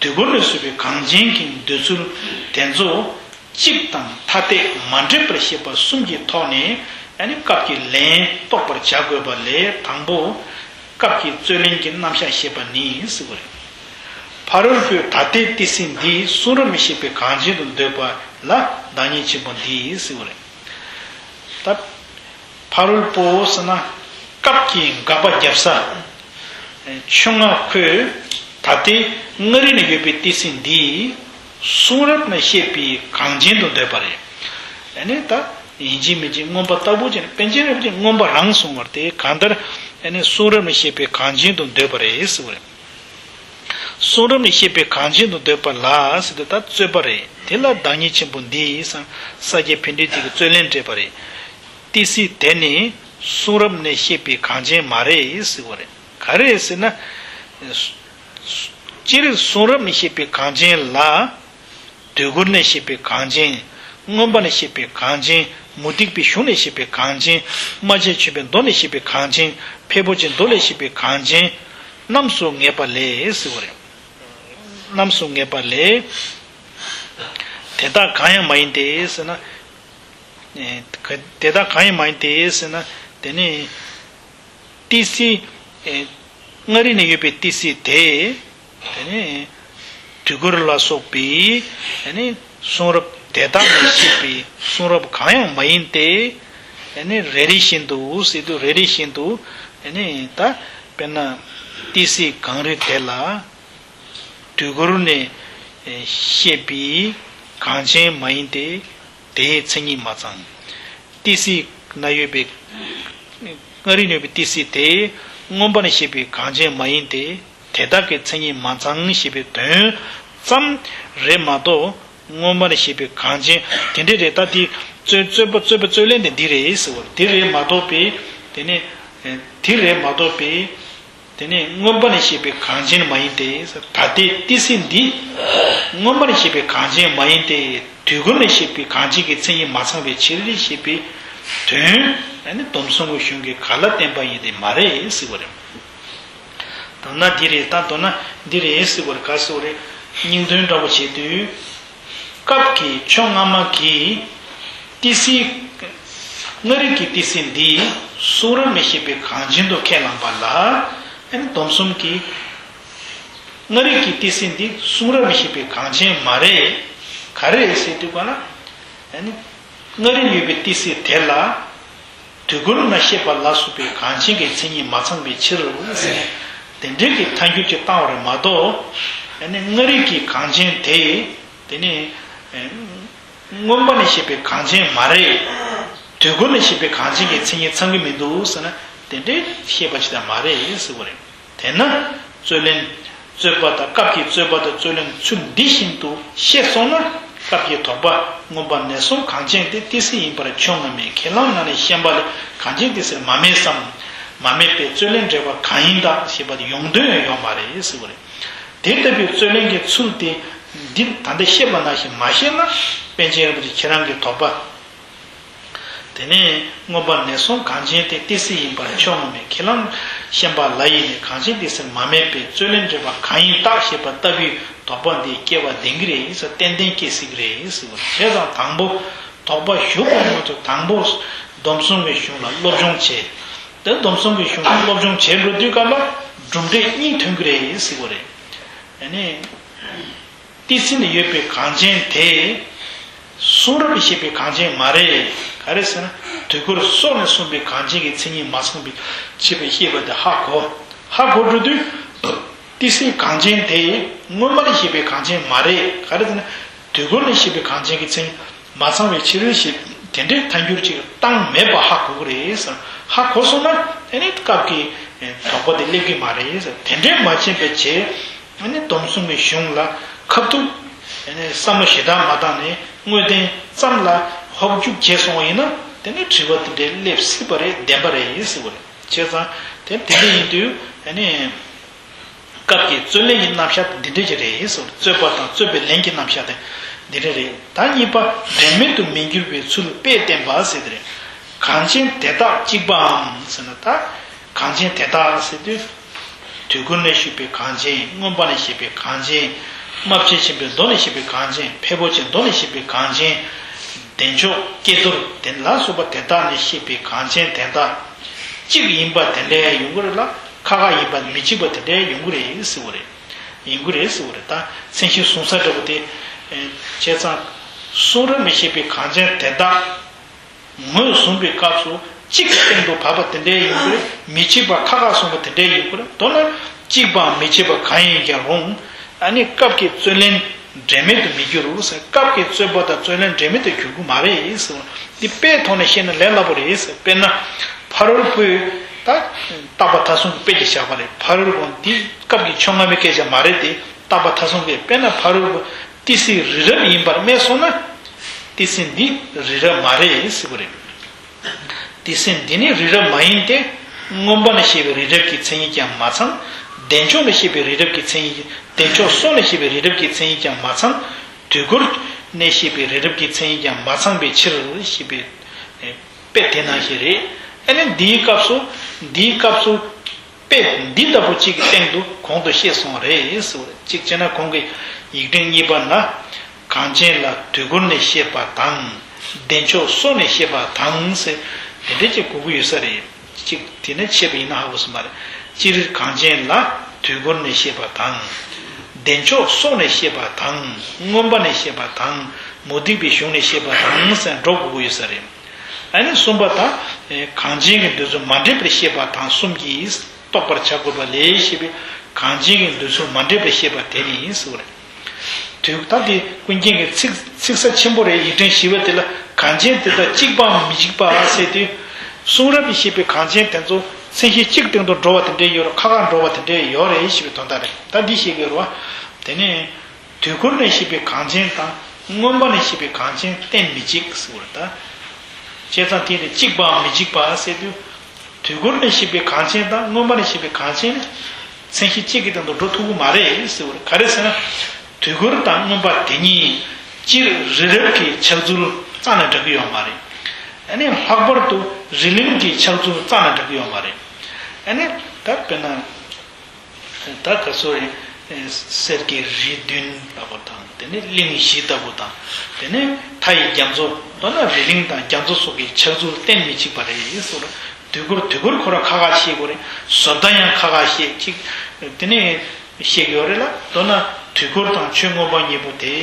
དུས་འཁོར་ལས་བཟོས་པའི་གངས་ཅན་གྱི་འདོད་ཚུལ་དེ་ཚོ་གཅིག་དང་ཐ་དད་མ་འདྲེས་པར་བཤད་པ་གསུམ་གྱི་ཐོག་ནས་ཨ་ནི་སྐབས་ཀྱི་ལན་རྟོགས་པར་བྱ་དགོས་པ་ལས་དང་པོ་སྐབས་ཀྱི་རྩོད་ལན་གྱི་རྣམ་གཞག་བཤད་པ་ནི་ཟེར་བ་རེད། ཕ་རོལ་པོས་ད་ལྟའི་ཏི་སེ་འདི་གསུང་རབ་ནས་བཤད་པའི་གངས་ཅན་དུ་འདོད་པ་ལ་བདག་ཉིད་ཆེན་པོ་འདི་ཟེར་བ་རེད། ད། ཕ་རོལ་པོ་ཟེར་ན་སྐབས་ཀྱི་དགག་པ་རྒྱབ་ས། ཆོས་ལྔ་ཁོས་ད་ལྟའི་མངའ་རིས་ན་ཡོད་པའི་ཏི་སེ་འདི་གསུང་རབ་ན་བཤད་པའི་གངས་ཅན་དུ་འདོད་པ་རེད། ཨ་ནི་ད་ཡིན་གཅིག་མིན་གཅིག་མངོན་པ་ལྟ་བུ་ཅན་པཎ་ཆེན་རིན་པོ་ཆེ་མངོན་པ་རང་གསུང་བར་དེ་གང་ལྟར་ཨ་ནི་གསུང་རབ་ན་བཤད་པའི་གངས་ཅན་དུ་འདོད་པ་རེད་ཟེར་བ་རེད། གསུང་རབ་ནས་བཤད་པའི་གངས་ཅན་དུ་འདོད་པ་ལ་ཟེར་དུས་ད་རྩོད་པ་རེད། དེ་ལ་བདག་ཉིད་ཆེན་པོ་འདི་ཡིན་ས་ས་སྐྱ་པཎྜི་ཏ་གིས་རྩོད་ལན་སྤྲད་པ་རེད། ཏི་སེ་དེ་ནི་གསུང་རབ་ནས་བཤད་པའི་གངས་ཅན་མ་རེད་ཟེར་བ་རེད། ག་རེ་རེད་ཟེར་ན། སྤྱིར་གསུང་རབ་ནས་བཤད་པའི་གངས་ཅན་ལ། དུས་འཁོར་ནས་བཤད་པའི་གངས་ཅན། མངོན་པ་ནས་བཤད་པའི་གངས་ཅན། མུ་སྟེགས་པའི་གཞུང་ནས་བཤད་པའི་གངས་ཅན། སྨྲ་བྱེད་ཆོས་པའི་མདོ་ནས་བཤད་པའི་གངས་ཅན། ཕལ་པོ་ཆེའི་མདོ་ལས་བཤད་པའི་གངས་ཅན། རྣམས་སུ་ངེས་པ་ལས་ཟེར་བ་རེད། རྣམས་སུ་ངེས་པ་ལས། དེ་དག་གང་ཡང་མ་ཡིན་ཏེ་ཟེར་ན། དེ་དག་གང་ཡང་མ་ཡིན་ཏེ་ཟེར་ན། དེ་ནི། ཏི་སེ། ཨེ། མངའ་རིས་ན་ཡོད་པའི་ཏི་སེ་དེ། དེ་ནི། དུས་འཁོར་ལ་སོགས་པའི། དེ་ནི། གསུང་རབ་དེ་དག་ནས་བཤད་པའི་གསུང་རབ་གང་ཡང་མ་ཡིན་ཏེ། དེ་ནི་རེ་རེ་བཞིན་དུ་ཟེར་དུས་རེ་རེ་བཞིན་དུ། དེ་ནི་ད། དཔེར་ན། ཏི་སེ་གངས་རི་དེ་ལ། དུས་འཁོར་ནས། ཨེ། བཤད་པའི་གངས་ཅན་མ་ཡིན་ཏེ། དེའི་མཚན་ཉིད་མ་ཚང་། ཏི་སེ་ན་ཡོད་པའི་མངའ་རིས་ན་ཡོད་པའི་ཏི་སེ་དེ་མངོན་པ་ནས་བཤད་པའི་གངས་ཅན་མ་ཡིན་ཏེ། དེ་དག་གི་མཚན་ཉིད་མ་ཚང་ཞེས་པའི་དོན་ཙམ་རེད་མ་གཏོགས། མངོན་པ་ནས་བཤད་པའི་གངས་ཅན་དེ་འདྲ་རེད། ད་དེ་རྩོད་རྩོད་པ་རྩོད་པ་རྩོད་ལན་དེ་འདི་རེད་ཟེར་བ་དེ་རེད་མ་གཏོགས་པའི། དེ་ནས་དེ་རེད་མ་གཏོགས་པའི། དེ་ནས་མངོན་པ་ནས་བཤད་པའི་གངས་ཅན་མ་ཡིན་ཏེ། ད་ལྟའི་ཏི་སེ་འདི་མངོན་པ་ནས་བཤད་པའི་གངས་ཅན་མ་ཡིན་ཏེ། དུས་འཁོར་ནས་བཤད་པའི་གངས་ཅན་གྱི་མཚན་ཉིད་མ་ཚང་བའི་ཕྱིར་ཞེས་པའི་དོན་ཨ་ནི་སྡོམ་གསུམ་གྱི་གཞུང་གིས་ག་ལ་བསྟན་པ་ཡིན་ཏེ་མ་རེད་ཟེར་བ་རེད། མདོར་ན་འདི་རེད། ད་མདོར་ན་འདི་རེད་ཟེར་བར་ག་ཟེར་བ་རེད། སྙིང་དོན་འདྲ་བོ་བྱེད་དུས། སྐབས་ཀྱི་ཕྱོགས་སྔ་མ་གི་ཏི་སེ། མངའ་རིས་ཀྱི་ཏི་སེ་འདི་གསུང་རབ་ནས་བཤད་པའི་གངས་ཅན་དུ་ཁས་བླངས་པ་ལ། ཨ་ནི་སྡོམ་གསུམ་གྱི། མངའ་རིས་ཀྱི་ཏི་སེ་འདི་གསུང་རབ་ནས་བཤད་པའི་གངས་ཅན་མ་རེད། ག་རེ་རེད་ཟེར་དུས་ག་ལ། ཨ་ནི། མངའ་རིས་ཡོད་པའི་ཏི་སེ་དེ་ལ། དུས་འཁོར་ན་བཤད་པ་ལ་སོགས་པའི་གངས་ཅན་གྱི་མཚན་ཉིད་མ་ཚང་བའི་ཕྱིར་རོ་ཟེར་ནས་དེ་འདྲའི་གི་ཐལ་འགྱུར་གྱི་བཏང་བ་རེད་མ་གཏོགས། ཨ་ནི་མངའ་རིས་ཀྱི་གངས་ཅན་དེ། དེ་ནི། ཨེ། མངོན་པ་ནས་བཤད་པའི་གང་ཅན་མ་རེད། དུས་འཁོར་ནས་བཤད་པའི་གང་ཅན་གྱི་མཚན་ཉིད་ཚང་གི་མི་འདུག་ཟེར་ན། དེ་འདྲའི་བཤད་པ་ཅིག་ད་མ་རེད་ཟེར་བ་རེད། དེས་ན་རྩོད་ལེན། རྩོད་པ་དང་སྐབས་ཀྱི་རྩོད་པ་དང་རྩོད་ལེན་ཚུལ་འདི་བཞིན་དུ་ཤེས་སོང་ན། སྐབས་ཀྱི་དོགས་པ་མངོན་པ་ནས་གསུངས་གང་ཅན་དེ་ཏི་སེ་ཡིན་པར་ཆོས་སྔ་མའི་ཁས་བླངས་ནང་ནས་ཤན་པ་ལས་གང་ཅན་ཏི་སེར་མ་མེད་སམ། མ་མེད་པའི་རྩོད་ལེན་འབྲེལ་བ་གང་ཡིན་དང་ཞེས་པ་དེ་ཡོང་དོན་ཡང་ཡོད་མ་རེད་ཟེར་བ་རེད། དེ་ལྟ་བུའི་རྩོད་ལེན་གྱི་ཚུལ་དེ་འདི་ད་ལྟ་བཤད་པ་ནང་བཞིན་མ་ཤེས་ན། པཎ་ཆེན་རིན་པོ་ཆེ་ཁྱེད་རང་གི་དོགས་པ། དེ་ནས་མངོན་པ་ནས་གསུངས་གང་ཅན་དེ་ཏི་སེ་ཡིན་པར་ཆོས་སྔ་མའི་ཁས་བླངས་ཤན་པ་ལ་ཡིས་ནི་གང་ཅན་ཏི་སེར་མ་མེད་པའི་རྩོད་ལེན་འབྲེལ་བ་གང་ཡིན་བརྟག་ཞེས་པ་ལྟ་བུའི་དོགས་པ་འདི་སྐྱེ་བ་ལྡན་གྱི་རེད་ཟེར། ཏན་ཏན་སྐྱེ་སྲིད་ཀྱི་རེད་ཟེར་བ་རེད། བྱས་ཙང་དང་པོ་དོགས་པ་ཞུ་དགོས་མ་ཐུབ། དང་པོ་སྡོམ་གསུམ་གྱི་གཞུང་ལ་སློབ་སྦྱོང་བྱེད། དེ་སྡོམ་གསུམ་གྱི་གཞུང་ལ་སློབ་སྦྱོང་བྱེད་འགྲོ་དུས་སྐབས་ལ་གྲུབ་འབྲས་གཉིས་ཐོན་གྱི་རེད་ཟེར་བ་རེད། ཨ་ནི། ཏི་སེ་ནས་ཡོད་པའི་གང་ཅན་དེ། གསུང་རབ་ཀྱིས་བཤད་པའི་གང་ཅན་མ་རེད། ག་རེ་ཟེར་ན། དུས་འཁོར་སོགས་ནས་གསུངས་པའི་གང་ཅན་གྱི་མཚན་ཉིད་མ་ཚང་བའི་ཕྱིར་བཤད་པ་དེ་ཧ་གོ། ཧ་གོ་འགྲོ་དུས། ཏི་སེ་གང་ཅན་དེ་མངོན་པ་ནས་བཤད་པའི་གང་ཅན་མ་རེད། ག་རེ་ཟེར་ན། དུས་འཁོར་ནས་བཤད་པའི་གང་ཅན་གྱི་མཚན་ཉིད་མ་ཚང་བའི་ཕྱིར་ཞེས་དེ་འདྲའི་ཐལ་འགྱུར་ཅིག་བཏང་མེད་པ་ཧ་གོ་གི་རེད་ཟེར། ཧ་གོ་སོང་ན་དེ་ནི་སྐབས་ཀྱི་དོགས་པ་དེ་སླེབས་ཀྱི་མ་རེད་ཟེར། དེ་འདྲའི་མ་བྱས་པའི་ཆེད། ཨ་ནི་སྡོམ་གསུམ་གྱི་གཞུང་ལ་ཁ་ཐུག་ཨ་ནི་བསམ་བློ་ཞེ་དྲག་མ་བཏང་ནས་དངོས་བསྟན་ཙམ་ལ་ཧོབ་རྒྱུག་བྱས་སོང་བ་ཡིན་ན། དེ་ནི་དྲི་བ་དེ་འདྲའི་སླེབས་སྲིད་པ་རེད། བདེན་པ་རེད་ཟེར་བ་རེད། བྱས་ཙང་དེ་དེ་འདྲ་ཡིན་དུས་ཨ་ནི་སྐབས་ཀྱི་རྩོད་ལེན་གྱི་རྣམ་གཞག་དེ་འདི་འདྲ་ཅིག་རེད་ཟེར། རྩོད་པ་དང་རྩོད་པའི་ལན་གྱི་རྣམ་གཞག་དེ་འདི་འདྲ་རེད། ད་གཉིས་པ་འབྲེལ་མེད་དུ་མི་འགྱུར་བའི་ཚུལ་དཔེས་བསྟན་པ་ཟེར་དེ་རེད། གང་ཅན་དེ་དག་གཅིག་པའམ་ཟེར་ན། ད་གང་ཅན་དེ་དག་ཟེར་དུས། དུས་འཁོར་ནས་བཤད་པའི་གང་ཅན། མངོན་པ་ནས་བཤད་པའི་གང་ཅན། རྨ་བྱ་ཆེན་པོའི་མདོ་ནས་བཤད་པའི་གང་ཅན། ཕལ་པོ་ཆེའི་མདོ་ནས་བཤད་པའི་གང་ཅན། བདེ་མཆོག་ཀྱེ་རྡོར་དེ་ལ་སོགས་པ་དེ་དག་ནས་བཤད་པའི་གང་ཅན་དེ་དག་གཅིག་ཡིན་པ་དེ་འདྲ་ཡོང་གི་རེད་ལ། ཁ་ཁ་ཡིན་པ་མི་གཅིག་པ་དེ་འདྲ་ཡོང་གི་རེད་ཟེར་བ་རེད། ཡོང་གི་རེད་ཟེར་བ་རེད། ད་མཚན་གཞི་བཟུང་ས་འདྲ་པོ་དེ། བྱས་ཙང་གསུང་རབ་ནས་བཤད་པའི་གང་ཅན་དེ་དག་ངོས་བཟུང་བའི་སྐབས་སུ་གཅིག་སྟེང་དུ་བབས་པ་དེ་འདྲའི་ཡིན་དགོས་རེད། མི་གཅིག་པ་ཁ་ཁ་གསུངས་པ་དེ་འདྲའི་ཡིན་དགོས་རེད། མདོར་ན་གཅིག་པའམ་མི་གཅིག་པ་གང་ཡིན་ཀྱང་རུང་། ཨ་ནི་སྐབས་ཀྱི་རྩོད་ལེན་འབྲེལ་མེད་དུ་མི་འགྱུར་རོ་ཟེར། སྐབས་ཀྱི་རྩོད་པ་དང་རྩོད་ལེན་འབྲེལ་མེད་དུ་འགྱུར་གྱི་མ་རེད་ཟེར། འདི་དཔེའི་ཐོག་ནས་བཤད་ན་ལས་སླ་པོ་རེད་ཟེར། དཔེར་ན་ཕ་རོལ་པོས་ད་རྟག་པ་མཐའ་གསུམ་གྱི་དཔེ་ཅིག་བཞག་པ་རེད། ཕ་རོལ་པོ་འདི་སྐབས་ཀྱི་ཆོས་སྔ་མའི་སྐད་ཆ་མ་རེད་དེ། རྟག་པ་མཐའ་གསུམ་གྱི། དཔེར་ན་ཕ་རོལ་པོ་ཏི་སེ་རི་རབ་ཡིན་པར་སྨྲས་སོང་ན། ཏི་སེ་འདི་རི་རབ་མ་རེད་ཟེར་བ་རེད། ཏི་སེ་འདི་ནི་རི་རབ་མ་ཡིན་ཏེ། མངོན་པ་ནས་བཤད་པའི་རི་རབ་ཀྱི་མཚན་ཉིད་ཀྱང་མ་ཚང་། བདེ་མཆོག་ནས་བཤད་པའི་རི་རབ་ཀྱི་མཚན་ཉིད། བདེ་མཆོག་སོགས་ནས་བཤད་པའི་རི་རབ་ཀྱི་མཚན་ཉིད་ཀྱང་མ་ཚང་། དུས་འཁོར་ནས་བཤད་པའི་རི་རབ་ཀྱི་མཚན་ཉིད་ཀྱང་མ་ཚང་བའི་ཕྱིར་ཞེས་པའི་དཔེ་དེ་ནང་བཞིན་རེད། ཨ་ནི་འདིའི་སྐབས་སུ། འདིའི་སྐབས་སུ། དཔེ་འདི་ལྟ་བུ་གཅིག་གི་སྟེང་དུ་གོང་དུ་བཤད་སོང་བ་རེད་ཟེར་བ་རེད། གཅིག་བྱས་ན་གོང་གི་ཡིག་ཕྲེང་གཉིས་པ་ན། གང་ཅན་ལ་དུས་འཁོར་ནས་བཤད་པ་དང་། བདེ་མཆོག་སོགས་ནས་བཤད་པ་དང་ཟེར། དེ་འདྲ་ཅིག་གོ་གི་ཡོད་ས་རེད། གཅིག་དེ་ནས་བཤད་པ་ཡིན་ན་ཧ་གོ་ས་མ་རེད། སྤྱིར་གང་ཅན་ལ་དུས་འཁོར་ནས་བཤད་པ་དང་། བདེ་མཆོག་སོགས་ནས་བཤད་པ་དང་། མངོན་པ་ནས་བཤད་པ་དང་། མུ་སྟེགས་པའི་གཞུང་ནས་བཤད་པ་དང་ཟེར་འགྲོ་དགོས་ཀྱི་ཡོད་ས་རེད། ཨ་ནི་གསུམ་པ་དང་། གང་ཅན་གྱི་འདོད་ཚུལ་མ་འདྲེས་པར་བཤད་པ་དང་གསུམ་གྱིས། རྟོགས་པར་བྱ་དགོས་པ་ལས་ཞེས་པའི་གང་ཅན་གྱི་འདོད་ཚུལ་མ་འདྲེས་པར་བཤད་པ་དེ་ནི་ཟེར་བ་རེད། དུས་ད་དེ་ཀུན་མཁྱེན་གྱི་ཚིག་ཚིག་གསལ་ཆེན་པོ་རེད། ཡིག་ཕྲེང་བཞི་པ་དེ་ལ་གང་ཅན་དེ་དག་གཅིག་པའམ་མི་གཅིག་པ་ཟེར་དུས། གསུང་རབ་ཀྱིས་བཤད་པའི་གང་ཅན་དེ་ཚོ་མཚན་གཞི་གཅིག་སྟེང་དུ་འགྲོ་བ་དེ་འདྲའི་ཡོད་རེད། ཁ་ཁ་འགྲོ་བ་དེ་འདྲའི་ཡོད་རེད་ཞེས་པའི་དོན་དག་རེད། ད་འདི་བཤད་ཀྱི་ཡོད་རེད་བ། དེ་ནས། དུས་འཁོར་ནས་བཤད་པའི་གང་ཅན་དང་མངོན་པ་ནས་བཤད་པའི་གང་ཅན་གཏན་མི་གཅིག་ཟེར་བ་རེད་ད། བྱས་ཙང་དེ་ནི་གཅིག་པའམ་མི་གཅིག་པ་ཟེར་དུས། དུས་འཁོར་ནས་བཤད་པའི་གང་ཅན་དང་མངོན་པ་ནས་བཤད་པའི་གང་ཅན་ནི། མཚན་གཞི་གཅིག་གི་སྟེང་དུ་འགྲོ་ཐུབ་ཀྱི་མ་རེད་ཟེར་བ་རེད། ག་རེ་ཟེར་ན། དུས་འཁོར་དང་མངོན་པ་དེ་གཉིས་སྤྱིར་རི་རབ་ཀྱི་ཕྱག་ཚུལ་རྩ་ནས་འདྲ་གི་ཡོད་མ་རེད། ཨ་ནི་ལྷག་པར་དུ་རི་གླིང་གི་ཕྱག་ཚུལ་རྩ་ནས་འདྲ་གི་ཡོད་མ་རེད། ཨ་ནི་ད་དཔེར་ན། ད་ག་ཚོད་རེད། གསེར་གྱི་རི་བདུན་ལྟ་བུ་དང་། དེ་ནས་གླིང་བཞི་ལྟ་བུ་དང་། དེ་ནས་མཐའ་ཡི་རྒྱ་མཚོ། མདོར་ན་རི་གླིང་དང་རྒྱ་མཚོ་སོགས་ཀྱི་ཕྱག་ཚུལ་གཏན་མི་གཅིག་པ་རེད་ཟེར་བ་རེད། དུས་འཁོར་དུས་འཁོར་ཁོ་རང་ཁ་ཁ་བཤད་དགོས་རེད། བཟོ་ལྟ་ཡང་ཁ་ཁ་བཤད་ཅིག་དེ་ནས་བཤད་ཀྱི་ཡོད་རེད་ལ། མདོར་ན་དུས་འཁོར་དང་ཆོས་མངོན་པ་གཉིས་པོ་དེ།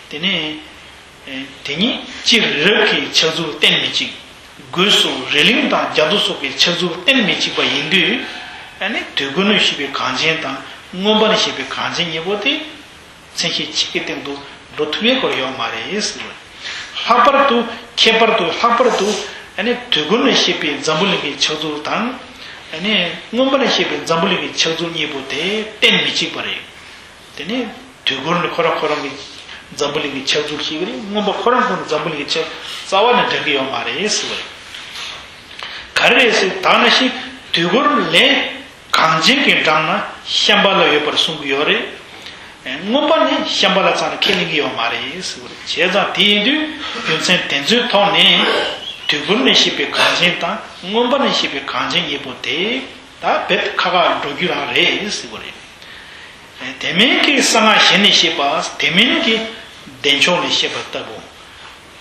དེ་ནས། དེ་ཉིད་སྤྱིར་རི་རབ་ཀྱི་ཕྱག་ཚུལ་གཏན་མི་གཅིག་སྒོས་སུ་རི་གླིང་དང་རྒྱ་མཚོ་སོགས་ཀྱི་ཕྱག་ཚུལ་གཏན་མི་གཅིག་པ་ཡིན་དུས། ཨ་ནི་དུས་འཁོར་ནས་བཤད་པའི་གང་ཅན་དང་མངོན་པ་ནས་བཤད་པའི་གང་ཅན་གཉིས་པོ་དེ། མཚན་གཞི་གཅིག་གི་སྟེང་དུ་འགྲོ་ཐུབ་ཡས་སྐོར་ཡོད་མ་རེད་ཟེར་བ། ལྷག་པར་དུ་ཁྱད་པར་དུ་ལྷག་པར་དུ་ཨ་ནི་དུས་འཁོར་ནས་བཤད་པའི་འཛམ་བུ་གླིང་གི་ཕྱག་རྫོགས་དང་། ཨ་ནི་མངོན་པ་ནས་བཤད་པའི་འཛམ་བུ་གླིང་གི་ཕྱག་རྫོགས་གཉིས་པོ་དེ་གཏན་མི་གཅིག་པ་རེད། དེ་ནི་དུས་འཁོར་ནི་ཁོ་རང་ཁོ་རང་གི་འཛམ་བུ་གླིང་གི་ཕྱག་རྫོགས་ཤིག་རེད། མངོན་པ་ཁོ་རང་ཁོ་རང་འཛམ་བུ་གླིང་གི་ཕྱག་རྩ་བ་ནས་འདྲ་གི་ཡོད་མ་རེད་ཟེར་བ་རེད། ག་རེ་རེད་ཟེར་ད་ནང་བཞིན་དུས་འཁོར་ལས་གངས་ཅན་གྱི་འགྲམ་ན་ཤམྦྷ་ལ་ཡོད་པར་གསུང་གི་ཡོད་རེད། མངོན་པ་ནི་ཤམྦྷ་ལ་ཚང་ནས་ཁས་ལེན་གྱི་ཡོད་མ་རེད་ཟེར་བ་རེད། བྱས་ཙང་དེ་ཡིན་དུས་རྒྱུ་མཚན་དེ་ཚོའི་ཐོག་ནས་དུས་འཁོར་ནས་བཤད་པའི་གངས་ཅན་དང་མངོན་པ་ནས་བཤད་པའི་གངས་ཅན་གཉིས་པོ་དེ་ད་རྦད་ཁ་ཁ་འགྲོ་རྒྱུ་རང་རེད་ཟེར་བ་རེད། དེ་མིན་གྱི་གསང་སྔགས་གཞན་ནས་བཤད་པ། དེ་མིན་གྱི་བདེ་མཆོག་ནས་བཤད་པ་ལྟ་བུ།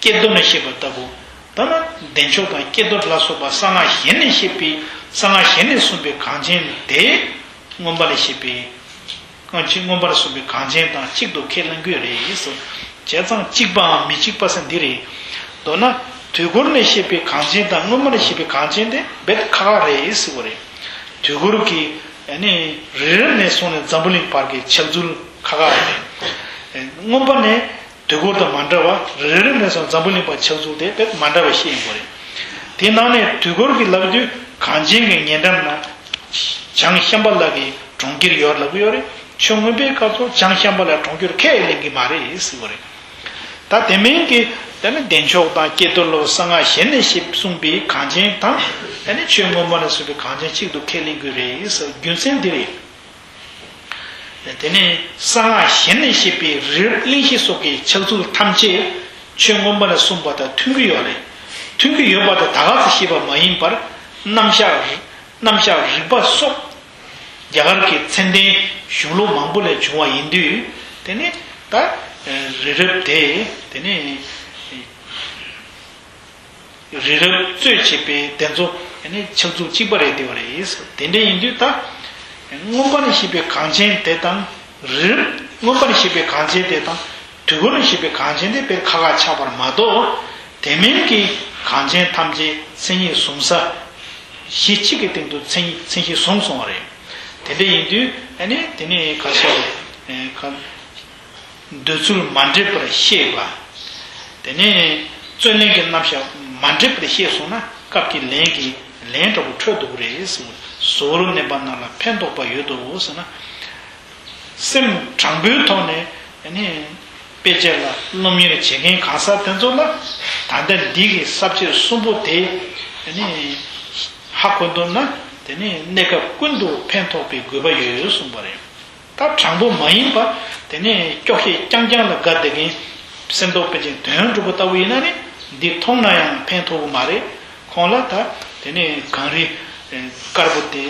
ཀྱེ་རྡོར་ནས་བཤད་པ་ལྟ་བུ། ད་ནི་བདེ་མཆོག་དང་ཀྱེ་རྡོར་ལ་སོགས་པ་གསང་སྔགས་གཞན་ནས་བཤད་པའི་གསང་སྔགས་གཞན་ནས་གསུངས་པའི་གངས་ཅན་དེ་མངོན་པ་ནས་བཤད་པའི་གངས་ཅན། མངོན་པར་གསུངས་པའི་གངས་ཅན་དང་གཅིག་ཏུ་ཁས་ལེན་དགོས་རེད་ཟེར། བྱས་ཙང་གཅིག་པའམ་མི་གཅིག་པ་ཟེར་འདི་རེད། མདོར་ན་དུས་འཁོར་ནས་བཤད་པའི་གངས་ཅན་དང་མངོན་པ་ནས་བཤད་པའི་གངས་ཅན་དེ་རྦད་ཁག་ཁག་རེད་ཟེར་བ་རེད། དུས་འཁོར་གྱི་ཨ་ནི་རི་རབ་ནས་བཟུང་ནས་འཛམ་བུ་གླིང་བར་གྱི་ཕྱག་ཚུལ་ཁག་ཁག་རེད། མངོན་པ་ནས་དུས་འཁོར་དང་མ་འདྲ་བ། རི་རབ་ནས་བཟུང་འཛམ་བུ་གླིང་བར་ཕྱག་ཚུལ་དེ་དཔེ་མ་འདྲ་བ་ཞིག་ཡིན་དགོས་རེད། དེའི་ནང་ནས་དུས་འཁོར་གྱི་ལབ་དུས་གངས་ཅན་གྱི་ཉེ་འགྲམ་ན་བྱང་ཤམ་བྷ་ལ་གི་གྲོང་ཁྱེར་ཡོད་ལབ་ཀྱི་ཡོད་རེད། ཆོས་མངོན་པའི་སྐབས་སུ་བྱང་ཤམ་བྷ་ལ་གྲོང་ཁྱེར་ཁས་ལེན་གྱི་མ་རེད་ཟེར་བ་རེད། ད་དེ་མིན་གྱི་དེ་ནི་བདེ་མཆོག་དང་ཀྱེ་རྡོར་ལོ་གསང་སྔགས་གཞན་ནས་བཤད་གསུངས་པའི་གངས་ཅན་དང་། དེ་ནི་ཆོས་མངོན་པ་ནས་གསུངས་པའི་གངས་ཅན་གཅིག་ཏུ་ཁས་ལེན་དགོས་རེད་ཟེར་རྒྱུ་མཚན་འདི་རེད། དེ་ནས་གསང་སྔགས་གཞན་ནས་བཤད་པའི་རི་རབ་གླིང་བཞི་སོགས་ཀྱི་ཕྱག་ཚུལ་ཐམས་ཅད་ཆོས་མངོན་པ་ནས་གསུངས་པ་དང་མཐུན་གྱི་ཡོད་རེད། མཐུན་གྱི་ཡོད་པ་དེ་ད་ག་ཚོད་ཤེས་པ་མ་ཡིན་པར་རྣམ་གཞག་རྣམ་གཞག་རིག་པ་སོགས་རྒྱ་གར་གྱི་མཚན་ལྡན་གཞུང་ལུགས་མང་པོ་ལས་བྱུང་བ་ཡིན་དུས། དེ་ནི་ད་རི་རབ་དེ་དེ་ནི། རི་རབ་གཙོས་བྱས་པའི་དེ་ཚོ་ནི་ཕྱག་ཚུལ་གཅིག་པ་རེད་བསྡད་པ་རེད། དེ་འདྲ་ཡིན་དུས་ད་མངོན་པ་ནས་བཤད་པའི་གངས་ཅན་དེ་དང་། རི་རབ་མངོན་པ་ནས་བཤད་པའི་གངས་ཅན་དེ་དང་དུས་འཁོར་ནས་བཤད་པའི་གངས་ཅན་དེ་དཔེ་ཁག་ཁག་ཆགས་པར་མ་གཏོགས། དེ་མིན་གྱི་གངས་ཅན་ཐམས་ཅད་མཚན་ཉིད་ཟུང་ས་གཞི་གཅིག་གི་སྟེང་དུ་མཚན་མཚན་གཞི་བཟུང་སོང་བ་རེད། དེ་འདྲ་ཡིན་དུས་ནི་དེ་ནི་ག་ཚོད་རེད། འདོད་ཚུལ་མ་འདྲེས་པར་ཤེས་པ། དེ་ནས་རྩོད་ལེན་གྱི་རྣམ་གཞག་མ་འདྲེས་པར་ཤེས་སོང་ན་སྐབས་ཀྱི་ལན་གྱི་ལན་འདྲ་པོ་འཕྲོད་འདུག་རེད་ཟེར། ཟོག་རོ་གནས་པ་རྣམས་ལ་ཕན་ཐོགས་པ་ཡོད་དོ་ཟེར་ན། སེམས་དྲང་པོའི་ཐོག་ནས་ནི་དཔེ་ཆ་ལ་སློབ་གཉེར་བྱེད་མཁན་གང་ཟག་དེ་ཚོ་ལ་ད་ལྟ་འདི་གི་ས་བཅད་གསུམ་པོ་དེ་ནི་ཧ་གོ་ཐུབ་ན་དེ་ནི་གནས་སྐབས་ཀུན་ཏུ་ཕན་ཐོགས་པའི་དགོས་པ་ཡོད་གསུངས་པ་རེད། ད་དྲང་པོ་མ་ཡིན་པ། དེ་ནས་སྐྱོ་ཤས་རྐྱང་རྐྱང་ལ་དགའ་བསྡད་མཁན་སེམས་རྟོག་པས་ཅིག་དོན་འགྲུབ་པ་ལྟ་བུ་ཡིན་ན་ནི་འདི་མཐོང་ན་ཡང་ཕན་ཐོགས་ཀྱི་མ་རེད། ཁོང་ལ་ད་དེ་ནས་གངས་རི་དཀར་པོ་དེ་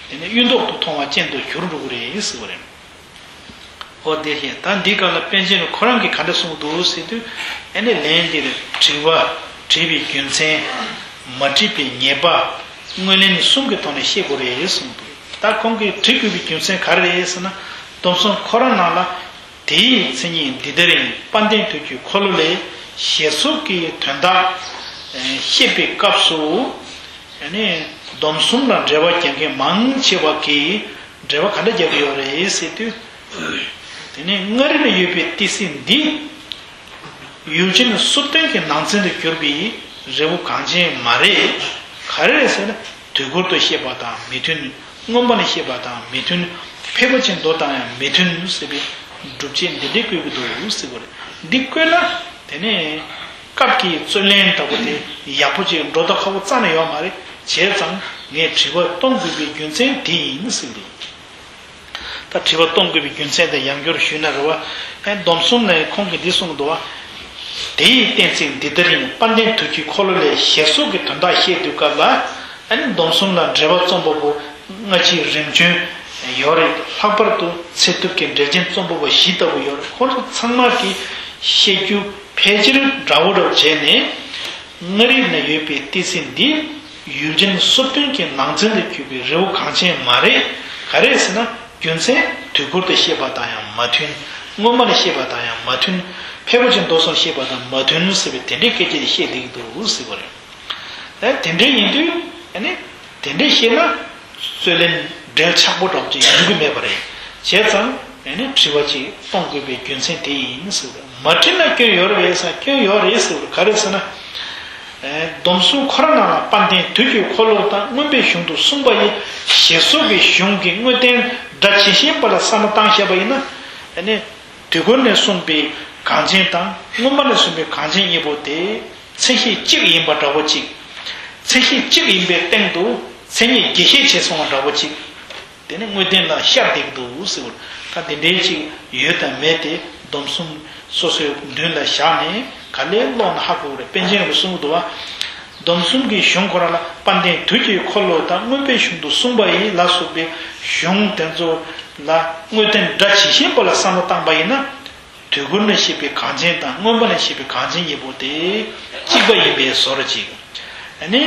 དེ་ནས་གཡུ་མདོག་ཏུ་མཐོང་བ་ཅན་དུ་གྱུར་འགྲོ་གི་རེད་ཟེར་བ་རེད། ཨོ་དེ་བཞིན་ད་འདི་ག་ལ་པཎ་ཆེན་ཁོ་རང་གིས་ག་འདྲ་གསུངས་འདུག་ཟེར་དུས། ཨ་ནི་ལན་འདིར་དྲི་བ། དྲི་བའི་རྒྱུ་མཚན། མ་དྲིས་པའི་ཉེས་པ། དངོས་ལན་གསུམ་གྱི་ཐོག་ནས་བཤད་དགོས་རེད་གསུངས་འདུག་ད་ཁོང་གིས་དྲི་དགོས་པའི་རྒྱུ་མཚན་ག་རེ་རེད་ཟེར་ན། སྡོམ་གསུམ་ཁོ་རང་ནང་ལ། དེའི་མཚན་ཉིད་འདི་ལྟར་ཡིན། དཔལ་ལྡན་དུས་ཀྱི་འཁོར་ལོ་ལས། ཞེས་སོགས་ཀྱི་དོན་དག་བཤད་པའི་སྐབས་སུ། ཨ་ནི་སྡོམ་གསུམ་ལ་འགྲེལ་པ་རྒྱག་མཁན་མང་ཆེ་བ་གིས་འགྲེལ་པ་ག་འདྲ་རྒྱག་གི་ཡོད་རེད་ཟེར་དུས། དེ་ནས་མངའ་རིས་ལ་ཡོད་པའི་ཏི་སེ་འདི་ཡུལ་ཅན་སོ་བདུན་གྱི་ནང་ཚན་དུ་གྱུར་པའི་རི་བོ་གངས་ཅན་མ་རེད། ག་རེ་རེད་ཟེར་ན་དུས་འཁོར་དུ་བཤད་པ་དང་མི་མཐུན། མངོན་པ་ནས་བཤད་པ་དང་མི་མཐུན། ཕལ་པ་ཅིག་མདོ་དང་ཡང་མི་མཐུན་ཟེར་བའི་སྒྲུབ་བྱེད་འདི་འདྲས་བཀོད་ཀྱི་འདུག་ཟེར་བ་རེད། འདི་བཀོད་ན་དེ་ནས་སྐབས་ཀྱི་རྩོད་ལན་ལྟ་བུ་དེ་ཡག་པོ་ཅིག་འགྲོ་ཐབས་ཁག་པོ་རྩ་ནས་ཡོད་མ་རེད། བྱས་ཙང་ངས་དྲི་བ་གཏོང་དགོས་པའི་རྒྱུ་མཚན་དེ་ཡིན་ཟེར་འདུག་ད་དྲི་བ་གཏོང་དགོས་པའི་རྒྱུ་མཚན་དེ་ཡང་བསྐྱར་ཞུས་ན་རེད་བ། ཨ་ནི་སྡོམ་གསུམ་ནས་ཁོང་གིས་འདི་གསུངས་འདུག་བ། དེ་ཡི་གཏན་ཚིགས་འདི་ལྟར་ཡིན། དཔལ་ལྡན་དུས་ཀྱི་འཁོར་ལོ་ལས། ཞེས་སོགས་ཀྱི་དོན་དག་བཤད་དུས་སྐབས་ལ། ཨ་ནི་སྡོམ་གསུམ་ལ་འགྲེལ་པ་རྩོམ་པ་པོ་སྔ་ཕྱི་རིམ་བྱོན་ཡོད་རེད། ལྷག་པར་དུ་ཚེ་ཐུབ་ཀྱི་འགྲེལ་ཆེན་རྩོམ་པ་པོ་བཞི་ལྟ་བུ་ཡོད་རེད། ཁོང་ཚོ་ཚང་མ་གིས་བཤད་རྒྱུ་ཕལ་ཆེར་འདྲ་བོ་འདྲ་བོ་བྱས་ནས། མངའ་རིས་ན་ཡོད་པའི་ཏི་སེ་འདི་ཡུལ་ཅན་སོ་བདུན་གྱི་ནང་ཚན་དུ་གྱུར་པའི་རི་བོ་གངས་ཅན་མ་རེད། ག་རེ་ཟེར་ན་རྒྱུ་མཚན་དུས་འཁོར་དུ་བཤད་པ་དང་ཡང་མ་མཐུན། མངོན་པ་ནས་བཤད་པ་དང་ཡང་མ་མཐུན། ཕལ་པ་ཅིག་མདོ་གསུམ་བཤད་པ་དང་མ་མཐུན་ཟེར་བའི་དེ་འདྲའི་སྐད་ཆ་དེ་བཤད་བསྡད་ཀྱི་འདུག་ཟེར་བ་རེད། ཨ་དེ་འདྲ་ཡིན་དུས་ཨ་ནི་དེ་འདྲ་བཤད་ན་རྩོད་ལན་འགྲན་ཆགས་པོ་འདྲ་པོ་ཅིག་ཡོང་གི་མེད་པ་རེད། བྱས་ཙང་ ཨ་ནི་དྲི་བ་ཅིག་གཏོང་དགོས་པའི་རྒྱུ་མཚན་དེ་ཡིན་ཟེར་བ་རེད། མ་དྲིས་ན་སྐྱོན་ཡོད་རེད་ཟེར། སྐྱོན་ཡོད་རེད་ཟེར་བ་རེད། ག་རེ་ཟེར་ན། ཨེ། སྡོམ་གསུམ་ཁོ་རང་ནང་ལ་དཔལ་ལྡན་དུས་ཀྱི་འཁོར་ལོ་དང་མངོན་པའི་གཞུང་དུ་གསུངས་པ་ཡི་ཞེས་སོགས་ཀྱི་གཞུང་གི་དངོས་བསྟན་སྒྲ་ཇི་བཞིན་པ་ལ་བསམ་བློ་བཏང་བཞག་པ་ཡིན་ན། ཨ་ནི་དུས་འཁོར་ནས་གསུངས་པའི་གངས་ཅན་དང་མངོན་པ་ནས་གསུངས་པའི་གངས་ཅན་གཉིས་པོ་དེ་མཚན་གཞི་གཅིག་ཡིན་པ་འདྲ་བོ་ཅིག། མཚན་གཞི་གཅིག་ཡིན་པའི་སྟེང་དུ་མཚན་ཉིད་བརྒྱད་བཤད་བྱས་སོང་བ་འདྲ་བོ་ཅིག། དེ་ནི་དངོས་བསྟན་ལ་ཤར་བསྡད་ཀྱི་འདུག་ཟེར་བ་རེད། ད་དེ་འདྲའི་ཅིག་ཡོད་དང་མེད་དེ་སྡོམ་གསུམ་སོ་སོའི་མདུན་ལ་བཞག་ནས་ག་ལེར་ཀློག་ན་ཧ་གོ་གི་རེད། པཎ་ཆེན་རིན་པོ་ཆེས་གསུང་གི་འདུག་བ། སྡོམ་གསུམ་གྱི་གཞུང་ཁོ་རང་ལ་དཔལ་ལྡན་དུས་ཀྱི་འཁོར་ལོ་དང་མངོན་པའི་གཞུང་དུ་གསུངས་པ་ཡི་ལ་སོགས་པའི་གཞུང་དེ་ཚོ་ལ་དངོས་བསྟན་སྒྲ་ཇི་བཞིན་པ་ལ་བསམ་བློ་བཏང་པ་ཡིན་ན། དུས་འཁོར་ནས་བཤད་པའི་གངས་ཅན་དང་མངོན་པ་ནས་བཤད་པའི་གངས་ཅན་གཉིས་པོ་དེ་གཅིག་པ་ཡིན་པའི་བཟོ་འདྲ་ཅིག། ཨ་ནི།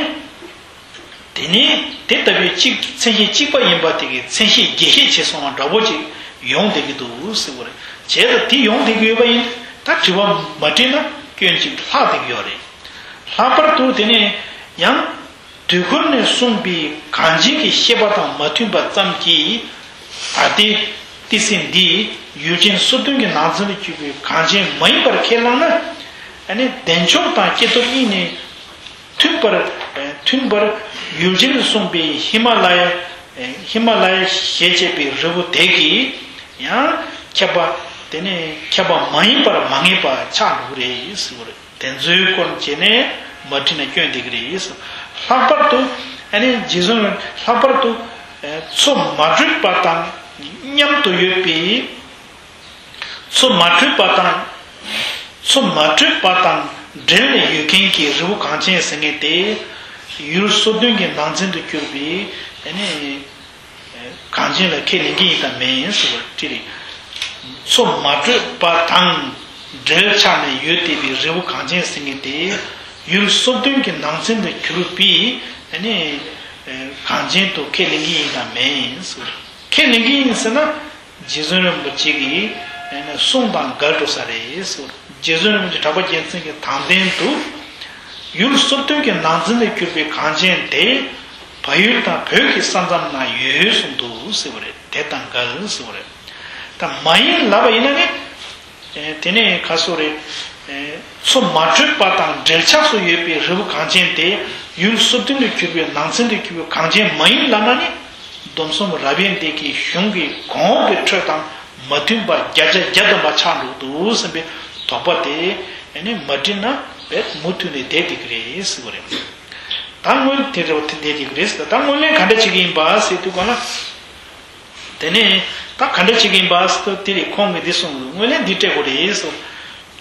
དེ་ནི་དེ་ལྟ་བུའི་གཅིག་མཚན་གཞི་གཅིག་པ་ཡིན་པ་དེ་གི་མཚན་གཞི་བརྒྱད་བཤད་བྱས་སོང་བ་འདྲ་བོ་ཅིག་ཡོང་བསྡད་ཀྱི་འདུག་ཟེར་བ་རེད། བྱས་ཙང་དེ་ཡོང་བསྡད་ཀྱི་ཡོད་པ་ཡིན་ད་དྲི་བ་མ་དྲིས་ན་སྐྱོན་ཅིག་ལྷག་བསྡད་ཀྱི་ཡོད་རེད། ལྷག་པར་དུ་དེ་ནི་ཡང་དུས་འཁོར་ནས་གསུངས་པའི་གངས་ཅན་གྱི་བཤད་པ་དང་མ་མཐུན་པ་ཙམ་གྱིས་ད་ལྟའི་ཏི་སེ་འདིས་ཡུལ་ཅན་སོ་བདུན་གྱི་ནང་ཚན་དུ་གྱུར་པའི་གངས་ཅན་མ་ཡིན་པར་ཁས་བླངས་ན། ཨ་ནི་བདེ་མཆོག་དང་སྐྱེས་ཐོབ་གཉིས་ནི། མཐུན་པར། མཐུན་པར་ཡུལ་ཅན་དུ་གསུངས་པའི་ཧི་མ་ལ་ཡ། ཧི་མ་ལ་ཡ་ཞེས་བྱ་བའི་རི་བོ་དེ་གིས་ཡང་ཁྱབ་པ། དེ་ནི་ཁྱབ་པ་མ་ཡིན་པར་མ་ངེས་པ་ཆགས་འགྲོ་གི་རེད་ཟེར་བ་རེད། དེ་ཚོའི་སྐོར་བྱས་ནས་མ་དྲིས་ན་སྐྱོན་འདེགས་ཀྱི་རེད་ཟེར། ལྷག་པར་དུ་ཨ་ནི་རྗེ་བཙུན་ལྷག་པར་དུ་མཚོ་མ་དྲོས་པ་དང་མཉམ་དུ་ཡོད་པའི། མཚོ་མ་དྲོས་པ་དང་། མཚོ་མ་དྲོས་པ་དང་འབྲེལ་ནས་ཡོད་མཁན་གྱི་རི་བོ་གངས་ཅན་ཟེར་མཁན་དེ། ཡུལ་སོ་བདུན་གྱི་ནང་ཚན་དུ་གྱུར་པའི་ཨ་ནི་གངས་ཅན་ལ་ཁས་ལེན་གྱི་ཡིན་དང་མིན་ཟེར་བ་དེ་རེད། མཚོ་མ་དྲོས་པ་དང་འབྲེལ་ཆགས་ནས་ཡོད་བསྡད་པའི་རི་བོ་གངས་ཅན་ཟེར་མཁན་དེ། ཡུལ་སོ་བདུན་གྱི་ནང་ཚན་དུ་གྱུར་པའི་ཨ་ནི་གངས་ཅན་དུ་ཁས་ལེན་གྱི་ཡིན་དང་མིན་ཟེར་བ་རེད། ཁས་ལེན་གྱི་ཡིན་ཟེར་ན། རྗེ་བཙུན་རིན་པོ་ཆེ་གི་གསུང་དང་འགལ་འགྲོ་ས་རེད་ཟེར། རྗེ་བཙུན་རིན་པོ་ཆེ་གྲགས་པ་རྒྱལ་མཚན་གྱི་དང་ལྡན་དུ། ཡུལ་སོ་བདུན་གྱི་ནང་ཚན་དུ་གྱུར་པའི་གངས་ཅན་དེ། བལ་ཡུལ་དང་བོད་ཀྱི་ས་མཚམས་ན་ཡོད་གསུངས་འདུག་ཟེར་བ་རེད། དེ་དང་འགལ་ཟེར་བ་རེད། ད་མ་ཡིན་ལབ་པ་ཡིན་ན་ནི། དེ་ནས་ག་སོ་རེད། མཚོ་མ་དྲོས་པ་དང་འབྲེལ་ཆགས་སུ་ཡོད་པའི་རི་བོ་གངས་ཅན་དེ་ཡུལ་སོ་བདུན་དུ་གྱུར་པའི་ནང་ཚན་དུ་གྱུར་པའི་གངས་ཅན་མ་ཡིན་ལབ་ན་ནི། སྡོམ་གསུམ་རབ་དབྱེ་འདི་གི་གཞུང་གི་གོང་འོག་གི་འཕྲོས་དང་མ་མཐུན་པ་བརྒྱ་ཆ་བརྒྱ་ཐམ་པ་ཆགས་འགྲོ་འདུག་བསམ་པའི་དོགས་པ་དེ་ཨ་ནི་མ་དྲིས་ན་བས་མུ་མཐུད་ནས་བསྡད་བསྡད་ཀྱི་རེད་ཟེར་བ་རེད། ད་སྔོན་དེ་རེད་བ་དེ་བསྡད་བསྡད་ཀྱི་རེད་ཟེར། ད་སྔོན་ལན་ག་འདྲ་བྱེད་ཀྱི་ཡིན་པ་ཟེར་དུས་ག་ལ། དེ་ནས་ད་ག་འདྲ་བྱེད་ཀྱི་ཡིན་པ་ཟེར་དུས་དེ་རེད། ཁོང་གིས་འདི་གསུངས་འདུག། སྔོན་ལན་འདི་སྤྲད་དགོས་རེད་ཟེར།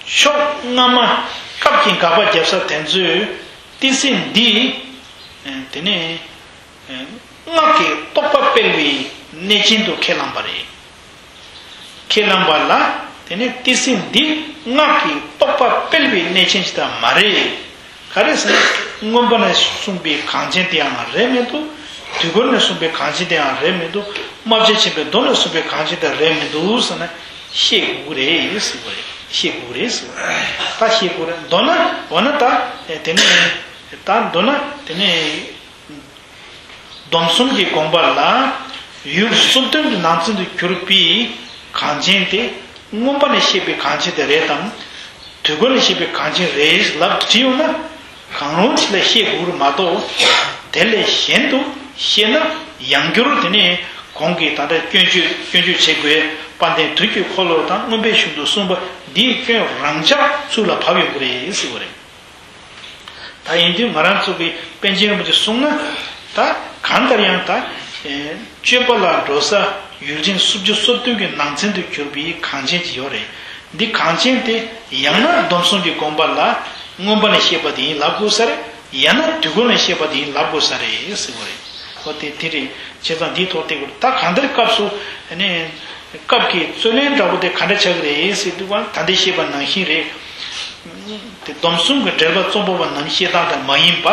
ཕྱོགས་སྔ་མ་སྐབས་ཀྱི་དགག་པ་རྒྱབ་ས་དེ་ཚོས་ཏི་སེ་འདི་དེ་ནས། སྔགས་ཀྱི་རྟོག་པ་སྤེལ་བའི་གནས་ཅན་དུ་ཁས་བླངས་པ་རེད། ཁས་བླངས་པ་ལ་དེ་ནས་ཏི་སེ་འདི་སྔགས་ཀྱི་རྟོག་པ་སྤེལ་བའི་གནས་ཅན་ཞིག་ད་མ་རེད། ག་རེ་ཟེར་ན། མངོན་པ་ནས་གསུངས་པའི་གངས་ཅན་དེའང་རེད་མི་འདུག། དུས་འཁོར་ནས་གསུངས་པའི་གངས་ཅན་དེའང་རེད་མི་འདུག། རྨ་བྱ་ཆེན་པོའི་མདོ་ནས་གསུངས་པའི་གངས་ཅན་དེ་རེད་མི་འདུག་ཟེར་ན་ཤེས་དགོས་ཀྱི་རེད་ཟེར་བ་རེད། ཤེས་དགོས་ཀྱི་རེད་ཟེར་བ་རེད། ད་ཤེས་དགོས་རེད། མདོར་ན་འོ་ན་ད་དེ་ནས་ད་མདོར་ན་དེ་ནས། སྡོམ་གསུམ་གྱི་དགོངས་པ་ལ་ཡུལ་སོ་བདུན་གྱི་ནང་ཚན་དུ་གྱུར་པའི་གངས་ཅན་དེ་མངོན་པ་ནས་བཤད་པའི་གངས་ཅན་དེ་རེད་དམ། དུས་འཁོར་ནས་བཤད་པའི་གངས་ཅན་རེད་ལབ་དྲིས་ཡོང་ན། གང་རུང་ཅིག་ལ་བཤད་དགོས་རེད་མ་གཏོགས། དེ་ལས་གཞན་དུ་བཤད་ན་ཡང་བསྐྱར་དེ་ནས་གོང་གི་ད་ལྟ་སྐྱོན་བརྗོད་སྐྱོན་བརྗོད་བྱེད་དགོས། དཔལ་ལྡན་དུས་ཀྱི་འཁོར་ལོ་དང་མངོན་པའི་གཞུང་དུ་གསུངས་པ་འདིའི་སྐྱོན་རང་འཇགས་ཚུར་ལ་བབས་ཡོང་གི་རེད་ཟེར་བ་རེད། ད་ཡིན་དུས་ང་རང་ཚོ་གི་པཎ་ཆེན་རིན་པོ་ཆེ་གསུངས་ན། ད་གང་ལྟར་ཡང་ད་སྤྱོད་པ་ལ་འགྲོ་ས་ཡུལ་ཅན་སུམ་ཅུ་སོ་བདུན་གྱི་ནང་ཚན་དུ་གྱུར་པའི་གངས་ཅན་ཅིག་ཡོད་རེད། འདི་གངས་ཅན་དེ་ཡང་ན་སྡོམ་གསུམ་གྱི་དགོངས་པ་ལ་མངོན་པ་ནས་བཤད་པ་དེ་ཡིན་ལབ་དགོས་ས་རེད། ཡང་ན་དུས་འཁོར་ནས་བཤད་པ་དེ་ཡིན་ལབ་དགོས་ས་རེད་ཟེར་བ་རེད། ཨོ་དེ་དེ་རེད། བྱས་ཙང་འདིའི་ཐོག་བལྟས་དགོས་རེད། ད་གང་ལྟར་སྐབས་སུ་ནས་སྐབས་ཀྱི་རྩོད་ལན་འདྲ་པོ་དེ་ག་འདྲ་ཆགས་ཀྱི་རེད་ཟེར་དུས་ད་ལྟ་བཤད་པ་ནང་བཞིན་རེད། དེ་སྡོམ་གསུམ་གྱི་འགྲེལ་པ་རྩོམ་པ་པོ་རྣམས་བཤད་སྟངས་དེ་མ་ཡིན་པ།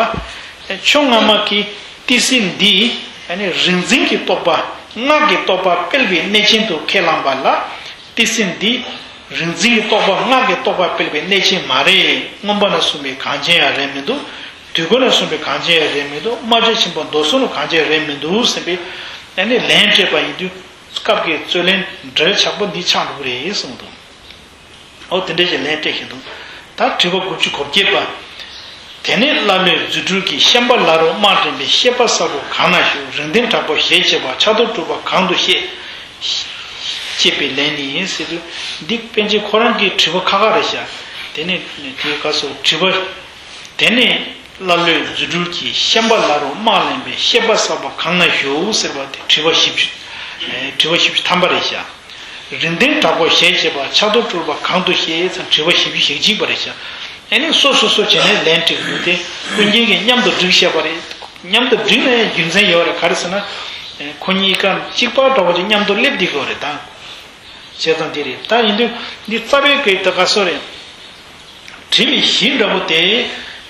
ཕྱོགས་སྔ་མ་གི་ཏི་སེ་འདི་རིག་འཛིན་གྱི་རྟོག་པ་སྔགས་ཀྱི་རྟོག་པ་སྤེལ་བའི་གནས་ཅན་དུ་ཁས་བླངས་པ་ལ། ཏི་སེ་འདི་རིག་འཛིན་གྱི་རྟོག་པ་སྔགས་ཀྱི་རྟོག་པ་སྤེལ་བའི་གནས་ཅན་མ་རེད། མངོན་པ་ན་གསུངས་པའི་གངས་ཅན་ཡང་རེད་མི་འདུག། དུས་འཁོར་ན་གསུངས་པའི་གངས་ཅན་ཡང་རེད་མི་འདུག། རྨ་བྱ་ཆེན་པོ་མདོ་གསུམ་ལ་གངས་ཅན་རེད་མི་འདུག་ཟེར་བའི་ལན་སྤྲད་པ་ཡིན་དུས། སྐབས་ཀྱི་རྩོད་ལན་འགྲེལ་ཆགས་པོ་འདི་ཆགས་འགྲོ་གི་རེད་གསུངས་འདུག། ཨོ་དེ་འདྲ་ཞིག་ལན་སྤྲད་བཞིན་འདུག། ད་དྲི་བ་དགུ་བཅུ་གོ་བརྒྱད་པ། དེ་ནས་ཀླ་ཀློས་རྫུ་འཕྲུལ་གྱིས་ཤན་པ་བླ་རུང་དམག་འདྲེན་པའི་བཤད་པ་གསལ་པོ་གང་ན་བཞུགས། རིགས་ལྡན་དྲག་པོ་ཞལ་ཕྱེ་བ་ཕྱག་རྡོར་སྤྲུལ་པ་གང་དུ་བཤད། ཅེས་པའི་ལན་ནི་ཟེར་དུས། འདི་པཎ་ཆེན་ཁོ་རང་གི་དྲི་བ་ཁག་ཁག་རེད་ཤག། དེ་ནས་དེའི་སྐབས་སུ་དྲི་བ། དེ་ནས་ཀླ་ཀློས་རྫུ་འཕྲུལ་གྱིས་ཤན་པ་བླ་རུང་དམག་ལེན་པའི་བཤད་པ་གསལ་པོ་གང་ན་བཞུགས་ཟེར་བ་དེ་དྲི་བ་བཞི་བཅུ། ཨེ་དྲི་བ་བཞི་བཅུ་ཐམ་པ་རེད་ཤག། རིགས་ལྡན་དྲག་པོ་ཞལ་ཕྱེ་བ་ཕྱག་རྡོར་སྤྲུལ་པ་གང་དུ་བཤད་ཙང་དྲི་བ་བཞི་བཅུ་ཞེ་གཅིག་པ་རེད་ཤག། ཨེ་ནི་སོ་སོ་སོ་བྱས་ནས་ལན་འབྲི་དགོས་ཏེ་ཀུན་མཁྱེན་གྱིས་མཉམ་དུ་བསྒྲིགས་བཞག་པ་རེད། མཉམ་དུ་བསྒྲིགས་ན་ཡང་རྒྱུ་མཚན་ཡོད་རེད། ག་རེ་ཟེར་ན། ཨེ་ཁོ་གཉིས་ཀ་གཅིག་པ་འདྲ་བོ་ཅིག་མཉམ་དུ་སླེབས་བསྡད་དགོས་རེད་ད། བྱས་ཙང་དེ་རེད། ད་ཡིན་དུས་འདི་རྩ་བའི་སྐད་ད་ག་སོ་རེད། དྲི་བའི་གཞི་འདྲ་པོ་དེ་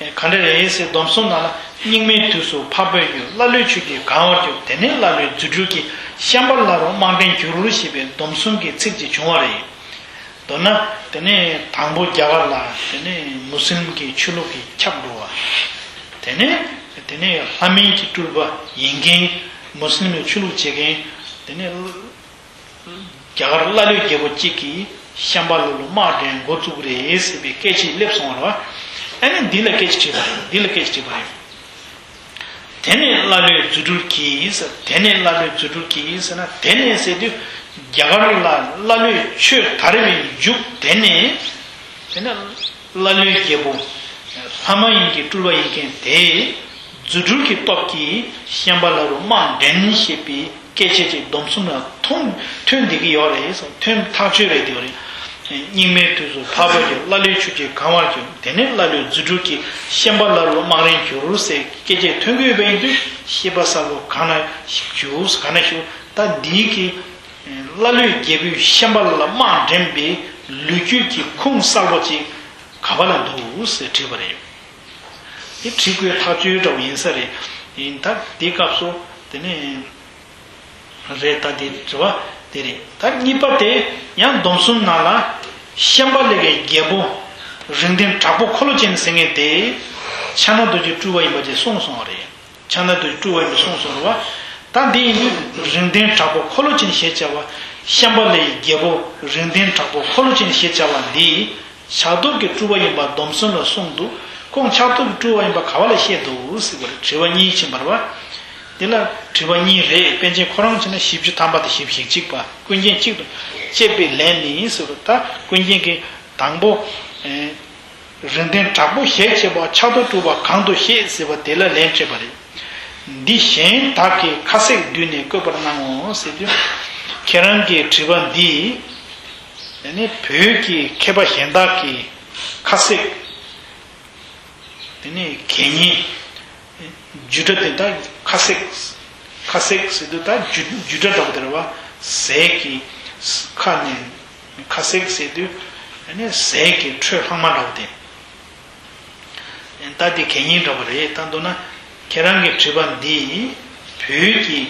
ག་འདྲ་རེད་ཟེར། སྡོམ་གསུམ་ནང་ལ་སྙིགས་མའི་དུས་སུ་འཕགས་པའི་རྒྱུད། ཀླ་ཀློས་ཆོས་ཀྱིས་གང་བར་གྱུར། དེ་ནས་ཀླ་ཀློས་རྫུ་འཕྲུལ་གྱིས་ཤན་པ་བླ་རུང་དམག་འདྲེན་གྱུར་ཞེས་པའི་སྡོམ་གསུམ་གྱི་ཚིག་ཅིག་བྱུང་བ་རེད། མདོར་ན་དེ་ནས་དང་པོ་རྒྱ་གར་ལ་དེ་ནས་མུ་སི་ལིམ་གྱི་ཆོས་ལུགས་ཀྱི་ཁྱབ་འགྲོ་བ། དེ་ནས་དེ་ནས་ལྷ་མིན་གྱི་སྤྲུལ་པ་ཡིན་མཁན། མུ་སི་ལིམ་གྱི་ཆོས་ལུགས་བྱེད་མཁན། དེ་ནས། རྒྱ་གར་ཀླ་ཀློའི་རྒྱལ་པོ་གཅིག་གིས་ཤན་པ་ལ་ལུ་དམག་འདྲེན་འགོ་བཙུགས་རེད་ཟེར་བའི་སྐད་ཆ་སླེབས་སོང་བ་རེད་བ། ཨ་ནི་འདི་ལ་སྐད་ཆ་དྲིས་པ་རེད། འདི་ལ་སྐད་ཆ་དྲིས་པ་རེད། དེ་ནས་ཀླ་ཀློས་རྫུ་འཕྲུལ་གྱིས་ཟེར། དེ་ནས་ཀླ་ཀློས་རྫུ་འཕྲུལ་གྱིས་ཟེར་ན། དེ་ནས་ཟེར་དུས་རྒྱ་གར་ལ་ཀླ་ཀློས་ཆོས་དར་བའི་མཇུག་དེ་ནས། དེ་ནས། ཀླ་ཀློའི་རྒྱལ་པོ། ལྷ་མ་ཡིན་གྱི་སྤྲུལ་པ་ཡིན་མཁན་དེས། རྫུ་འཕྲུལ་གྱི་སྟོབས་ཀྱིས་ཤན་པ་ལ་ལུ་དམག་འདྲེན་ཞེས་པའི་སྐད་ཆ་ཅིག་སྡོམ་གསུམ་ལ་ཐོན་ཐོན་བསྡད་ཀྱི་ཡོད་རེད་ཟེར། ཐོན་ཐག་ཆོད་རེད་བསྡད་ཡོད་རེད། སྙིགས་མའི་དུས་སུ་འཕགས་པའི་རྒྱུད། ཀླ་ཀློས་ཆོས་ཀྱིས་གང་བར་གྱུར། དེ་ནས་ཀླ་ཀློས་རྫུ་འཕྲུལ་གྱིས་ཤན་པ་ལ་ལུ་དམག་འདྲེན་གྱུར་ཟེར་སྐད་ཆ་ཐོན་གྱི་ཡོད་པ་ཡིན་དུས། བཤད་པ་གསལ་པོ་གང་ན་བཞུགས། གང་ན་བཞུགས། ད་འདིའི་གི་ཀླ་ཀློའི་རྒྱལ་པོས་ཤན་པ་ལ་དམག་འདྲེན་པའི་ལོ་རྒྱུས་ཀྱི་ཁུངས་གསལ་པོ་ཅིག་ག་པ་ལ་འདུག་ཟེར་དྲིས་པ་རེད། དེ་དྲི་དགོས་ཐག་ཆོད་འདྲ་བོ་ཡིན་ས་རེད། ཡིན་ད་དེའི་སྐབས་སུ་དེ་ནས་རེད། ད་དེ་དྲི་བ་དེ་རེད། ད་གཉིས་པ་དེ་ཡང་སྡོམ་གསུམ་ནང་ལ་ཤན་པ་ལ་གི་རྒྱལ་པོ་རིགས་ལྡན་དྲག་པོ་འཁོར་ལོ་ཅན་ཟེར་མཁན་དེ་ཕྱག་ན་རྡོ་རྗེ་སྤྲུལ་པ་ཡིན་པ་ཅིག་གསུངས་སོང་བ་རེད། ཕྱག་ན་རྡོ་རྗེ་སྤྲུལ་པ་ཡིན་པ་གསུངས་སོང་བ། ད་འདི་ཡིན་དུས་རིགས་ལྡན་དྲག་པོ་འཁོར་ལོ་ཅན་ཞེས་བྱ་བ། ཤན་པ་ལ་གི་རྒྱལ་པོ་རིགས་ལྡན་དྲག་པོ་འཁོར་ལོ་ཅན་ཞེས་བྱ་བ་འདི། ཕྱག་རྡོར་གྱི་སྤྲུལ་པ་ཡིན་པ་སྡོམ་གསུམ་ལ་གསུངས་འདུག། ཁོང་ཕྱག་རྡོར་གྱི་སྤྲུལ་པ་ཡིན་པ་ག་པ་ལ་བཤད་འདུག་ཟེར་བ་རེད། དྲི་བ་གཉིས་ཕྱིན་པ་རེད་བ། འདི་ལ་དྲི་བ་གཉིས་རེད། པཎ་ཆེན་ཁོ་རང་བྱས་ན་བཞི་བཅུ་ཐམ་པ་དང་བཞི་བཅུ་ཞེ་གཅིག་པ། ཀུན་མཁྱེན་གཅིག་ཏུ་བཅད་པའི་ལན་ནི་ཟེར་བ། ད་ཀུན་མཁྱེན་གྱིས་དང་པོ། ཨེ། རིགས་ལྡན་དྲག་པོ་ཞལ་ཕྱེ་བ་ཕྱག་རྡོར་སྤྲུལ་པ་གང་དུ་བཤད་ཟེར་བ་དེ་ལ་ལན་སྤྲད་པ་རེད། འདི་གཞན་དག་གིས་ཁ་གསལ་བསྡུས་ནས་བཀོད་པར་སྣང་ངོ་ཟེར་དུས། ཁྱེད་རང་གི་དྲི་བ་འདི། ཨ་ནི་བོད་ཀྱི་མཁས་པ་གཞན་དག་གིས་ཁ་གསལ། དེ་ནས་གད་སྙིགས། རྒྱུད་གྲྭ་དེ་དག་ཁ་གསལ། ཁ་གསལ་ཟེར་དུས་ད་རྒྱུད་རྒྱུད་གྲྭ་འདྲ་པོ་དེ་རེད་བ། ཟས་ཀྱི་ཁ་ནས་ཁ་གསལ་ཟེར་དུས། ཨ་ནི་ཟས་ཀྱི་འཕྲོས་ལྷག་མ་འདྲ་པོ་དེ། ད་དེ་གད་སྙིགས་འདྲ་པོ་རེད། ད་མདོར་ན་ཁྱེད་རང་གི་དྲི་བ་འདི་བོད་ཀྱི་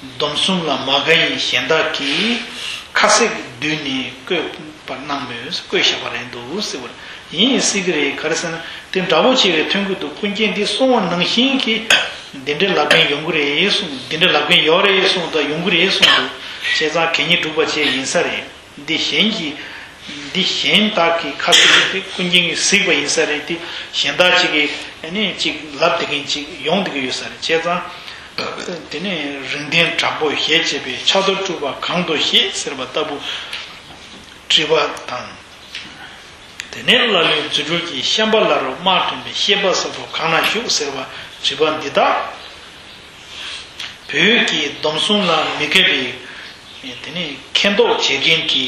སྡོམ་གསུམ་ལ་མ་དགའ་ཡི་གཞན་དག་གིས་ཁ་གསལ་བསྡུས་ནས་བཀོད་པར་སྣང་མོད། བཀོད་བཞག་པ་རེད་འདུག་ཟེར་བ་ཡིན་སྲིད་ཀྱི་རེད། ག་རེ་ཟེར་ན་དེ་འདྲ་པོ་ཅིག་རེད། ཐོན་གྱི་འདུག། ཀུན་མཁྱེན་འདི་གསུངས་པ་ནང་བཞིན་གྱི་འདི་འདྲའི་ལབ་མཁན་ཡོང་གི་རེད་གསུངས། འདི་འདྲའི་ལབ་མཁན་ཡོད་རེད་གསུངས། ད་ཡོང་གི་རེད་གསུངས་འདུག། བྱས་ཙང་གད་སྙིགས་སྒྲུག་པ་བཅས་ཡིན་ས་རེད། འདི་གཞན་གྱིས། འདི་གཞན་དག་གིས་ཁ་གསལ་དེ་ཀུན་མཁྱེན་གྱིས་གཟིགས་པ་ཡིན་ས་རེད། དེ་གཞན་དག་ཅིག་གིས་ཨ་ནི་ཅིག་ལབ་བསྡད་མཁན་ཅིག་ཡོང་བསྡད་ཀྱི་ཡོད་ས་རེད། བྱས་ཙང་། དེ་ནས་རིགས་ལྡན་དྲག་པོ་ཞལ་ཕྱེ་བའི་ཕྱག་རྡོར་སྤྲུལ་པ་གང་དུ་བཤད་ཟེར་བ་ལྟ་བུ་དྲི་བ་དང་། དེ་ནས་ཀླ་ཀློས་རྫུ་འཕྲུལ་གྱིས་ཤན་པ་བླ་རུང་དམག་འདྲེན་པའི་བཤད་པ་གསལ་པོ་གང་ན་བཞུགས་ཟེར་བ་དྲི་བ་འདི་དག། བོད་ཀྱི་སྡོམ་གསུམ་ལ་མི་དགའ་བའི། དེ་ནས་མཁས་མདོག་བྱེད་མཁན་གྱི་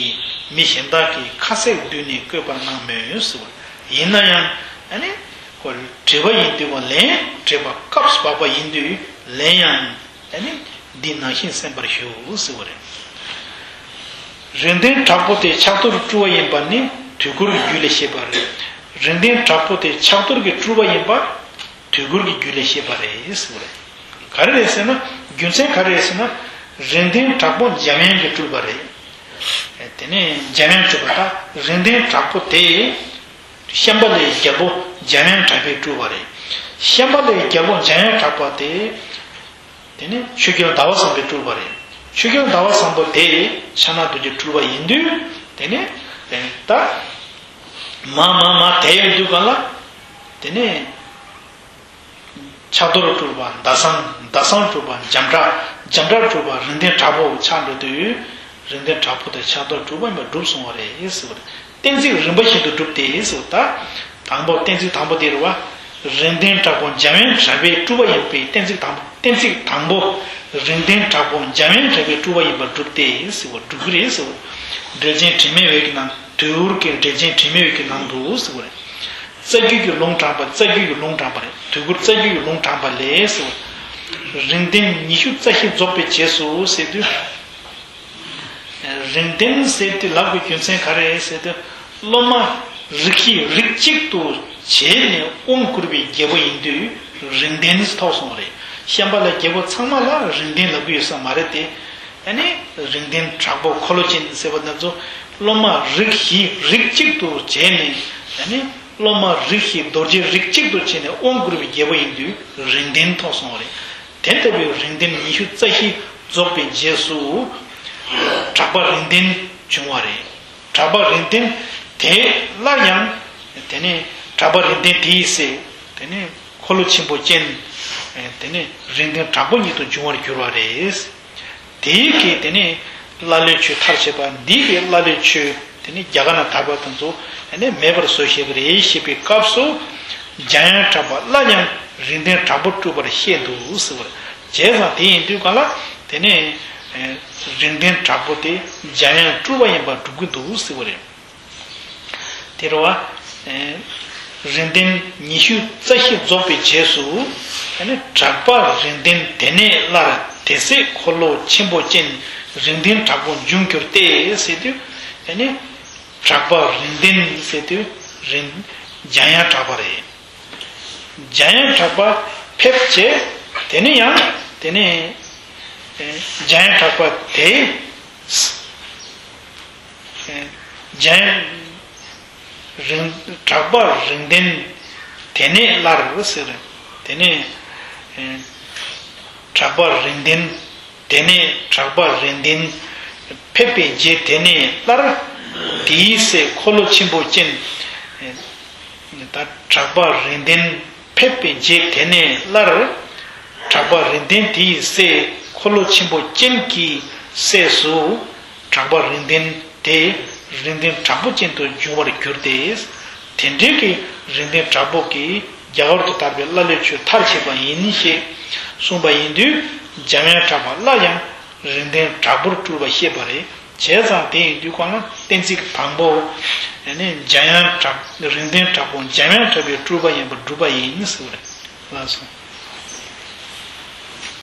མི་གཞན་དག་གིས་ཁ་གསལ་བསྡུས་ནས་བཀོད་པར་སྣང་མོད་ཟེར་བ། ཡིན་ན་ཡང་ཨ་ནི་ཁོ་དྲི་བ་ཡིན་དུས་པ་ལན་སྤྲད་པ་སྐབས་སུ་བབས་པ་ཡིན་དུས་ལན་ཡང་ཨ་ནི་འདི་ནང་བཞིན་གསན་པར་ཞུ་ཟེར་བ་རེད། རིགས་ལྡན་དྲག་པོ་དེ་ཕྱག་རྡོར་སྤྲུལ་པ་ཡིན་པ་ནི་དུས་འཁོར་རྒྱུད་ལས་ཤེས་པ་རེད། རིགས་ལྡན་དྲག་པོ་དེ་ཕྱག་རྡོར་གྱི་སྤྲུལ་པ་ཡིན་པ། དུས་འཁོར་གྱི་རྒྱུད་ལས་ཤེས་པ་རེད་ཟེར་བ་རེད། ག་རེ་རེད་ཟེར་ན། རྒྱུ་མཚན་ག་རེ་རེད་ཟེར་ན། རིགས་ལྡན་དྲག་པོ་འཇམ་དབྱངས་ཀྱི་སྤྲུལ་པ་རེད། དེ་ནས་འཇམ་དབྱངས་སྤྲུལ་པ་དང་རིགས་ལྡན་དྲག་པོ་དེ། ཤན་པ་ལའི་རྒྱལ་པོ་འཇམ་དབྱངས་གྲགས་པའི་སྤྲུལ་པ་རེད། ཤན་པ་ལའི་རྒྱལ་པོ་འཇམ་དབྱངས་གྲགས་པ་དེ། དེ་ནས་ཆོས་རྒྱལ་ཟླ་བ་བཟང་པོའི་སྤྲུལ་པ་རེད། ཆོས་སྐྱོང་ཟླ་བ་བཟང་པོ་དེ་ཕྱག་ན་རྡོ་རྗེ་སྤྲུལ་པ་ཡིན་དུས། དེ་ནས་ད་མ་མ་མ་དེ་ཡོང་དུས་གང་ལ། དེ་ནས་ཕྱག་རྡོར་སྤྲུལ་པ་ཟླ་བཟང་། ཟླ་བཟང་སྤྲུལ་པ་འཇམ་དྲག་འཇམ་དྲག་སྤྲུལ་པ་རིགས་ལྡན་དྲག་པོ་ཆགས་འགྲོ་དུས། རིགས་ལྡན་དྲག་པོ་དེ་ཕྱག་རྡོར་སྤྲུལ་པ་ཡིན་པ་གྲུབ་སོང་བ་རེད་ཟེར་བ་རེད། གཏན་ཚིགས་རིམ་པ་བཞིན་དུ་གྲུབ་སྟེ་ཟེར་བ། ད་དང་པོ་གཏན་ཚིགས་དང་པོ་དེ་རེད་བ། རིགས་ལྡན་དྲག་པོ་འཇམ་དབྱངས་གྲགས་པའི་སྤྲུལ་པ་ཡིན་པའི་གཏན་ཚིགས་དང་པོ། གཏན་ཚིགས་དང་པོ། རིགས་ལྡན་དྲག་པོ་འཇམ་དབྱངས་གྲགས་པའི་སྤྲུལ་པ་ཡིན་པར་གྲུབ་སྟེ་ཟེར་བ་གྲུབ་ཀྱི་རེད་ཟེར་བ། འགྲེལ་ཆེན་དྲི་མེད་འོད་ཀྱི་ནང་། དུས་འཁོར་གྱི་འགྲེལ་ཆེན་དྲི་མེད་འོད་ཀྱི་ནང་དུ་ཟེར་བ་རེད། རྩ་རྒྱུད་ཀྱི་ལུང་དྲངས་པ། རྩ་རྒྱུད་ཀྱི་ལུང་དྲངས་པ་རེད། དུས་འཁོར་རྩ་རྒྱུད་ཀྱི་ལུང་དྲངས་པ་ལས་ཟེར་བ། རིགས་ལྡན་ཉི་ཤུ་རྩ་བཞི་རྫོགས་པའི་རྗེས་སུ་ཟེར་དུས། རིགས་ལྡན་ཟེར་དུས་ལབ་དགོས་རྒྱུ་མཚན་ག་རེ་ཟེར་དུས། སློབ་མ་རིགས་བཞི་རིགས་གཅིག་ཏུ་བྱས་ནས་དབང་བསྐུར་བའི་རྒྱལ་པོ་ཡིན་དུས་རིགས་ལྡན་ཐོགས་སོང་བ་རེད། བཤན་པ་ལ་རྒྱལ་པོ་ཚང་མ་ལ་རིགས་ལྡན་ལབ་ཀྱི་ཡོད་ས་མ་རེད་དེ། ཨ་ནི་རིགས་ལྡན་དྲག་པོ་འཁོར་ལོ་ཅན་ཟེར་བ་དེ་ཚོ་སློབ་མ་རིགས་བཞི་རིགས་གཅིག་ཏུ་བྱས་ནས། ཨ་ནི་སློབ་མ་རིགས་བཞི་རྡོ་རྗེ་རིགས་གཅིག་ཏུ་བྱས་ནས་དབང་བསྐུར་བའི་རྒྱལ་པོ་ཡིན་དུས་རིགས་ལྡན་ཐོགས་སོང་བ་རེད། དེ་ལྟ་བུའི་རིགས་ལྡན་ཉི་ཤུ་རྩ་བཞི་རྫོགས་པའི་རྗེས་སུ་གྲགས་པ་རིགས་ལྡན་བྱུང་བ་རེད། གྲགས་པ་རིགས་ལྡན་དེ་སླར་ཡང་། དེ་ནས་གྲགས་པ་རིགས་ལྡན་དེའི་སྲས། དེ་ནས་འཁོར་ལོ་ཆེན་པོ་ཅན། དེ་ནས་རིགས་ལྡན་དྲག་པོ་ཉིད་དུ་འབྱུང་བར་འགྱུར་བ་རེད། དེའི་གི་དེ་ནས་ཀླ་ཀློའི་ཆོས་མཐར་བྱེད་པ་འདི་གི་ཀླ་ཀློའི་ཆོས་དེ་ནས་རྒྱ་གར་ན་དར་བ་དེ་ཚོ་དེ་ནས་མེད་པར་བཟོ་ཤེས་ཀྱི་རེད་ཞེས་པའི་སྐབས་སུ། འཇམ་དབྱངས་གྲགས་པ་སླར་ཡང་རིགས་ལྡན་དྲག་པོ་སྤྲུལ་པར་བཤད་འདུག་ཟེར་བ་རེད། བྱས་ཙང་དེ་ཡིན་དུས་གང་ལ། དེ་ནས་རིགས་ལྡན་དྲག་པོ་དེ་འཇམ་དབྱངས་སྤྲུལ་པ་ཡིན་པར་གྲུབ་ཀྱི་འདུག་ཟེར་བ་རེད། དེ་རུ་བ། རིགས་ལྡན་ཉི་ཤུ་རྩ་བཞི་རྫོགས་པའི་རྗེས་སུ། དེ་ནས་གྲགས་པ་རིགས་ལྡན་དེ་ནས་སླར་དེ་སྲས་འཁོར་ལོ་ཆེན་པོ་ཅན་རིགས་ལྡན་དྲག་པོ་འབྱུང་གྱུར་ཏེ་ཟེར་དུས། དེ་ནས་གྲགས་པ་རིགས་ལྡན་ཟེར་དུས་རིགས་འཇམ་དབྱངས་གྲགས་པ་རེད། འཇམ་དབྱངས་གྲགས་པ་ཕེབས་བྱས། དེ་ནས་ཡང་དེ་ནས་འཇམ་དབྱངས་གྲགས་པ་དེ། འཇམ་རིགས་གྲགས་པ་རིགས་ལྡན་དེ་ནས་སླར་ཟེར། དེ་ནས་གྲགས་པ་རིགས་ལྡན་དེ་ནས་གྲགས་པ་རིགས་ལྡན་ཕེབས་པའི་རྗེས་དེ་ནས་སླར་དེའི་སྲས་འཁོར་ལོ་ཆེན་པོ་ཅན། ད་གྲགས་པ་རིགས་ལྡན་ཕེབས་པའི་རྗེས་དེ་ནས་སླར། གྲགས་པ་རིགས་ལྡན་དེའི་སྲས་འཁོར་ལོ་ཆེན་པོ་ཅན་གྱི་སྲས་སུ། གྲགས་པ་རིགས་ལྡན་དེ་རིགས་ལྡན་དྲག་པོ་ཅན་དུ་འབྱུང་བར་གྱུར་ཏེ། དེ་འདྲའི་གི་རིགས་ལྡན་དྲག་པོ་གིས་རྒྱ་གར་དུ་དར་བའི་ཀླ་ཀློའི་ཆོས་མཐར་ཕྱིན་པ་ཡིན་ཞེས་གསུངས་པ་ཡིན་དུས། འཇམ་དབྱངས་གྲགས་པ་སླར་ཡང་རིགས་ལྡན་དྲག་པོར་སྤྲུལ་པ་བཤད་པ་རེད། བྱས་ཙང་དེ་ཡིན་དུས་གང་ལ་གཏན་ཚིགས་དང་པོ། ཨ་ནི་འཇམ་དབྱངས་གྲགས། རིགས་ལྡན་དྲག་པོ་འཇམ་དབྱངས་གྲགས་པའི་སྤྲུལ་པ་ཡིན་པར་གྲུབ་པ་ཡིན་ཟེར་བ་རེད། ལགས་སོ།